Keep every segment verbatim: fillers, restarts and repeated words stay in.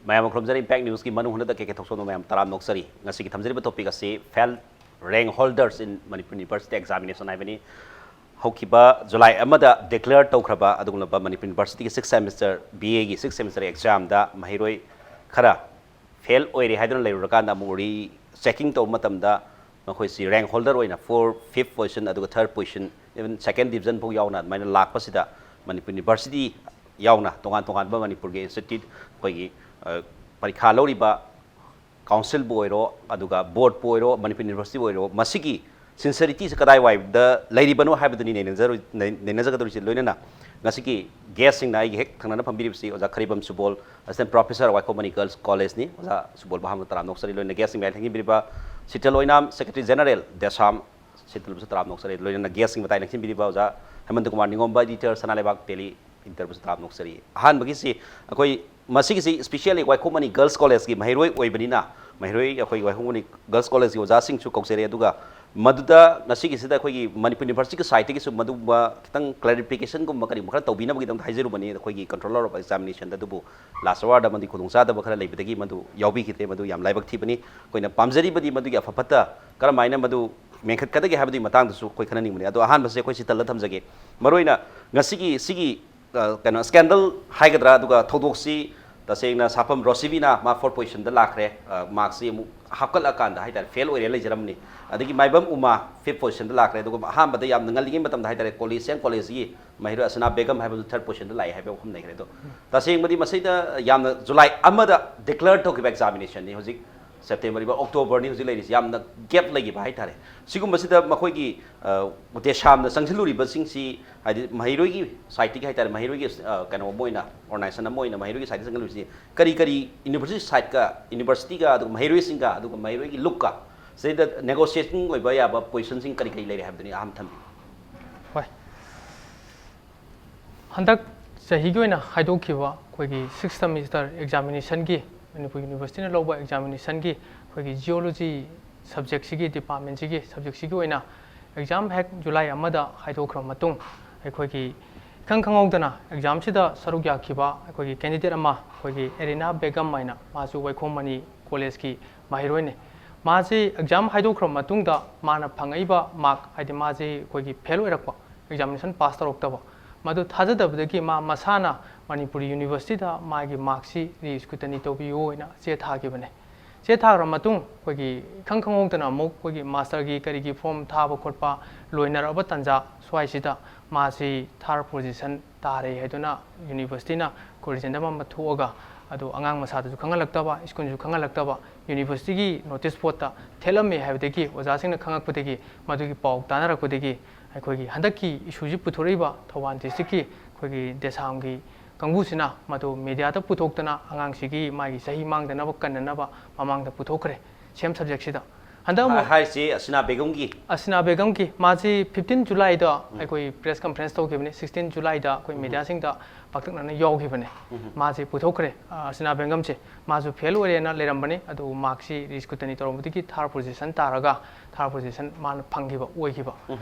ꯃꯌꯥꯝ ꯈꯨꯔꯨꯝꯖꯔꯤ꯫ Impact Newsꯀꯤ ꯃꯅꯨꯡ ꯍꯟꯗꯛꯇ ꯀꯦ ꯀꯦ ꯊꯣꯛꯆꯣꯝꯅ ꯃꯌꯥꯝ ꯇꯔꯥꯝꯅ ꯑꯣꯛꯆꯔꯤ꯫ ꯉꯁꯤꯒꯤ ꯊꯝꯖꯔꯤꯕ topic ꯑꯁꯤ fail rank holders in Manipur University examination ꯍꯥꯏꯕꯅꯤ꯫ ꯍꯧꯈꯤꯕ July ꯑꯃꯗ declare ꯇꯧꯈ꯭ꯔꯕ ꯑꯗꯨꯒꯨꯝꯂꯕ Manipur Universityꯒꯤ sixth semester B Aꯒꯤ sixth semester examꯗ ꯃꯍꯩꯔꯣꯏ ꯈꯔ fail ꯑꯣꯏꯔꯦ ꯍꯥꯏꯗꯨꯅ ꯂꯩꯔꯨꯔꯀꯥꯟꯗ ꯑꯃꯨꯛ re checking ꯇꯧꯕ ꯃꯇꯝꯗ ꯃꯈꯣꯏꯁꯤ rank holder ꯑꯣꯏꯅ four, fifth position ꯑꯗꯨꯒ third position, even second division ꯐꯥꯎ ꯌꯥꯎꯅ ꯑꯗꯨꯃꯥꯏꯅ ꯂꯥꯛꯄꯁꯤꯗ ꯃꯅꯤꯄꯨꯔ University ꯌꯥꯎꯅ ꯇꯣꯉꯥꯟ ꯇꯣꯉꯥꯟꯕ ꯃꯅꯤꯄꯨꯔꯒꯤ institute, ꯑꯩꯈꯣꯏꯒꯤ ꯄꯔꯤꯈꯥ ꯂꯧꯔꯤꯕ councilꯕꯨ ꯑꯣꯏꯔꯣ, ꯑꯗꯨꯒ boardꯄꯨ ꯑꯣꯏꯔꯣ, ꯃꯅꯤꯄꯨꯔ Universityꯕꯨ ꯑꯣꯏꯔꯣ, ꯃꯁꯤꯒꯤ sincerity ꯁꯤ ꯀꯗꯥꯏꯋꯥꯏꯗ ꯂꯩꯔꯤꯕꯅꯣ ꯍꯥꯏꯕꯗꯨꯅꯤ ꯅꯩꯅꯖꯔꯨ- ꯅꯩ- ꯅꯩꯅꯖꯒꯗꯧꯔꯤꯁꯤ꯫ ꯂꯣꯏꯅꯅ ꯉꯁꯤꯒꯤ guestꯁꯤꯡꯅ ꯑꯩꯒꯤ ꯍꯦꯛ ꯊꯪꯅꯅ ꯐꯝꯕꯤꯔꯤꯕꯁꯤ ꯑꯣꯖꯥ ꯈꯔꯤꯕꯝ ꯁꯨꯕꯣꯜ, Assistant Professor, ꯋꯥꯏꯈꯣꯝ ꯃꯅꯤ Girls Collegeꯅꯤ꯫ ꯑꯣꯖꯥ ꯁꯨꯕꯣꯜꯕꯨ ꯑꯍꯥꯟꯕ ꯇꯔꯥꯝꯅ ꯑꯣꯛꯆꯔꯤ꯫ ꯂꯣꯏꯅꯅ guestꯁꯤꯡ ꯃꯌꯥꯝ ꯊꯦꯡꯅꯕꯤꯔꯤꯕ ꯁꯤꯇꯜ ꯑꯣꯏꯅꯥꯝ, Secretary General, DESAM, ꯁꯤꯇꯜꯕꯨꯁꯨ ꯇꯔꯥꯝꯅ ꯑꯣꯛꯆꯔꯤ꯫ ꯂꯣꯏꯅꯅ guestꯁꯤꯡ ꯃꯇꯥꯏ ꯂꯦꯡꯁꯤꯟꯕꯤꯔꯤꯕ ꯑꯣꯖꯥ ꯍꯦꯃꯟꯇ ꯀꯨꯃꯥꯔ ꯅꯤꯉꯣꯝꯕ, Editor, ꯁꯅꯥ ꯂꯩꯕꯥꯛ Daily Inquiryꯕꯨꯁꯨ ꯇꯔꯥꯝꯅ ꯑꯣꯛꯆꯔꯤ꯫ ꯑꯍꯥꯟꯕꯒꯤꯁꯤ ꯑꯩꯈꯣꯏ ꯃꯁꯤꯒꯤꯁꯤ specially ꯋꯥꯏꯈꯣꯝ ꯃꯅꯤ Girls Collegeꯀꯤ ꯃꯍꯩꯔꯣꯏ ꯑꯣꯏꯕꯅꯤꯅ, ꯃꯍꯩꯔꯣꯏ ꯑꯩꯈꯣꯏꯒꯤ ꯋꯥꯏꯈꯣꯝ ꯃꯅꯤ Girls Collegeꯀꯤ ꯑꯣꯖꯥꯁꯤꯡꯁꯨ ꯀꯧꯖꯔꯦ꯫ ꯑꯗꯨꯒ ꯃꯗꯨꯗ ꯉꯁꯤꯒꯤꯁꯤꯗ ꯑꯩꯈꯣꯏꯒꯤ ꯃꯅꯤꯄꯨꯔ Universityꯒꯤ sideꯇꯒꯤꯁꯨ ꯃꯗꯨꯒꯨꯝꯕ ꯈꯤꯇꯪ clarificationꯒꯨꯝꯕ ꯀꯔꯤꯒꯨꯝꯕ ꯈꯔ ꯇꯧꯕꯤꯅꯕꯒꯤꯗꯃꯛꯇ ꯍꯥꯏꯖꯔꯨꯕꯅꯤ꯫ ꯑꯩꯈꯣꯏꯒꯤ Controller of Examinationꯗ ꯑꯗꯨꯕꯨ last hourꯗ ꯑꯃꯗꯤ ꯈꯨꯗꯣꯡꯆꯥꯗꯕ ꯈꯔ ꯂꯩꯕꯗꯒꯤ ꯃꯗꯨ ꯌꯥꯎꯕꯤꯈꯤꯗ꯭ꯔꯦ꯫ ꯃꯗꯨ ꯌꯥꯝ ꯂꯥꯏꯕꯛ ꯊꯤꯕꯅꯤ꯫ ꯑꯩꯈꯣꯏꯅ ꯄꯥꯝꯖꯔꯤꯕꯗꯤ ꯃꯗꯨꯒꯤ ꯑꯐ ꯐꯠꯇ ꯀꯔꯝꯍꯥꯏꯅ ꯃꯗꯨ ꯃꯦꯟꯈꯠꯀꯗꯒꯦ ꯍꯥꯏꯕꯗꯨꯒꯤ ꯃꯇꯥꯡꯗꯁꯨ ꯑꯩꯈꯣꯏ ꯈꯟꯅꯅꯤꯡꯕꯅꯤ꯫ ꯑꯗꯣ ꯑꯍꯥꯟꯕꯁꯦ ꯑꯩꯈꯣꯏ ꯁꯤꯇꯜꯗ ꯊꯝꯖꯒꯦ꯫ ꯃꯔꯨꯑꯣꯏꯅ ꯉꯁꯤꯒꯤ, ꯁꯤꯒꯤ, ꯑ, ꯀꯩꯅꯣ, scandal ꯍꯥꯏꯒꯗ꯭ꯔꯥ, ꯑꯗꯨꯒ ꯊꯧꯗꯣꯛꯁꯤ ꯇꯁꯦꯡꯅ ꯁꯥꯐꯝ ꯔꯣꯁꯤꯕꯤꯅ ꯃꯥ fourth positionꯗ ꯂꯥꯛꯈ꯭ꯔꯦ, ꯑ, markꯁꯤ ꯑꯃꯨꯛ ꯍꯥꯞꯀꯠꯂꯀꯥꯟꯗ ꯍꯥꯏꯇꯥꯔꯦ, fail ꯑꯣꯏꯔꯦ ꯂꯩꯖꯔꯝꯕꯅꯤ꯫ ꯑꯗꯒꯤ ꯃꯥꯏꯕꯝ ꯎꯃꯥ fifth positionꯗ ꯂꯥꯛꯈ꯭ꯔꯦ꯫ ꯑꯗꯨꯒ ꯑꯍꯥꯟꯕꯗ ꯌꯥꯝꯅ ꯉꯜꯂꯤꯉꯩ ꯃꯇꯝꯗ ꯍꯥꯏꯇꯥꯔꯦ, college, same collegeꯀꯤ ꯃꯍꯩꯔꯣꯏ ꯑꯁꯅꯥ ꯕꯦꯒꯝ ꯍꯥꯏꯕꯗꯨ third positionꯗ ꯂꯥꯛꯑꯦ ꯍꯥꯏꯕ ꯋꯥꯐꯝ ꯂꯩꯈ꯭ꯔꯦ꯫ ꯑꯗꯣ ꯇꯁꯦꯡꯕꯗꯤ ꯃꯁꯤꯗ ꯌꯥꯝꯅ July ꯑꯃꯗ declare ꯇꯧꯈꯤꯕ examinationꯅꯤ꯫ ꯍꯧꯖꯤꯛ September ꯏꯕ Octoberꯅꯤ ꯍꯧꯖꯤꯛ ꯂꯩꯔꯤꯁꯤ꯫ ꯌꯥꯝꯅ gap ꯂꯩꯈꯤꯕ ꯍꯥꯏꯇꯥꯔꯦ꯫ ꯁꯤꯒꯨꯝꯕꯁꯤꯗ ꯃꯈꯣꯏꯒꯤ, ꯑ, DESAMꯅ ꯆꯪꯁꯤꯜꯂꯨꯔꯤꯕꯁꯤꯡꯁꯤ, ꯍꯥꯏꯗꯤ ꯃꯍꯩꯔꯣꯏꯒꯤ sideꯇꯒꯤ ꯍꯥꯏꯇꯥꯔꯦ, ꯃꯍꯩꯔꯣꯏꯒꯤ, ꯑ, ꯀꯩꯅꯣ ꯑꯃ ꯑꯣꯏꯅ, organization ꯑꯃ ꯑꯣꯏꯅ ꯃꯍꯩꯔꯣꯏꯒꯤ sideꯇ ꯆꯪꯁꯤꯜꯂꯨꯔꯤꯁꯤ ꯀꯔꯤ ꯀꯔꯤ university sideꯀ, universityꯒ, ꯑꯗꯨꯒ ꯃꯍꯩꯔꯣꯏꯁꯤꯡꯒ, ꯑꯗꯨꯒ ꯃꯍꯩꯔꯣꯏꯒꯤ ꯂꯨꯞꯀ ꯁꯤꯗ negotiating ꯑꯣꯏꯕ ꯌꯥꯕ positionꯁꯤꯡ ꯀꯔꯤ ꯀꯔꯤ ꯂꯩꯔꯦ ꯍꯥꯏꯕꯗꯨꯅꯤ ꯑꯍꯥꯟꯕ ꯊꯝꯕꯤꯌꯨ꯫ ꯍꯣꯏ꯫ ꯍꯟꯗꯛ ꯆꯍꯤꯒꯤ ꯑꯣꯏꯅ ꯍꯥꯏꯗꯣꯛꯈꯤꯕ ꯑꯩꯈꯣꯏꯒꯤ sixth semester examinationꯒꯤ, ꯃꯅꯤꯄꯨꯔ Universityꯅ ꯂꯧꯕ examinationꯒꯤ ꯑꯩꯈꯣꯏꯒꯤ geology subjectꯁꯤꯒꯤ, departmentꯁꯤꯒꯤ, subjectꯁꯤꯒꯤ ꯑꯣꯏꯅ exam ꯍꯦꯛ July ꯑꯃꯗ ꯍꯥꯏꯗꯣꯛꯈ꯭ꯔꯕ ꯃꯇꯨꯡ, ꯑꯩꯈꯣꯏꯒꯤ ꯏꯈꯪ ꯈꯪꯍꯧꯗꯅ ꯑꯦꯛꯖꯥꯝꯁꯤꯗ ꯁꯔꯨꯛ ꯌꯥꯈꯤꯕ ꯑꯩꯈꯣꯏꯒꯤ ꯀꯦꯟꯗꯤꯗꯦꯠ ꯑꯃ, ꯑꯩꯈꯣꯏꯒꯤ ꯑꯦꯔꯤꯅꯥ ꯕꯦꯒꯝ ꯍꯥꯏꯅ, ꯃꯥꯁꯨ ꯋꯥꯏꯈꯣꯝ ꯃꯅꯤ ꯀꯣꯂꯦꯖꯀꯤ ꯃꯍꯩꯔꯣꯏꯅꯤ꯫ ꯃꯥꯁꯤ ꯑꯦꯛꯖꯥꯝ ꯍꯥꯏꯗꯣꯛꯈ꯭ꯔꯕ ꯃꯇꯨꯡꯗ ꯃꯥꯅ ꯐꯪꯉꯛꯏꯕ ꯃꯥꯔꯛ, ꯍꯥꯏꯗꯤ ꯃꯥꯁꯤ ꯑꯩꯈꯣꯏꯒꯤ ꯐꯦꯜ ꯑꯣꯏꯔꯛꯄ, ꯑꯦꯛꯖꯥꯃꯤꯅꯦꯁꯟ ꯄꯥꯁ ꯇꯧꯔꯛꯇꯕ, ꯃꯗꯨ ꯊꯥꯖꯗꯕꯗꯒꯤ ꯃꯥ ꯃꯁꯥꯅ ꯃꯅꯤꯄꯨꯔꯤ ꯌꯨꯅꯤꯚꯔꯁꯤꯇꯤꯗ ꯃꯥꯒꯤ ꯃꯥꯔꯛꯁꯤ ꯔꯤꯁ꯭ꯀ꯭ꯔꯨꯇꯅꯤ ꯇꯧꯕꯤꯌꯨ ꯍꯥꯏꯅ ꯆꯦ ꯊꯥꯈꯤꯕꯅꯦ꯫ ꯆꯦ ꯊꯥꯈ꯭ꯔ ꯃꯇꯨꯡ ꯑꯩꯈꯣꯏꯒꯤ ꯏꯈꯪ ꯈꯪꯍꯧꯗꯅ ꯑꯃꯨꯛ ꯑꯩꯈꯣꯏꯒꯤ ꯃꯥꯁꯇꯔꯒꯤ ꯀꯔꯤꯒꯤ ꯐꯣꯔꯝ ꯊꯥꯕ ꯈꯣꯠꯄ ꯂꯣꯏꯅꯔꯛꯑꯕ ꯇꯥꯟꯖꯥ ꯁ꯭ꯋꯥꯏꯁꯤꯗ ꯃꯥꯁꯤ ꯊꯥꯔꯠ ꯄꯣꯖꯤꯁꯟ ꯇꯥꯔꯦ ꯍꯥꯏꯗꯨꯅ ꯌꯨꯅꯤꯚꯔꯁꯤꯇꯤꯅ ꯀꯣꯔꯤꯖꯦꯟꯗꯝ ꯑꯃ ꯊꯣꯛꯑꯒ, ꯑꯗꯣ ꯑꯉꯥꯡ ꯃꯁꯥꯗꯁꯨ ꯈꯪꯍꯜꯂꯛꯇꯕ, ꯁ꯭ꯀꯨꯜꯁꯨ ꯈꯪꯍꯜꯂꯛꯇꯕ, ꯌꯨꯅꯤꯚꯔꯁꯤꯇꯤꯒꯤ ꯅꯣꯇꯤꯁ ꯕꯣꯔꯗꯇ ꯊꯦꯠꯂꯝꯃꯦ ꯍꯥꯏꯕꯗꯒꯤ ꯑꯣꯖꯥꯁꯤꯡꯅ ꯈꯪꯉꯛꯄꯗꯒꯤ, ꯃꯗꯨꯒꯤ ꯄꯥꯎ ꯇꯥꯅꯔꯛꯄꯗꯒꯤ ꯑꯩꯈꯣꯏꯒꯤ ꯍꯟꯗꯛꯀꯤ ꯏꯁꯨꯁꯤ ꯄꯨꯊꯣꯔꯛꯏꯕ ꯊꯧꯕꯥꯜ ꯗꯤꯁꯇ꯭ꯔꯤꯛꯀꯤ ꯑꯩꯈꯣꯏꯒꯤ ꯗꯦꯁꯥꯝꯒꯤ ꯀꯥꯡꯕꯨꯁꯤꯅ ꯃꯗꯨ ꯃꯦꯗꯤꯌꯥꯗ ꯄꯨꯊꯣꯛꯇꯅ ꯑꯉꯥꯡꯁꯤꯒꯤ ꯃꯥꯒꯤ ꯆꯍꯤ ꯃꯥꯡꯗꯅꯕ ꯀꯟꯅꯅꯕ ꯃꯃꯥꯡꯗ ꯄꯨꯊꯣꯛꯈ꯭ꯔꯦ, ꯁꯦꯝ ꯁꯕꯖꯦꯛꯁꯤꯗ꯫ ꯍꯟꯗꯛ ꯑꯃꯨꯛ ꯍꯥꯏꯁꯤ ꯑꯁꯤꯅꯥ ꯕꯦꯒꯝꯒꯤ? ꯑꯁꯤꯅꯥ ꯕꯦꯒꯝꯒꯤ ꯃꯥꯁꯤ ꯐꯤꯐꯇꯤꯟ ꯖꯨꯂꯥꯏꯗ ꯑꯩꯈꯣꯏ ꯄ꯭ꯔꯦꯁ ꯀꯟꯐꯔꯦꯟꯁ ꯇꯧꯈꯤꯕꯅꯤ, ꯁꯤꯛꯁꯇꯤꯟ ꯖꯨꯂꯥꯏꯗ ꯑꯩꯈꯣꯏ ꯃꯦꯗꯤꯌꯥꯁꯤꯡꯗ ꯄꯥꯛꯇꯛꯅꯅ ꯌꯥꯎꯈꯤꯕꯅꯦ꯫ ꯃꯥꯁꯤ ꯄꯨꯊꯣꯛꯈ꯭ꯔꯦ꯫ ꯑ, ꯑꯁꯤꯅꯥ ꯕꯦꯒꯝꯁꯦ ꯃꯥꯁꯨ ꯐꯦꯜ ꯑꯣꯏꯔꯦꯅ ꯂꯩꯔꯝꯕꯅꯤ, ꯑꯗꯨꯕꯨ ꯃꯥꯔꯛꯁꯤ ꯔꯤꯁ꯭ꯀ꯭ꯔꯨꯇꯅꯤ ꯇꯧꯔꯝꯕꯗꯒꯤ ꯊꯥꯔꯠ ꯄꯣꯖꯤꯁꯟ ꯇꯥꯔꯒ ꯊꯥꯔꯠ ꯄꯣꯖꯤꯁꯟ ꯃꯥꯅ ꯐꯪꯈꯤꯕ ꯑꯣꯏꯈꯤꯕ꯫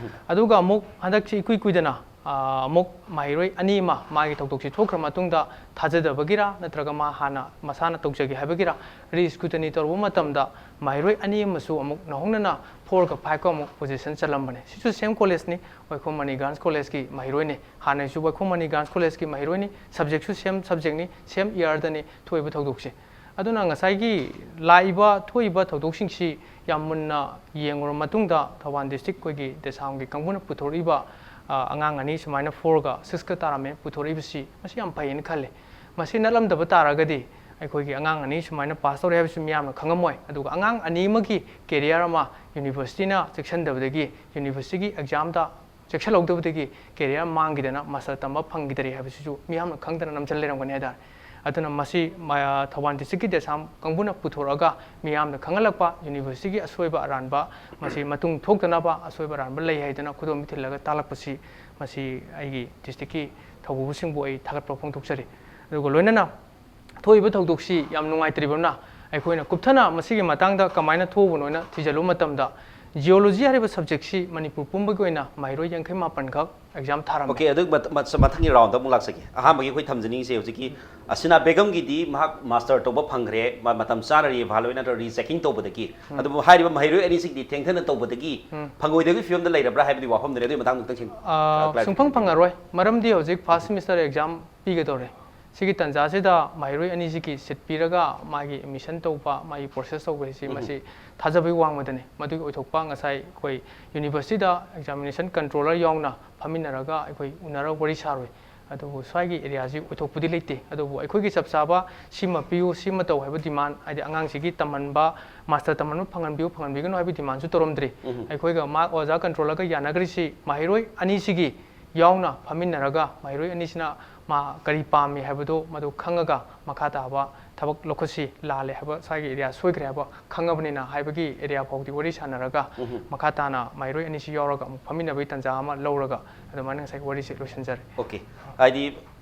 ꯑꯗꯨꯒ ꯑꯃꯨꯛ ꯍꯟꯗꯛꯁꯤ ꯏꯀꯨꯏ ꯀꯨꯏꯗꯅ ꯑ, ꯑꯃꯨꯛ ꯃꯍꯩꯔꯣꯏ ꯑꯅꯤ ꯑꯃ ꯃꯥꯒꯤ ꯊꯧꯗꯣꯛꯁꯤ ꯊꯣꯛꯈ꯭ꯔ ꯃꯇꯨꯡꯗ ꯊꯥꯖꯗꯕꯒꯤꯔꯥ ꯅꯠꯇ꯭ꯔꯒ ꯃꯥ ꯍꯥꯟꯅ ꯃꯁꯥꯅ ꯇꯧꯖꯒꯦ ꯍꯥꯏꯕꯒꯤꯔꯥ, ꯔꯤꯁ꯭ꯀ꯭ꯔꯨꯇꯅꯤ ꯇꯧꯔꯨꯕ ꯃꯇꯝꯗ ꯃꯍꯩꯔꯣꯏ ꯑꯅꯤ ꯑꯃꯁꯨ ꯑꯃꯨꯛ ꯅꯧꯍꯧꯅꯅ ꯐꯣꯔꯒ ꯐꯥꯏꯚꯀ ꯑꯃꯨꯛ ꯄꯣꯖꯤꯁꯟ ꯆꯜꯂꯝꯕꯅꯦ꯫ ꯁꯤꯁꯨ ꯁꯦꯝ ꯀꯣꯂꯦꯖꯅꯤ, ꯋꯥꯏꯈꯣꯝ ꯃꯅꯤ ꯒꯥꯔꯜꯁ ꯀꯣꯂꯦꯖꯀꯤ ꯃꯍꯩꯔꯣꯏꯅꯤ꯫ ꯍꯥꯟꯅꯁꯨ ꯋꯥꯏꯈꯣꯝ ꯃꯅꯤ ꯒꯥꯔꯜꯁ ꯀꯣꯂꯦꯖꯀꯤ ꯃꯍꯩꯔꯣꯏꯅꯤ, ꯁꯕꯖꯦꯛꯁꯨ ꯁꯦꯝ ꯁꯕꯖꯦꯛꯅꯤ, ꯁꯦꯝ ꯏꯌꯥꯔꯗꯅꯤ ꯊꯣꯛꯏꯕ ꯊꯧꯗꯣꯛꯁꯦ꯫ ꯑꯗꯨꯅ ꯉꯁꯥꯏꯒꯤ ꯂꯥꯛꯏꯕ ꯊꯣꯛꯏꯕ ꯊꯧꯗꯣꯛꯁꯤꯡꯁꯤ ꯌꯥꯝ ꯃꯨꯟꯅ ꯌꯦꯡꯉꯨꯔ ꯃꯇꯨꯡꯗ ꯊꯧꯕꯥꯜ ꯗꯤꯁꯇ꯭ꯔꯤꯛ ꯑꯩꯈꯣꯏꯒꯤ ꯗꯦꯁꯥꯝꯒꯤ ꯀꯥꯡꯕꯨꯅ ꯄꯨꯊꯣꯔꯛꯏꯕ, ꯑ, ꯑꯉꯥꯡ ꯑꯅꯤ ꯁꯨꯃꯥꯏꯅ ꯐꯣꯔꯒ ꯁꯤꯛꯁꯀ ꯇꯥꯔꯝꯃꯦ ꯄꯨꯊꯣꯔꯛꯏꯕꯁꯤ, ꯃꯁꯤ ꯌꯥꯝ ꯐꯩꯌꯦꯅ ꯈꯜꯂꯦ꯫ ꯃꯁꯤ ꯅꯠꯂꯝꯗꯕ ꯇꯥꯔꯒꯗꯤ ꯑꯩꯈꯣꯏꯒꯤ ꯑꯉꯥꯡ ꯑꯅꯤ ꯁꯨꯃꯥꯏꯅ ꯄꯥꯁ ꯇꯧꯔꯦ ꯍꯥꯏꯕꯁꯤ ꯃꯤꯌꯥꯝꯅ ꯈꯪꯉꯝꯃꯣꯏ꯫ ꯑꯗꯨꯒ ꯑꯉꯥꯡ ꯑꯅꯤ ꯑꯃꯒꯤ ꯀꯦꯔꯤꯌꯔ ꯑꯃ ꯌꯨꯅꯤꯚꯔꯁꯤꯇꯤꯅ ꯆꯦꯛꯁꯤꯟꯗꯕꯗꯒꯤ ꯌꯨꯅꯤꯚꯔꯁꯤꯇꯤꯒꯤ ꯑꯦꯛꯖꯥꯝꯗ ꯆꯦꯛꯁꯤꯜꯍꯧꯗꯕꯗꯒꯤ ꯀꯦꯔꯤꯌꯔ ꯃꯥꯡꯈꯤꯗꯅ ꯃꯥꯁꯇꯔ ꯇꯝꯕ ꯐꯪꯈꯤꯗꯔꯦ ꯍꯥꯏꯕꯁꯤꯁꯨ ꯃꯤꯌꯥꯝꯅ ꯈꯪꯗꯅ ꯅꯝꯁꯤꯜ ꯂꯩꯔꯝꯒꯅꯤ ꯍꯥꯏꯇꯥꯔꯦ꯫ ꯑꯗꯨꯅ ꯃꯁꯤ ꯃ-, ꯊꯧꯕꯥꯜ ꯗꯤꯁꯇ꯭ꯔꯤꯛꯀꯤ ꯗꯦꯁꯥꯝ ꯀꯥꯡꯕꯨꯅ ꯄꯨꯊꯣꯔꯛꯑꯒ ꯃꯤꯌꯥꯝꯗ ꯈꯪꯍꯜꯂꯛꯄ, ꯌꯨꯅꯤꯚꯔꯁꯤꯇꯤꯒꯤ ꯑꯁꯣꯏꯕ ꯑꯔꯥꯟꯕ ꯃꯁꯤ ꯃꯇꯨꯡ ꯊꯣꯛꯇꯅꯕ, ꯑꯁꯣꯏꯕ ꯑꯔꯥꯟꯕ ꯂꯩ ꯍꯥꯏꯗꯅ ꯈꯨꯗꯣꯝꯕꯤ ꯊꯤꯜꯂꯒ ꯇꯥꯛꯂꯛꯄꯁꯤ, ꯃꯁꯤ ꯑꯩꯒꯤ ꯗꯤꯁꯇ꯭ꯔꯤꯛꯀꯤ ꯊꯧꯄꯨꯕꯁꯤꯡꯕꯨ ꯑꯩ ꯊꯥꯒꯠꯄ ꯐꯣꯡꯗꯣꯛꯆꯔꯤ꯫ ꯑꯗꯨꯒ ꯂꯣꯏꯅꯅ ꯊꯣꯛꯏꯕ ꯊꯧꯗꯣꯛꯁꯤ ꯌꯥꯝ ꯅꯨꯡꯉꯥꯏꯇ꯭ꯔꯤꯕꯅ ꯑꯩꯈꯣꯏꯅ ꯀꯨꯞꯊꯅ ꯃꯁꯤꯒꯤ ꯃꯇꯥꯡꯗ ꯀꯃꯥꯏꯅ ꯊꯣꯛꯎꯕꯅꯣꯅ ꯊꯤꯖꯤꯜꯂꯨꯕ ꯃꯇꯝꯗ, ꯖꯤꯑꯣꯂꯣꯖꯤ ꯍꯥꯏꯔꯤꯕ ꯁꯕꯖꯦꯛꯁꯤ ꯃꯅꯤꯄꯨꯔ ꯄꯨꯝꯕꯒꯤ ꯑꯣꯏꯅ ꯃꯍꯩꯔꯣꯏ ꯌꯥꯡꯈꯩ ꯃꯥꯄꯟꯈꯛ ꯑꯦꯛꯖꯥꯝ ꯊꯥꯔꯝꯃꯤ꯫ ꯑꯣꯀꯦ, ꯑꯗꯨ ꯃꯊꯪꯒꯤ ꯔꯥꯎꯟꯗ ꯑꯃꯨꯛ ꯂꯥꯛꯆꯒꯦ꯫ ꯑꯍꯥꯟꯕꯒꯤ ꯑꯩꯈꯣꯏ ꯊꯝꯖꯅꯤꯡꯉꯤꯁꯦ ꯍꯧꯖꯤꯛꯀꯤ ꯑꯁꯤꯅꯥ ꯕꯦꯒꯝꯒꯤꯗꯤ ꯃꯍꯥꯛ ꯃꯥꯁꯇꯔ ꯇꯧꯕ ꯐꯪꯈ꯭ꯔꯦ, ꯃꯇꯝ ꯆꯥꯅ ꯔꯤꯑꯦꯚꯥꯂꯨꯑꯦꯠ ꯅꯠꯇ꯭ꯔꯒ ꯔꯤꯆꯦꯀꯤꯡ ꯇꯧꯕꯗꯒꯤ꯫ ꯑꯗꯨꯕꯨ ꯍꯥꯏꯔꯤꯕ ꯃꯍꯩꯔꯣꯏ ꯑꯅꯤꯁꯤꯒꯤꯗꯤ ꯊꯦꯡꯊꯅ ꯇꯧꯕꯗꯒꯤ ꯐꯪꯉꯣꯏꯗꯕꯒꯤ ꯐꯤꯕꯝꯗ ꯂꯩꯔꯕ꯭ꯔꯥ ꯍꯥꯏꯕꯗꯤ ꯋꯥꯐꯝꯗꯨꯅꯤ꯫ ꯑꯗꯨꯒꯤ ꯃꯇꯥꯡꯗ ꯈꯤꯇꯪ ꯁꯦꯡ- ꯑꯥ, clarification ꯁꯨꯡꯐꯪ ꯐꯪꯉꯔꯣꯏ꯫ ꯃꯔꯝꯗꯤ ꯍꯧꯖꯤꯛ ꯐꯥꯔꯁ ꯁꯦꯃꯤꯁꯇꯔ ꯑꯦꯛꯖꯥꯝ ꯄꯤꯒꯗꯧꯔꯦ꯫ ꯁꯤꯒꯤ ꯇꯥꯟꯖꯥꯁꯤꯗ ꯃꯍꯩꯔꯣꯏ ꯑꯅꯤꯁꯤꯒꯤ ꯁꯤꯠ ꯄꯤꯔꯒ ꯃꯥꯒꯤ ꯑꯦꯗꯃꯤꯁꯟ ꯇꯧꯕ, ꯃꯥꯒꯤ ꯄ꯭ꯔꯣꯁꯦꯁ ꯇꯧꯕ ꯍꯥꯏꯁꯤ ꯃꯁꯤ ꯊꯥꯖꯕꯒꯤ ꯋꯥꯡꯃꯗꯅꯤ꯫ ꯃꯗꯨꯒꯤ ꯑꯣꯏꯊꯣꯛꯄ ꯉꯁꯥꯏ ꯑꯩꯈꯣꯏ ꯌꯨꯅꯤꯚꯔꯁꯤꯇꯤꯗ ꯑꯦꯛꯖꯥꯃꯤꯅꯦꯁꯟ ꯀꯟꯇ꯭ꯔꯣꯂꯔ ꯌꯥꯎꯅ ꯐꯝꯃꯤꯟꯅꯔꯒ ꯑꯩꯈꯣꯏ ꯎꯅꯔꯒ ꯋꯥꯔꯤ ꯁꯥꯔꯨꯏ꯫ ꯑꯗꯨꯕꯨ ꯁ꯭ꯋꯥꯏꯒꯤ ꯑꯦꯔꯤꯌꯥꯁꯤ ꯑꯣꯏꯊꯣꯛꯄꯗꯤ ꯂꯩꯇꯦ꯫ ꯑꯗꯨꯕꯨ ꯑꯩꯈꯣꯏꯒꯤ ꯆꯞ ꯆꯥꯕ ꯁꯤꯃ ꯄꯤꯌꯨ, ꯁꯤꯃ ꯇꯧ ꯍꯥꯏꯕ ꯗꯤꯃꯥꯟ, ꯍꯥꯏꯗꯤ ꯑꯉꯥꯡꯁꯤꯒꯤ ꯇꯝꯍꯟꯕ, ꯃꯥꯁꯇꯔ ꯇꯝꯍꯟꯕ ꯐꯪꯍꯟꯕꯤꯌꯨ, ꯐꯪꯍꯟꯕꯤꯒꯅꯨ ꯍꯥꯏꯕ ꯗꯤꯃꯥꯟꯁꯨ ꯇꯧꯔꯝꯗ꯭ꯔꯤ꯫ ꯑꯩꯈꯣꯏꯒ ꯃꯥ ꯑꯣꯖꯥ ꯀꯟꯇ꯭ꯔꯣꯂꯔꯒ ꯌꯥꯅꯈ꯭ꯔꯤꯁꯤ ꯃꯍꯩꯔꯣꯏ ꯑꯅꯤꯁꯤꯒꯤ ꯌꯥꯎꯅ ꯐꯝꯃꯤꯟꯅꯔꯒ ꯃꯍꯩꯔꯣꯏ ꯑꯅꯤꯁꯤꯅ ꯃꯥ ꯀꯔꯤ ꯄꯥꯝꯃꯤ ꯍꯥꯏꯕꯗꯨ ꯃꯗꯨ ꯈꯪꯉꯒ ꯃꯈꯥ ꯇꯥꯕ ꯊꯕꯛ ꯂꯧꯈꯠꯁꯤ꯫ ꯂꯥꯜꯂꯦ ꯍꯥꯏꯕ, ꯁ꯭ꯋꯥꯏꯒꯤ ꯑꯦꯔꯤꯌꯥ ꯁꯣꯏꯈ꯭ꯔꯦ ꯍꯥꯏꯕ ꯈꯪꯉꯕꯅꯤꯅ ꯍꯥꯏꯕꯒꯤ ꯑꯦꯔꯤꯌꯥ ꯐꯥꯎꯗꯤ ꯋꯥꯔꯤ ꯁꯥꯟꯅꯔꯒ ꯃꯈꯥ ꯇꯥꯅ ꯃꯍꯩꯔꯣꯏ ꯑꯅꯤꯁꯤ ꯌꯥꯎꯔꯒ ꯑꯃꯨꯛ ꯐꯝꯃꯤꯟꯅꯕꯒꯤ ꯇꯥꯟꯖꯥ ꯑꯃ ꯂꯧꯔꯒ ꯑꯗꯨꯃꯥꯏꯅ ꯉꯁꯥꯏ ꯋꯥꯔꯤꯁꯦ ꯂꯣꯏꯁꯤꯟꯖꯔꯦ꯫ ꯑꯣꯀꯦ, ꯍꯥꯏꯗꯤ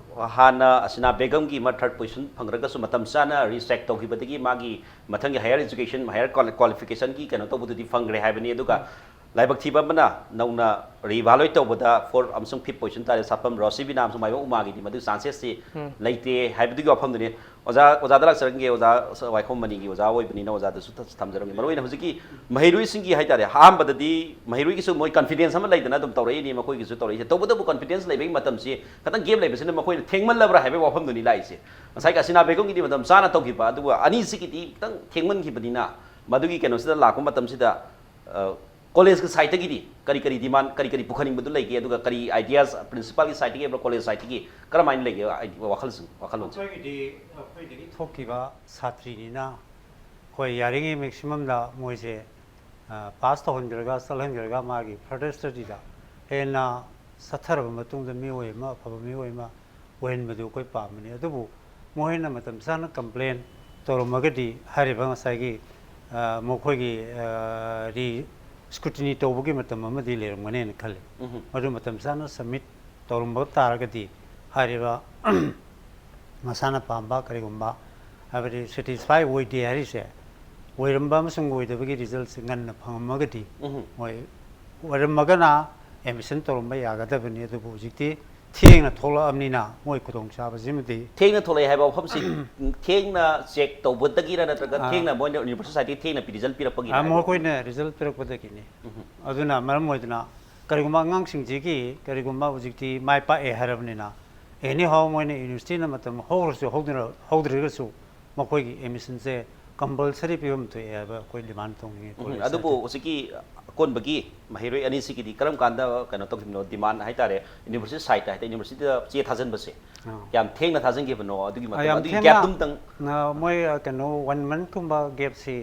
ꯍꯥꯟꯅ ꯑꯁꯤꯅꯥ ꯕꯦꯒꯝꯒꯤ ꯑꯃ ꯊꯥꯔꯠ ꯄꯣꯖꯤꯁꯟ ꯐꯪꯈ꯭ꯔꯒꯁꯨ ꯃꯇꯝ ꯆꯥꯅ ꯔꯤꯆꯦꯛ ꯇꯧꯈꯤꯕꯗꯒꯤ ꯃꯥꯒꯤ ꯃꯊꯪꯒꯤ ꯍꯥꯌꯔ ꯑꯦꯖꯨꯀꯦꯁꯟ, ꯍꯥꯌꯔ ꯀ꯭ꯋꯥꯂꯤꯐꯤꯀꯦꯁꯟꯒꯤ ꯀꯩꯅꯣ ꯇꯧꯕꯗꯨꯗꯤ ꯐꯪꯈ꯭ꯔꯦ ꯍꯥꯏꯕꯅꯤ꯫ ꯑꯗꯨꯒ ꯂꯥꯏꯕꯛ ꯊꯤꯕ ꯑꯃꯅ ꯅꯧꯅ ꯔꯤꯏꯚꯥꯂꯨꯑꯦꯠ ꯇꯧꯕꯗ ꯐꯣꯔꯠ ꯑꯃꯁꯨꯡ ꯐꯤꯐ ꯄꯣꯖꯤꯁꯟ ꯇꯥꯔꯦ ꯁꯥꯐꯝ ꯔꯣꯁꯤꯕꯤꯅꯥ ꯑꯃꯁꯨꯡ ꯃꯥꯏꯕꯝ ꯎꯃꯥꯒꯤꯗꯤ ꯃꯗꯨ ꯆꯥꯟꯁꯦꯁꯁꯤ ꯂꯩꯇꯦ ꯍꯥꯏꯕꯗꯨꯒꯤ ꯋꯥꯐꯝꯗꯨꯅꯤ꯫ ꯑꯣꯖꯥ, ꯑꯣꯖꯥꯗ ꯂꯥꯛꯆꯔꯝꯒꯦ꯫ ꯑꯣꯖꯥ ꯋꯥꯏꯈꯣꯝ ꯃꯅꯤꯒꯤ ꯑꯣꯖꯥ ꯑꯣꯏꯕꯅꯤꯅ ꯑꯣꯖꯥꯗꯁꯨ ꯊ- ꯊꯝꯖꯔꯝꯒꯦ꯫ ꯃꯔꯨꯑꯣꯏꯅ ꯍꯧꯖꯤꯛꯀꯤ ꯃꯍꯩꯔꯣꯏꯁꯤꯡꯒꯤ ꯍꯥꯏꯇꯥꯔꯦ, ꯑꯍꯥꯟꯕꯗꯗꯤ ꯃꯍꯩꯔꯣꯏꯒꯤꯁꯨ ꯃꯣꯏ ꯀꯟꯐꯤꯗꯦꯟꯁ ꯑꯃ ꯂꯩꯗꯅ ꯑꯗꯨꯝ ꯇꯧꯔꯛꯏꯅꯤ, ꯃꯈꯣꯏꯒꯤꯁꯨ ꯇꯧꯔꯛꯏꯁꯦ꯫ ꯇꯧꯕꯇꯕꯨ ꯀꯟꯐꯤꯗꯦꯟꯁ ꯂꯩꯕꯒꯤ ꯃꯇꯝꯁꯤ ꯈꯤꯇꯪ ꯒꯦꯞ ꯂꯩꯕꯁꯤꯅ ꯃꯈꯣꯏꯅ ꯊꯦꯡꯃꯜꯂꯕ꯭ꯔꯥ ꯍꯥꯏꯕꯒꯤ ꯋꯥꯐꯝꯗꯨꯅꯤ ꯂꯥꯛꯏꯁꯦ꯫ ꯉꯁꯥꯏꯒꯤ ꯑꯁꯤꯅꯥ ꯕꯦꯒꯝꯒꯤꯗꯤ ꯃꯇꯝ ꯆꯥꯅ ꯇꯧꯈꯤꯕ, ꯑꯗꯨꯒ ꯑꯅꯤꯁꯤꯒꯤꯗꯤ ꯈꯤꯇꯪ ꯊꯦꯡꯃꯟꯈꯤꯕꯅꯤꯅ ꯃꯗꯨꯒꯤ ꯀꯩꯅꯣꯁꯤꯗ ꯂꯥꯛꯄ ꯃꯇꯝꯁꯤꯗ, ꯑ, ꯀꯣꯂꯦꯖꯀꯤ ꯁꯥꯏꯠꯇꯒꯤꯗꯤ ꯀꯔꯤ ꯀꯔꯤ ꯗꯤꯃꯥꯟ, ꯀꯔꯤ ꯀꯔꯤ ꯄꯨꯈꯠꯅꯤꯡꯕꯗꯨ ꯂꯩꯒꯦ, ꯑꯗꯨꯒ ꯀꯔꯤ ꯑꯥꯏꯗꯤꯌꯥꯁ ꯄ꯭ꯔꯤꯟꯁꯤꯄꯥꯜꯒꯤ ꯁꯥꯏꯠꯇꯒꯤ ꯍꯥꯏꯕ꯭ꯔꯥ ꯀꯣꯂꯦꯖ ꯁꯥꯏꯠꯇꯒꯤ ꯀꯔꯝꯍꯥꯏꯅ ꯂꯩꯒꯦ, ꯑꯥꯏꯗꯤ-, ꯋꯥꯈꯜꯁꯤꯡ, ꯋꯥꯈꯜꯂꯣꯟꯁꯦ? ꯑꯩꯈꯣꯏꯒꯤꯗꯤ ꯑꯩꯈꯣꯏꯗꯒꯤ ꯊꯣꯛꯈꯤꯕ ꯁꯥꯇ꯭ꯔꯤꯅꯤꯅ ꯑꯩꯈꯣꯏ ꯌꯥꯔꯤꯉꯩ ꯃꯦꯛꯁꯤꯃꯝꯗ ꯃꯣꯏꯁꯦ ꯄꯥꯁ ꯇꯧꯍꯟꯈ꯭ꯔꯒ ꯆꯠꯍꯟꯈ꯭ꯔꯒ ꯃꯥꯒꯤ ꯐꯔꯗꯔ ꯁ꯭ꯇꯗꯤꯗ ꯍꯦꯟꯅ ꯆꯠꯊꯔꯕ ꯃꯇꯨꯡꯗ ꯃꯤꯑꯣꯏ ꯑꯃ, ꯑꯐꯕ ꯃꯤꯑꯣꯏ ꯑꯃ ꯑꯣꯏꯍꯟꯕꯗꯨ ꯑꯩꯈꯣꯏ ꯄꯥꯝꯕꯅꯤ꯫ ꯑꯗꯨꯕꯨ ꯃꯈꯣꯏꯅ ꯃꯇꯝ ꯆꯥꯅ ꯀꯝꯄ꯭ꯂꯦꯟ ꯇꯧꯔꯝꯃꯒꯗꯤ ꯍꯥꯏꯔꯤꯕ ꯉꯁꯥꯏꯒꯤ, ꯑ, ꯃꯈꯣꯏꯒꯤ, ꯑ, ꯔꯤ ꯁ꯭ꯀ꯭ꯔꯨꯇꯤꯅꯤ ꯇꯧꯕꯒꯤ ꯃꯇꯝ ꯑꯃꯗꯤ ꯂꯩꯔꯝꯒꯅꯦꯅ ꯈꯜꯂꯤ꯫ ꯃꯗꯨ ꯃꯇꯝ ꯆꯥꯅ ꯁꯕꯃꯤꯠ ꯇꯧꯔꯝꯕ ꯇꯥꯔꯒꯗꯤ ꯍꯥꯏꯔꯤꯕ ꯃꯁꯥꯅ ꯄꯥꯝꯕ ꯀꯔꯤꯒꯨꯝꯕ, ꯍꯥꯏꯕꯗꯤ ꯁꯦꯇꯤꯁꯐꯥꯏ ꯑꯣꯏꯗꯦ ꯍꯥꯏꯔꯤꯁꯦ ꯑꯣꯏꯔꯝꯕ ꯑꯃꯁꯨꯡ ꯑꯣꯏꯗꯕꯒꯤ ꯔꯤꯖꯜꯁꯦ ꯉꯟꯅ ꯐꯪꯉꯝꯃꯒꯗꯤ ꯎꯝ ꯃꯣꯏ ꯑꯣꯏꯔꯝꯃꯒꯅ ꯑꯦꯗꯃꯤꯁꯟ ꯇꯧꯔꯝꯕ ꯌꯥꯒꯗꯕꯅꯤ꯫ ꯑꯗꯨꯕꯨ ꯍꯧꯖꯤꯛꯇꯤ ꯊꯦꯡꯅ ꯊꯣꯛꯂꯛꯑꯕꯅꯤꯅ ꯃꯣꯏ ꯈꯨꯗꯣꯡꯆꯥꯕꯁꯤꯃꯗꯤ ꯊꯦꯡꯅ ꯊꯣꯛꯂꯛꯑꯦ ꯍꯥꯏꯕ ꯋꯥꯐꯝꯁꯤ ꯊꯦꯡꯅ ꯆꯦꯛ ꯇꯧꯕꯗꯒꯤꯔ ꯅꯠꯇ꯭ꯔꯒ ꯑꯥ꯫ ꯊꯦꯡꯅ ꯃꯣꯏꯅ ꯌꯨꯅꯤꯚꯔꯁꯤꯇꯤ ꯁꯥꯏꯠꯇꯒꯤ ꯊꯦꯡꯅ ꯄꯤ ꯔꯤꯖꯜ ꯄꯤꯔꯛꯄꯒꯤꯔ ꯑꯥ, ꯍꯥꯏꯕ? ꯃꯈꯣꯏꯅ ꯔꯤꯖꯜ ꯄꯤꯔꯛꯄꯗꯒꯤꯅꯤ꯫ ꯎꯝ ꯑꯗꯨꯅ ꯃꯔꯝ ꯑꯣꯏꯗꯅ ꯀꯔꯤꯒꯨꯝꯕ ꯑꯉꯥꯡꯁꯤꯡꯁꯤꯒꯤ ꯀꯔꯤꯒꯨꯝꯕ ꯍꯧꯖꯤꯛꯇꯤ ꯃꯥꯏ ꯄꯥꯛꯑꯦ ꯍꯥꯏꯔꯕꯅꯤꯅ ꯑꯦꯅꯤ ꯍꯥꯎ ꯃꯣꯏꯅ ꯌꯨꯅꯤꯚꯔꯁꯤꯇꯤꯅ ꯃꯇꯝ ꯍꯧꯔꯁꯨ ꯍꯧꯗ꯭ꯔ- ꯍꯧꯗ꯭ꯔꯒꯁꯨ ꯃꯈꯣꯏꯒꯤ ꯑꯦꯗꯃꯤꯁꯟꯁꯦ ꯀꯝꯄꯜꯁꯔꯤ ꯄꯤꯐꯝ ꯊꯣꯛꯑꯦ ꯍꯥꯏꯕ ꯑꯩꯈꯣꯏ ꯗꯤꯃꯥꯟ ꯇꯧꯅꯤꯡꯉꯤ꯫ ꯎꯝ, ꯀꯣꯂꯦꯖ ꯑꯗꯨꯕꯨ ꯁꯥꯏꯠꯇꯒꯤ꯫ ꯍꯧꯖꯤꯛꯀꯤ ꯑꯀꯣꯟꯕꯒꯤ ꯃꯍꯩꯔꯣꯏ ꯑꯅꯤꯁꯤꯒꯤꯗꯤ ꯀꯔꯝ ꯀꯥꯟꯗ ꯀꯩꯅꯣ ꯇꯧꯈꯤꯕꯅꯣ, ꯗꯤꯃꯥꯟ ꯍꯥꯏꯇꯥꯔꯦ, ꯌꯨꯅꯤꯚꯔꯁꯤꯇꯤ ꯁꯥꯏꯠꯇ ꯍꯥꯏꯇꯥꯔꯦ, ꯌꯨꯅꯤꯚꯔꯁꯤꯇꯤꯗ ꯆꯦ ꯊꯥꯖꯤꯟꯕꯁꯦ ꯑꯥ꯫ ꯀꯌꯥꯝ ꯊꯦꯡꯅ ꯊꯥꯖꯤꯟꯈꯤꯕꯅꯣ ꯑꯗꯨꯒꯤ ꯑꯥ, ꯃꯇꯝ, ꯌꯥꯝ ꯑꯗꯨꯒꯤ ꯊꯦꯡꯅ, ꯒꯦꯞꯇꯨꯝꯇꯪ? ꯑꯥ, ꯃꯣꯏ ꯑꯥ, ꯀꯩꯅꯣ ꯋꯥꯟ ꯃꯟꯊꯀꯨꯝꯕ ꯒꯦꯞꯁꯤ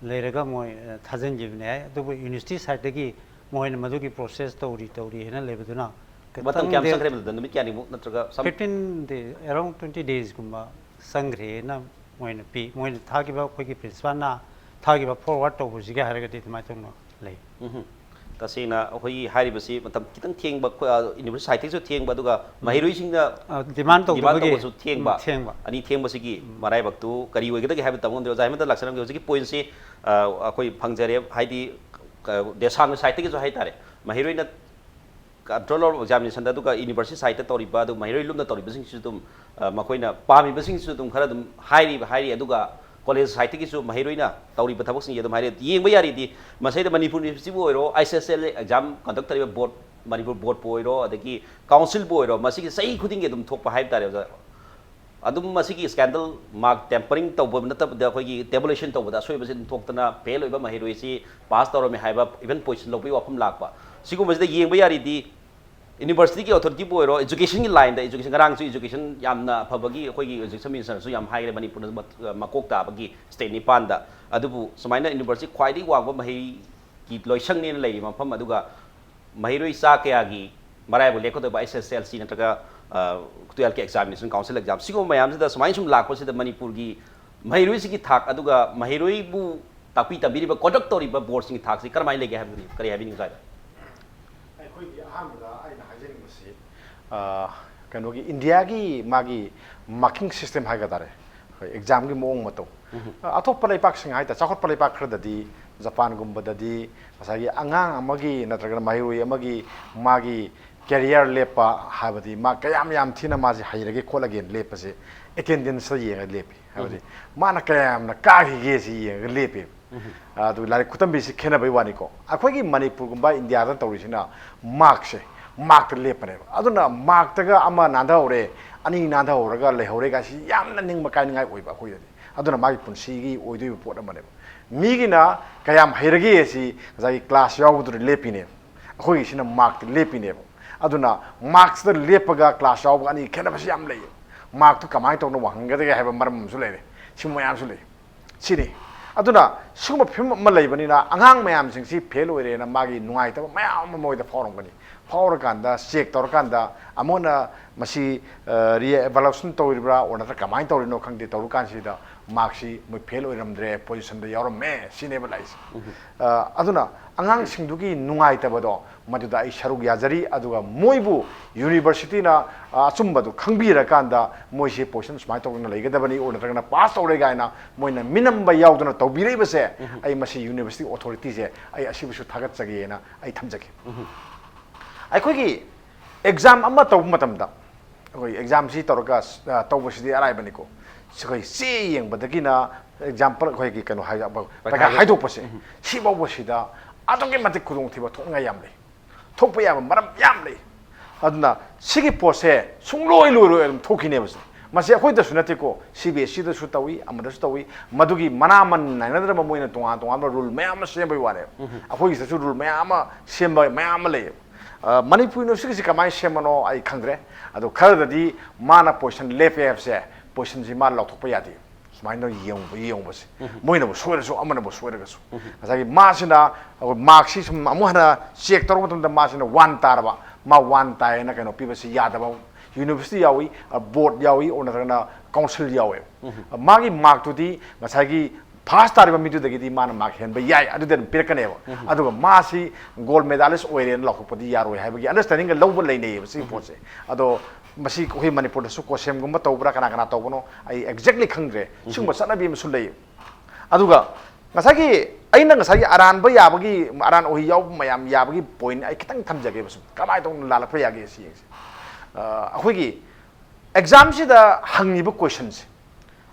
ꯂꯩꯔꯒ ꯃꯣꯏ ꯑꯥ, ꯊꯥꯖꯤꯟꯈꯤꯕꯅꯦ ꯍꯥꯏ꯫ ꯑꯗꯨꯕꯨ ꯌꯨꯅꯤꯚꯔꯁꯤꯇꯤ ꯁꯥꯏꯠꯇꯒꯤ ꯃꯣꯏꯅ ꯃꯗꯨꯒꯤ ꯄ꯭ꯔꯣꯁꯦꯁ ꯇꯧꯔꯤ ꯇꯧꯔꯤ ꯍꯥꯏꯅ ꯂꯩꯕꯗꯨꯅ ꯃꯇꯝ ꯀꯌꯥꯝ ꯆꯪꯈ꯭ꯔꯦ ꯃꯗꯨꯗ? ꯅꯨꯃꯤꯠ ꯀꯌꯥꯅꯤꯃꯨꯛ ꯅꯠꯇ꯭ꯔꯒ some? ꯐꯤꯐꯇꯤꯟ ꯗꯦ, ꯑꯦꯔꯥꯎꯟ ꯇ꯭ꯋꯦꯟꯇꯤ ꯗꯦꯖꯀꯨꯝꯕ ꯆꯪꯈ꯭ꯔꯦꯅ ꯃꯣꯏꯅ ꯄꯤ꯫ ꯃꯣꯏꯅ ꯊꯥꯈꯤꯕ ꯑꯩꯈꯣꯏꯒꯤ ꯄ꯭ꯔꯤꯟꯁꯤꯄꯥꯜꯅ ꯊꯥꯈꯤꯕ ꯐꯣꯔꯋꯥꯔꯗ ꯇꯧꯕꯁꯤꯒ ꯍꯥꯏꯔꯒꯗꯤ ꯑꯗꯨꯃꯥꯏꯅ ꯇꯧꯅ ꯂꯩ꯫ ꯎꯝꯍꯨꯝ꯫ ꯇꯁꯦꯡꯅ ꯑꯩꯈꯣꯏꯒꯤ ꯍꯥꯏꯔꯤꯕꯁꯤ ꯃꯇꯝ ꯈꯤꯇꯪ ꯊꯦꯡꯕ, ꯑꯩꯈꯣꯏ, ꯑ, ꯌꯨꯅꯤꯚꯔꯁꯤꯇꯤ ꯁꯥꯏꯠꯇꯒꯤꯁꯨ ꯊꯦꯡꯕ, ꯑꯗꯨꯒ ꯃꯍꯩꯔꯣꯏꯁꯤꯡꯅ ꯑ, ꯗꯤꯃꯥꯟ ꯗꯤꯃꯥꯟ ꯇꯧꯗꯕꯒꯤ ꯇꯧꯕꯁꯨ ꯊꯦꯡꯕ, ꯎꯝ, ꯊꯦꯡꯕ꯫ ꯑꯅꯤ ꯊꯦꯡꯕꯁꯤꯒꯤ ꯃꯔꯥꯏꯕꯛꯇꯨ ꯀꯔꯤ ꯑꯣꯏꯒꯗꯒꯦ ꯍꯥꯏꯕ ꯇꯝꯕ ꯉꯝꯗꯦ꯫ ꯑꯣꯖꯥ ꯍꯦꯃꯟꯇ ꯂꯥꯛꯆꯔꯝꯒꯦ꯫ ꯍꯧꯖꯤꯛꯀꯤ ꯄꯣꯏꯟꯁꯤ, ꯑ, ꯑꯩꯈꯣꯏ ꯐꯪꯖꯔꯦ, ꯍꯥꯏꯗꯤ, ꯑ, ꯗꯦꯁꯥꯡꯒꯤ ꯁꯥꯏꯠꯇꯒꯤꯁꯨ ꯍꯥꯏꯇꯥꯔꯦ, ꯃꯍꯩꯔꯣꯏꯅ ꯀꯟꯇ꯭ꯔꯣꯂꯔ ꯑꯦꯛꯖꯥꯃꯤꯅꯦꯁꯟꯗ, ꯑꯗꯨꯒ ꯌꯨꯅꯤꯚꯔꯁꯤꯇꯤ ꯁꯥꯏꯠꯇ ꯇꯧꯔꯤꯕ, ꯑꯗꯨ ꯃꯍꯩꯔꯣꯏ ꯂꯨꯝꯅ ꯇꯧꯔꯤꯕꯁꯤꯡꯁꯤꯁꯨ ꯑꯗꯨꯝ, ꯑ, ꯃꯈꯣꯏꯅ ꯄꯥꯝꯃꯤꯕꯁꯤꯡꯁꯤꯁꯨ ꯑꯗꯨꯝ ꯈꯔ ꯑꯗꯨꯝ ꯍꯥꯏꯔꯤꯕ, ꯍꯥꯏꯔꯤ꯫ ꯑꯗꯨꯒ ꯀꯣꯂꯦꯖ ꯁꯥꯏꯠꯇꯒꯤꯁꯨ ꯃꯍꯩꯔꯣꯏꯅ ꯇꯧꯔꯤꯕ ꯊꯕꯛꯁꯤꯡꯁꯦ ꯑꯗꯨꯝ ꯍꯥꯏꯔꯤ꯫ ꯌꯦꯡꯕ ꯌꯥꯔꯤꯗꯤ ꯃꯁꯤꯗ ꯃꯅꯤꯄꯨꯔ ꯌꯨꯅꯤꯚꯔꯁꯤꯇꯤꯕꯨ ꯑꯣꯏꯔꯣ, I C S L exam conduct ꯇꯧꯔꯤꯕ ꯕꯣꯔꯗ, ꯃꯅꯤꯄꯨꯔ ꯕꯣꯔꯗꯄꯨ ꯑꯣꯏꯔꯣ, ꯑꯗꯒꯤ ꯀꯥꯎꯟꯁꯤꯜꯕꯨ ꯑꯣꯏꯔꯣ, ꯃꯁꯤꯒꯤ ꯆꯍꯤ ꯈꯨꯗꯤꯡꯒꯤ ꯑꯗꯨꯝ ꯊꯣꯛꯄ ꯍꯥꯏꯕ ꯇꯥꯔꯦ, ꯑꯣꯖꯥ꯫ ꯑꯗꯨꯝ ꯃꯁꯤꯒꯤ ꯁ꯭ꯀꯦꯟꯗꯜ, ꯃꯥꯔꯛ ꯇꯦꯝꯄꯔꯤꯡ ꯇꯧꯕ ꯅꯠꯇꯕꯗ ꯑꯩꯈꯣꯏꯒꯤ ꯇꯦꯕꯨꯂꯦꯁꯟ ꯇꯧꯕꯗ ꯑꯁꯣꯏꯕꯁꯤ ꯑꯗꯨꯝ ꯊꯣꯛꯇꯅ ꯐꯦꯜ ꯑꯣꯏꯕ ꯃꯍꯩꯔꯣꯏꯁꯤ ꯄꯥꯁ ꯇꯧꯔꯝꯃꯦ ꯍꯥꯏꯕ, ꯏꯚꯟ ꯄꯣꯖꯤꯁꯟ ꯂꯧꯕꯒꯤ ꯋꯥꯐꯝ ꯂꯥꯛꯄ꯫ ꯁꯤꯒꯨꯝꯕꯁꯤꯗ ꯌꯦꯡꯕ ꯌꯥꯔꯤꯗꯤ ꯌꯨꯅꯤꯚꯔꯁꯤꯇꯤꯒꯤ ꯑꯣꯊꯣꯔꯤꯇꯤꯕꯨ ꯑꯣꯏꯔꯣ, ꯏꯖꯨꯀꯦꯁꯟꯒꯤ ꯂꯥꯏꯟꯗ, ꯏꯖꯨꯀꯦꯁꯟ, ꯉꯔꯥꯡꯁꯨ ꯏꯖꯨꯀꯦꯁꯟ ꯌꯥꯝꯅ ꯑꯐꯕꯒꯤ ꯑꯩꯈꯣꯏꯒꯤ ꯏꯖꯨꯀꯦꯁꯟ ꯃꯤꯅꯤꯁꯇꯔꯅꯁꯨ ꯌꯥꯝ ꯍꯥꯏꯈ꯭ꯔꯦ, ꯃꯅꯤꯄꯨꯔꯅ ꯃ-, ꯃꯀꯣꯛ ꯇꯥꯕꯒꯤ ꯁ꯭ꯇꯦꯠ ꯅꯤꯄꯥꯟꯗ꯫ ꯑꯗꯨꯕꯨ ꯁꯨꯃꯥꯏꯅ ꯌꯨꯅꯤꯚꯔꯁꯤꯇꯤ ꯈ꯭ꯋꯥꯏꯗꯒꯤ ꯋꯥꯡꯕ ꯃꯍꯩꯒꯤ ꯂꯣꯏꯁꯪꯅꯦꯅ ꯂꯩꯔꯤꯕ ꯃꯐꯝ ꯑꯗꯨꯒ ꯃꯍꯩꯔꯣꯏ ꯆꯥ ꯀꯌꯥꯒꯤ ꯃꯔꯥꯏꯕꯛ ꯂꯦꯞꯀꯗꯧꯕ ꯑꯦꯁ ꯑꯦꯁ ꯑꯦꯜ ꯁꯤ ꯅꯠꯇ꯭ꯔꯒ, ꯑ, ꯇꯨꯌꯦꯜꯐꯀꯤ ꯑꯦꯛꯖꯥꯃꯤꯅꯦꯁꯟ, ꯀꯥꯎꯟꯁꯤꯜ ꯑꯦꯛꯖꯥꯝ, ꯁꯤꯒꯨꯝꯕ ꯃꯌꯥꯝꯁꯤꯗ ꯁꯨꯃꯥꯏꯅ ꯁꯨꯝ ꯂꯥꯛꯄꯁꯤꯗ ꯃꯅꯤꯄꯨꯔꯒꯤ ꯃꯍꯩꯔꯣꯏꯁꯤꯡꯒꯤ ꯊꯥꯛ ꯑꯗꯨꯒ ꯃꯍꯩꯔꯣꯏꯕꯨ ꯇꯥꯛꯄꯤ ꯇꯝꯕꯤꯔꯤꯕ, ꯀꯣꯟꯗꯛ ꯇꯧꯔꯤꯕ ꯕꯣꯔꯗꯁꯤꯡꯒꯤ ꯊꯥꯛꯁꯤ ꯀꯔꯝꯍꯥꯏꯅ ꯂꯩꯒꯦ ꯍꯥꯏꯕꯗꯨꯅꯤ꯫ ꯀꯔꯤ ꯍꯥꯏꯕꯤꯅꯤꯡꯕ ꯁ꯭ꯋꯥꯏꯗ? ꯑꯩꯈꯣꯏꯒꯤ ꯑꯍꯥꯟꯕꯗ ꯑꯩꯅ ꯍꯥꯏꯖꯅꯤꯡꯕꯁꯤ, ꯑ, ꯀꯩꯅꯣꯒꯤ ꯏꯟꯗꯤꯌꯥꯒꯤ ꯃꯥꯒꯤ ꯃꯥꯔꯀꯤꯡ ꯁꯤꯁꯇꯦꯝ ꯍꯥꯏꯒ ꯇꯥꯔꯦ, ꯑꯩꯈꯣꯏ ꯑꯦꯛꯖꯥꯝꯒꯤ ꯃꯑꯣꯡ ꯃꯇꯧ, ꯑꯇꯣꯞꯄ ꯂꯩꯄꯥꯛꯁꯤꯡ ꯍꯥꯏꯇꯥꯔꯦ, ꯆꯥꯎꯈꯠꯄ ꯂꯩꯄꯥꯛ ꯈꯔꯗꯗꯤ, ꯖꯄꯥꯟꯒꯨꯝꯕꯗꯗꯤ ꯉꯁꯥꯏꯒꯤ ꯑꯉꯥꯡ ꯑꯃꯒꯤ ꯅꯠꯇ꯭ꯔꯒꯅ ꯃꯍꯩꯔꯣꯏ ꯑꯃꯒꯤ ꯃꯥꯒꯤ ꯀꯦꯔꯤꯌꯔ ꯂꯦꯞꯄ ꯍꯥꯏꯕꯗꯤ ꯃꯥ ꯀꯌꯥꯝ ꯌꯥꯝ ꯊꯤꯅ ꯃꯥꯁꯦ ꯍꯩꯔꯒꯦ ꯈꯣꯠꯂꯒꯦꯅ ꯂꯦꯞꯄꯁꯦ ꯑꯦꯇꯦꯟꯗꯦꯟꯁꯇ ꯌꯦꯡꯉꯒ ꯂꯦꯞꯄꯤ꯫ ꯍꯥꯏꯕꯗꯤ ꯃꯥꯅ ꯀꯌꯥꯝꯅ ꯀꯥꯈꯤꯒꯦ ꯁꯤ ꯌꯦꯡꯉꯒ ꯂꯦꯞꯄꯦꯕ꯫ ꯑꯗꯨ ꯂꯥꯏꯔꯤꯛ ꯈꯨꯇꯝꯕꯤꯁꯤ ꯈꯦꯠꯅꯕꯩ ꯋꯥꯅꯤꯀꯣ꯫ ꯑꯩꯈꯣꯏꯒꯤ ꯃꯅꯤꯄꯨꯔꯒꯨꯝꯕ ꯏꯟꯗꯤꯌꯥꯗ ꯇꯧꯔꯤꯁꯤꯅ ꯃꯥꯔꯛꯁꯦ, ꯃꯥꯔꯛꯇ ꯂꯦꯞꯄꯅꯦꯕ꯫ ꯑꯗꯨꯅ ꯃꯥꯔꯛꯇꯒ ꯑꯃ ꯅꯥꯟꯊꯍꯧꯔꯦ, ꯑꯅꯤ ꯅꯥꯟꯊꯍꯧꯔꯒ ꯂꯩꯍꯧꯔꯦ ꯀꯥꯏꯁꯤ ꯌꯥꯝꯅ ꯅꯤꯡꯕ ꯀꯥꯏꯅꯤꯡꯉꯥꯏ ꯑꯣꯏꯕ ꯑꯩꯈꯣꯏꯗꯗꯤ꯫ ꯑꯗꯨꯅ ꯃꯥꯒꯤ ꯄꯨꯟꯁꯤꯒꯤ ꯑꯣꯏꯗꯣꯏꯕ ꯄꯣꯠ ꯑꯃꯅꯦꯕ꯫ ꯃꯤꯒꯤꯅ ꯀꯌꯥꯝ ꯍꯩꯔꯒꯦ ꯑꯁꯤ ꯉꯁꯥꯏꯒꯤ ꯀ꯭ꯂꯥꯁ ꯌꯥꯎꯕꯗꯨꯗ ꯂꯦꯞꯄꯤꯅꯦꯕ, ꯑꯩꯈꯣꯏꯒꯤꯁꯤꯅ ꯃꯥꯔꯛꯇ ꯂꯦꯞꯄꯤꯅꯦꯕ꯫ ꯑꯗꯨꯅ ꯃꯥꯔꯛꯁꯤꯗ ꯂꯦꯞꯄꯒ ꯀ꯭ꯂꯥꯁ ꯌꯥꯎꯕꯒ ꯑꯅꯤ ꯈꯦꯠꯅꯕꯁꯤ ꯌꯥꯝ ꯂꯩꯌꯦ꯫ ꯃꯥꯔꯛꯇꯨ ꯀꯃꯥꯏꯅ ꯇꯧꯅ ꯋꯥꯡꯍꯟꯒꯗꯒꯦ ꯍꯥꯏꯕ ꯃꯔꯝ ꯑꯃꯁꯨ ꯂꯩꯔꯦ꯫ ꯁꯤ ꯃꯌꯥꯝꯁꯨ ꯂꯩ꯫ ꯁꯤꯅꯤ꯫ ꯑꯗꯨꯅ ꯁꯤꯒꯨꯝꯕ ꯐꯤꯕꯝ ꯑꯃ ꯂꯩꯕꯅꯤꯅ ꯑꯉꯥꯡ ꯃꯌꯥꯝꯁꯤꯡꯁꯤ ꯐꯦꯜ ꯑꯣꯏꯔꯦꯅ ꯃꯥꯒꯤ ꯅꯨꯡꯉꯥꯏꯇꯕ ꯃꯌꯥꯝ ꯑꯃ ꯃꯣꯏꯗ ꯐꯥꯎꯔꯝꯒꯅꯤ꯫ ꯐꯥꯎꯔꯀꯥꯟꯗ ꯆꯦꯛ ꯇꯧꯔꯀꯥꯟꯗ ꯑꯃꯨꯛ ꯍꯟꯅ ꯃꯁꯤ ꯔꯤꯑꯦꯚꯥꯂꯨꯑꯦꯁꯟ ꯇꯧꯔꯤꯕ꯭ꯔꯥ ꯑꯣꯔ ꯅꯠꯇ꯭ꯔꯒ ꯀꯃꯥꯏꯅ ꯇꯧꯔꯤꯅꯣ ꯈꯪꯗꯦ, ꯇꯧꯔꯀꯥꯟꯁꯤꯗ ꯃꯥꯔꯛꯁꯤ ꯃꯣꯏ ꯐꯦꯜ ꯑꯣꯏꯔꯝꯗ꯭ꯔꯦ, ꯄꯣꯖꯤꯁꯟꯗ ꯌꯥꯎꯔꯝꯃꯦ ꯁꯤꯅꯦꯕ ꯂꯥꯛꯏꯁꯦ꯫ ꯑ, ꯑꯗꯨꯅ ꯑꯉꯥꯡꯁꯤꯡꯗꯨꯒꯤ ꯅꯨꯡꯉꯥꯏꯇꯕꯗꯣ ꯃꯗꯨꯗ ꯑꯩ ꯁꯔꯨꯛ ꯌꯥꯖꯔꯤ, ꯑꯗꯨꯒ ꯃꯣꯏꯕꯨ ꯌꯨꯅꯤꯚꯔꯁꯤꯇꯤꯅ, ꯑ, ꯑꯆꯨꯝꯕꯗꯨ ꯈꯪꯕꯤꯔꯀꯥꯟꯗ ꯃꯣꯏꯁꯤ ꯄꯣꯖꯤꯁꯟ ꯁꯨꯃꯥꯏꯅ ꯇꯧꯗꯅ ꯂꯩꯒꯗꯕꯅꯤ ꯑꯣꯔ ꯅꯠꯇ꯭ꯔꯒꯅ ꯄꯥꯁ ꯇꯧꯔꯦ ꯀꯥꯏꯅ ꯃꯣꯏꯅ ꯃꯤꯅꯝꯕ ꯌꯥꯎꯗꯅ ꯇꯧꯕꯤꯔꯛꯏꯕꯁꯦ, ꯑꯩ ꯃꯁꯤ ꯌꯨꯅꯤꯚꯔꯁꯤꯇꯤ ꯑꯣꯊꯣꯔꯤꯇꯤꯁꯦ ꯑꯩ ꯑꯁꯤꯕꯨꯁꯨ ꯊꯥꯒꯠꯆꯒꯦꯅ ꯑꯩ ꯊꯝꯖꯒꯦ꯫ ꯑꯩꯈꯣꯏꯒꯤ ꯑꯦꯛꯖꯥꯝ ꯑꯃ ꯇꯧꯕ ꯃꯇꯝꯗ, ꯑꯩꯈꯣꯏ ꯑꯦꯛꯖꯥꯝꯁꯤ ꯇꯧꯔꯒ, ꯑ, ꯇꯧꯕꯁꯤꯗꯤ ꯑꯔꯥꯏꯕꯅꯤꯀꯣ꯫ ꯑꯩꯈꯣꯏ ꯆꯦ ꯌꯦꯡꯕꯗꯒꯤꯅ ꯑꯦꯛꯖꯥꯝꯄꯜ ꯑꯩꯈꯣꯏꯒꯤ ꯀꯩꯅꯣ ꯍꯥꯏ-, ꯄꯩꯈꯥ ꯍꯥꯏꯗꯣꯛꯄꯁꯦ, ꯁꯤꯐꯥꯎꯕꯁꯤꯗ ꯑꯗꯨꯛꯀꯤ ꯃꯇꯤꯛ ꯈꯨꯗꯣꯡꯊꯤꯕ ꯊꯣꯛꯅꯤꯡꯉꯥꯏ ꯌꯥꯝ ꯂꯩ꯫ ꯊꯣꯛꯄ ꯌꯥꯕ ꯃꯔꯝ ꯌꯥꯝ ꯂꯩ꯫ ꯑꯗꯨꯅ ꯁꯤꯒꯤ ꯄꯣꯠꯁꯦ ꯁꯨꯡꯂꯣꯏ ꯂꯣꯏꯔꯣꯏ ꯑꯗꯨꯝ ꯊꯣꯛꯈꯤꯅꯦꯕ ꯁꯦ꯫ ꯃꯁꯤ ꯑꯩꯈꯣꯏꯗꯁꯨ ꯅꯠꯇꯦꯀꯣ, ꯁꯤ ꯕꯤ ꯑꯦꯁ ꯁꯤꯗꯁꯨ ꯇꯧꯏ, ꯑꯃꯗꯁꯨ ꯇꯧꯏ꯫ ꯃꯗꯨꯒꯤ ꯃꯅꯥ ꯃꯟ ꯅꯥꯏꯅꯗ꯭ꯔꯕ ꯃꯣꯏꯅ ꯇꯣꯉꯥꯟ ꯇꯣꯉꯥꯟꯕ ꯔꯨꯜ ꯃꯌꯥꯝ ꯑꯃ ꯁꯦꯝꯕꯒꯤ ꯋꯥꯅꯦꯕ꯫ ꯑꯩꯈꯣꯏꯒꯤꯁꯤꯗꯁꯨ ꯔꯨꯜ ꯃꯌꯥꯝ ꯑꯃ ꯁꯦꯝꯕ ꯃꯌꯥꯝ ꯑꯃ ꯂꯩꯌꯦꯕ꯫ ꯑ, ꯃꯅꯤꯄꯨꯔ ꯌꯨꯅꯤꯚꯔꯁꯤꯇꯤꯒꯤꯁꯤ ꯀꯃꯥꯏꯅ ꯁꯦꯝꯕꯅꯣ ꯑꯩ ꯈꯪꯗ꯭ꯔꯦ꯫ ꯑꯗꯣ ꯈꯔꯗꯗꯤ ꯃꯥꯅ ꯄꯣꯖꯤꯁꯟ ꯂꯦꯞꯄꯦ ꯍꯥꯏꯕꯁꯦ, ꯄꯣꯖꯤꯁꯟꯁꯤ ꯃꯥ ꯂꯥꯎꯊꯣꯛꯄ ꯌꯥꯗꯦ꯫ ꯁꯨꯃꯥꯏꯅ ꯌꯦꯡꯕ, ꯌꯦꯡꯕꯁꯦ꯫ ꯃꯣꯏꯅꯕꯨ ꯁꯣꯏꯔꯁꯨ, ꯑꯃꯅꯕꯨ ꯁꯣꯏꯔꯒꯁꯨ꯫ ꯉꯁꯥꯏꯒꯤ ꯃꯥꯁꯤꯅ ꯑꯩꯈꯣꯏ ꯃꯥꯔꯛꯁꯤ ꯁꯨꯝ ꯑꯃꯨꯛ ꯍꯟꯅ ꯆꯦꯛ ꯇꯧꯔꯛꯄ ꯃꯇꯝꯗ ꯃꯥꯁꯤꯅ ꯋꯥꯟ ꯇꯥꯔꯕ, ꯃꯥ ꯋꯥꯟ ꯇꯥꯏꯌꯦꯅ ꯀꯩꯅꯣ ꯄꯤꯕꯁꯤ ꯌꯥꯗꯕ ꯌꯨꯅꯤꯚꯔꯁꯤꯇꯤ ꯌꯥꯎꯏ, ꯑ, ꯕꯣꯔꯗ ꯌꯥꯎꯏ, ꯑꯣꯔ ꯅꯠꯇ꯭ꯔꯒꯅ ꯀꯥꯎꯟꯁꯤꯜ ꯌꯥꯎꯋꯦ꯫ ꯃꯥꯒꯤ ꯃꯥꯔꯛꯇꯨꯗꯤ ꯉꯁꯥꯏꯒꯤ ꯐꯥꯔꯁ ꯇꯥꯔꯤꯕ ꯃꯤꯗꯨꯗꯒꯤꯗꯤ ꯃꯥꯅ ꯃꯥꯔꯛ ꯍꯦꯟꯕ ꯌꯥꯏ, ꯑꯗꯨꯗꯤ ꯑꯗꯨꯝ ꯄꯤꯔꯛꯀꯅꯦꯕ꯫ ꯑꯗꯨꯒ ꯃꯥꯁꯤ ꯒꯣꯜ ꯃꯦꯗꯥꯂꯤꯁ ꯑꯣꯏꯔꯦꯅ ꯂꯥꯎꯊꯣꯛꯄꯗꯤ ꯌꯥꯔꯣꯏ ꯍꯥꯏꯕꯒꯤ ꯑꯟꯗꯔꯁ꯭ꯇꯦꯟꯗꯤꯡꯒ ꯂꯧꯕ ꯂꯩꯅꯩꯌꯦꯕ ꯁꯤꯒꯤ ꯄꯣꯠꯁꯦ꯫ ꯑꯗꯣ ꯃꯁꯤ ꯑꯩꯈꯣꯏ ꯃꯅꯤꯄꯨꯔꯗꯁꯨ ꯀꯣꯁꯦꯝꯒꯨꯝꯕ ꯇꯧꯕ꯭ꯔꯥ, ꯀꯅꯥ ꯀꯅꯥ ꯇꯧꯕꯅꯣ ꯑꯩ exactly ꯈꯪꯗ꯭ꯔꯦ꯫ ꯁꯤꯒꯨꯝꯕ ꯆꯠꯅꯕꯤ ꯑꯃꯁꯨ ꯂꯩ꯫ ꯑꯗꯨꯒ ꯉꯁꯥꯏꯒꯤ ꯑꯩꯅ ꯉꯁꯥꯏꯒꯤ ꯑꯔꯥꯟꯕ ꯌꯥꯕꯒꯤ, ꯑꯔꯥꯟ ꯑꯣꯏ ꯌꯥꯎꯕ ꯃꯌꯥꯝ ꯌꯥꯕꯒꯤ point ꯑꯩ ꯈꯤꯇꯪ ꯊꯝꯖꯒꯦꯕ꯫ ꯁꯨꯝ ꯀꯃꯥꯏꯅ ꯇꯧꯅ ꯂꯥꯜꯂꯛꯄ ꯌꯥꯒꯦ ꯁꯤ ꯌꯦꯡꯁꯦ꯫ ꯑ, ꯑꯩꯈꯣꯏꯒꯤ examꯁꯤꯗ ꯍꯪꯉꯤꯕ questionꯁꯦ,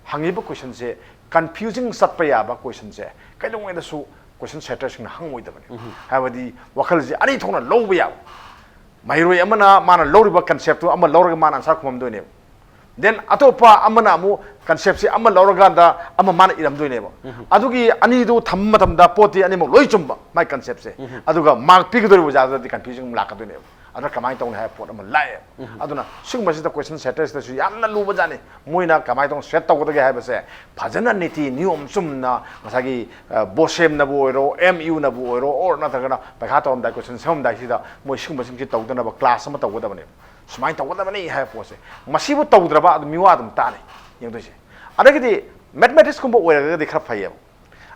ꯍꯪꯉꯤꯕ questionꯁꯦ confusing ꯆꯠꯄ ꯌꯥꯕ questionꯁꯦ ꯀꯩꯗꯧꯉꯩꯗꯁꯨ question setterꯁꯤꯡꯅ ꯍꯪꯉꯣꯏꯗꯕꯅꯤ꯫ ꯍꯥꯏꯕꯗꯤ ꯋꯥꯈꯜꯁꯦ ꯑꯅꯤ ꯊꯣꯛꯅ ꯂꯧꯕ ꯌꯥꯕ꯫ ꯃꯍꯩꯔꯣꯏ ꯑꯃꯅ ꯃꯥꯅ ꯂꯧꯔꯤꯕ conceptꯇꯨ ꯑꯃ ꯂꯧꯔꯒ ꯃꯥꯅ answer ꯈꯨꯝꯃꯝꯗꯣꯏꯅꯦꯕ꯫ Then ꯑꯇꯣꯞꯄ ꯑꯃꯅ ꯑꯃꯨꯛ conceptꯁꯦ ꯑꯃ ꯂꯧꯔꯀꯥꯟꯗ ꯑꯃ ꯃꯥꯅ ꯏꯔꯝꯗꯣꯏꯅꯦꯕ꯫ ꯑꯗꯨꯒꯤ ꯑꯅꯤꯗꯨ ꯊꯝꯕ ꯃꯇꯝꯗ ꯄꯣꯠꯇꯤ ꯑꯅꯤꯃꯛ ꯂꯣꯏ ꯆꯨꯝꯕ, ꯃꯥꯏ conceptꯁꯦ꯫ ꯑꯗꯨꯒ mark ꯄꯤꯒꯗꯧꯔꯤꯕ ꯑꯣꯖꯥꯗꯨꯗꯗꯤ confusion ꯑꯃ ꯂꯥꯛꯀꯗꯣꯏꯅꯦꯕ꯫ ꯑꯗꯨꯅ ꯀꯃꯥꯏꯅ ꯇꯧꯅꯤ ꯍꯥꯏꯕ ꯄꯣꯠ ꯑꯃ ꯂꯥꯛꯑꯦ꯫ ꯑꯗꯨꯅ ꯁꯤꯒꯨꯝꯕꯁꯤꯗ question setterꯁꯤꯗꯁꯨ ꯌꯥꯝꯅ ꯂꯨꯕ ꯖꯥꯠꯅꯤ꯫ ꯃꯣꯏꯅ ꯀꯃꯥꯏꯅ ꯇꯧꯅ set ꯇꯧꯒꯗꯒꯦ ꯍꯥꯏꯕꯁꯦ ꯐꯖꯅ ꯅꯤꯇꯤ ꯅꯤꯌꯣꯝ ꯆꯨꯝꯅ ꯉꯁꯥꯏꯒꯤ, ꯑ, ꯕꯣꯁꯦꯝꯅꯕꯨ ꯑꯣꯏꯔꯣ, ꯑꯦꯝ ꯌꯨꯅꯕꯨ ꯑꯣꯏꯔꯣ, or ꯅꯠꯇ꯭ꯔꯒꯅ ꯄꯩꯈꯥ ꯇꯧꯔꯝꯗꯥꯏ question ꯁꯦꯝꯃꯝꯗꯥꯏꯁꯤꯗ ꯃꯣꯏ ꯁꯤꯒꯨꯝꯕꯁꯤꯡꯁꯤ ꯇꯧꯗꯅꯕ class ꯑꯃ ꯇꯧꯒꯗꯕꯅꯦꯕ꯫ ꯁꯨꯃꯥꯏꯅ ꯇꯧꯒꯗꯕꯅꯤ ꯍꯥꯏꯕ ꯄꯣꯠꯁꯦ꯫ ꯃꯁꯤꯕꯨ ꯇꯧꯗ꯭ꯔꯕ ꯑꯗꯨꯝ ꯃꯤꯋꯥ ꯑꯗꯨꯝ ꯇꯥꯅꯤ꯫ ꯌꯦꯡꯗꯣꯏꯁꯦ꯫ ꯑꯗꯒꯤꯗꯤ mathematicsꯀꯨꯝꯕ ꯑꯣꯏꯔꯒꯗꯤ ꯈꯔ ꯐꯩꯌꯦꯕ꯫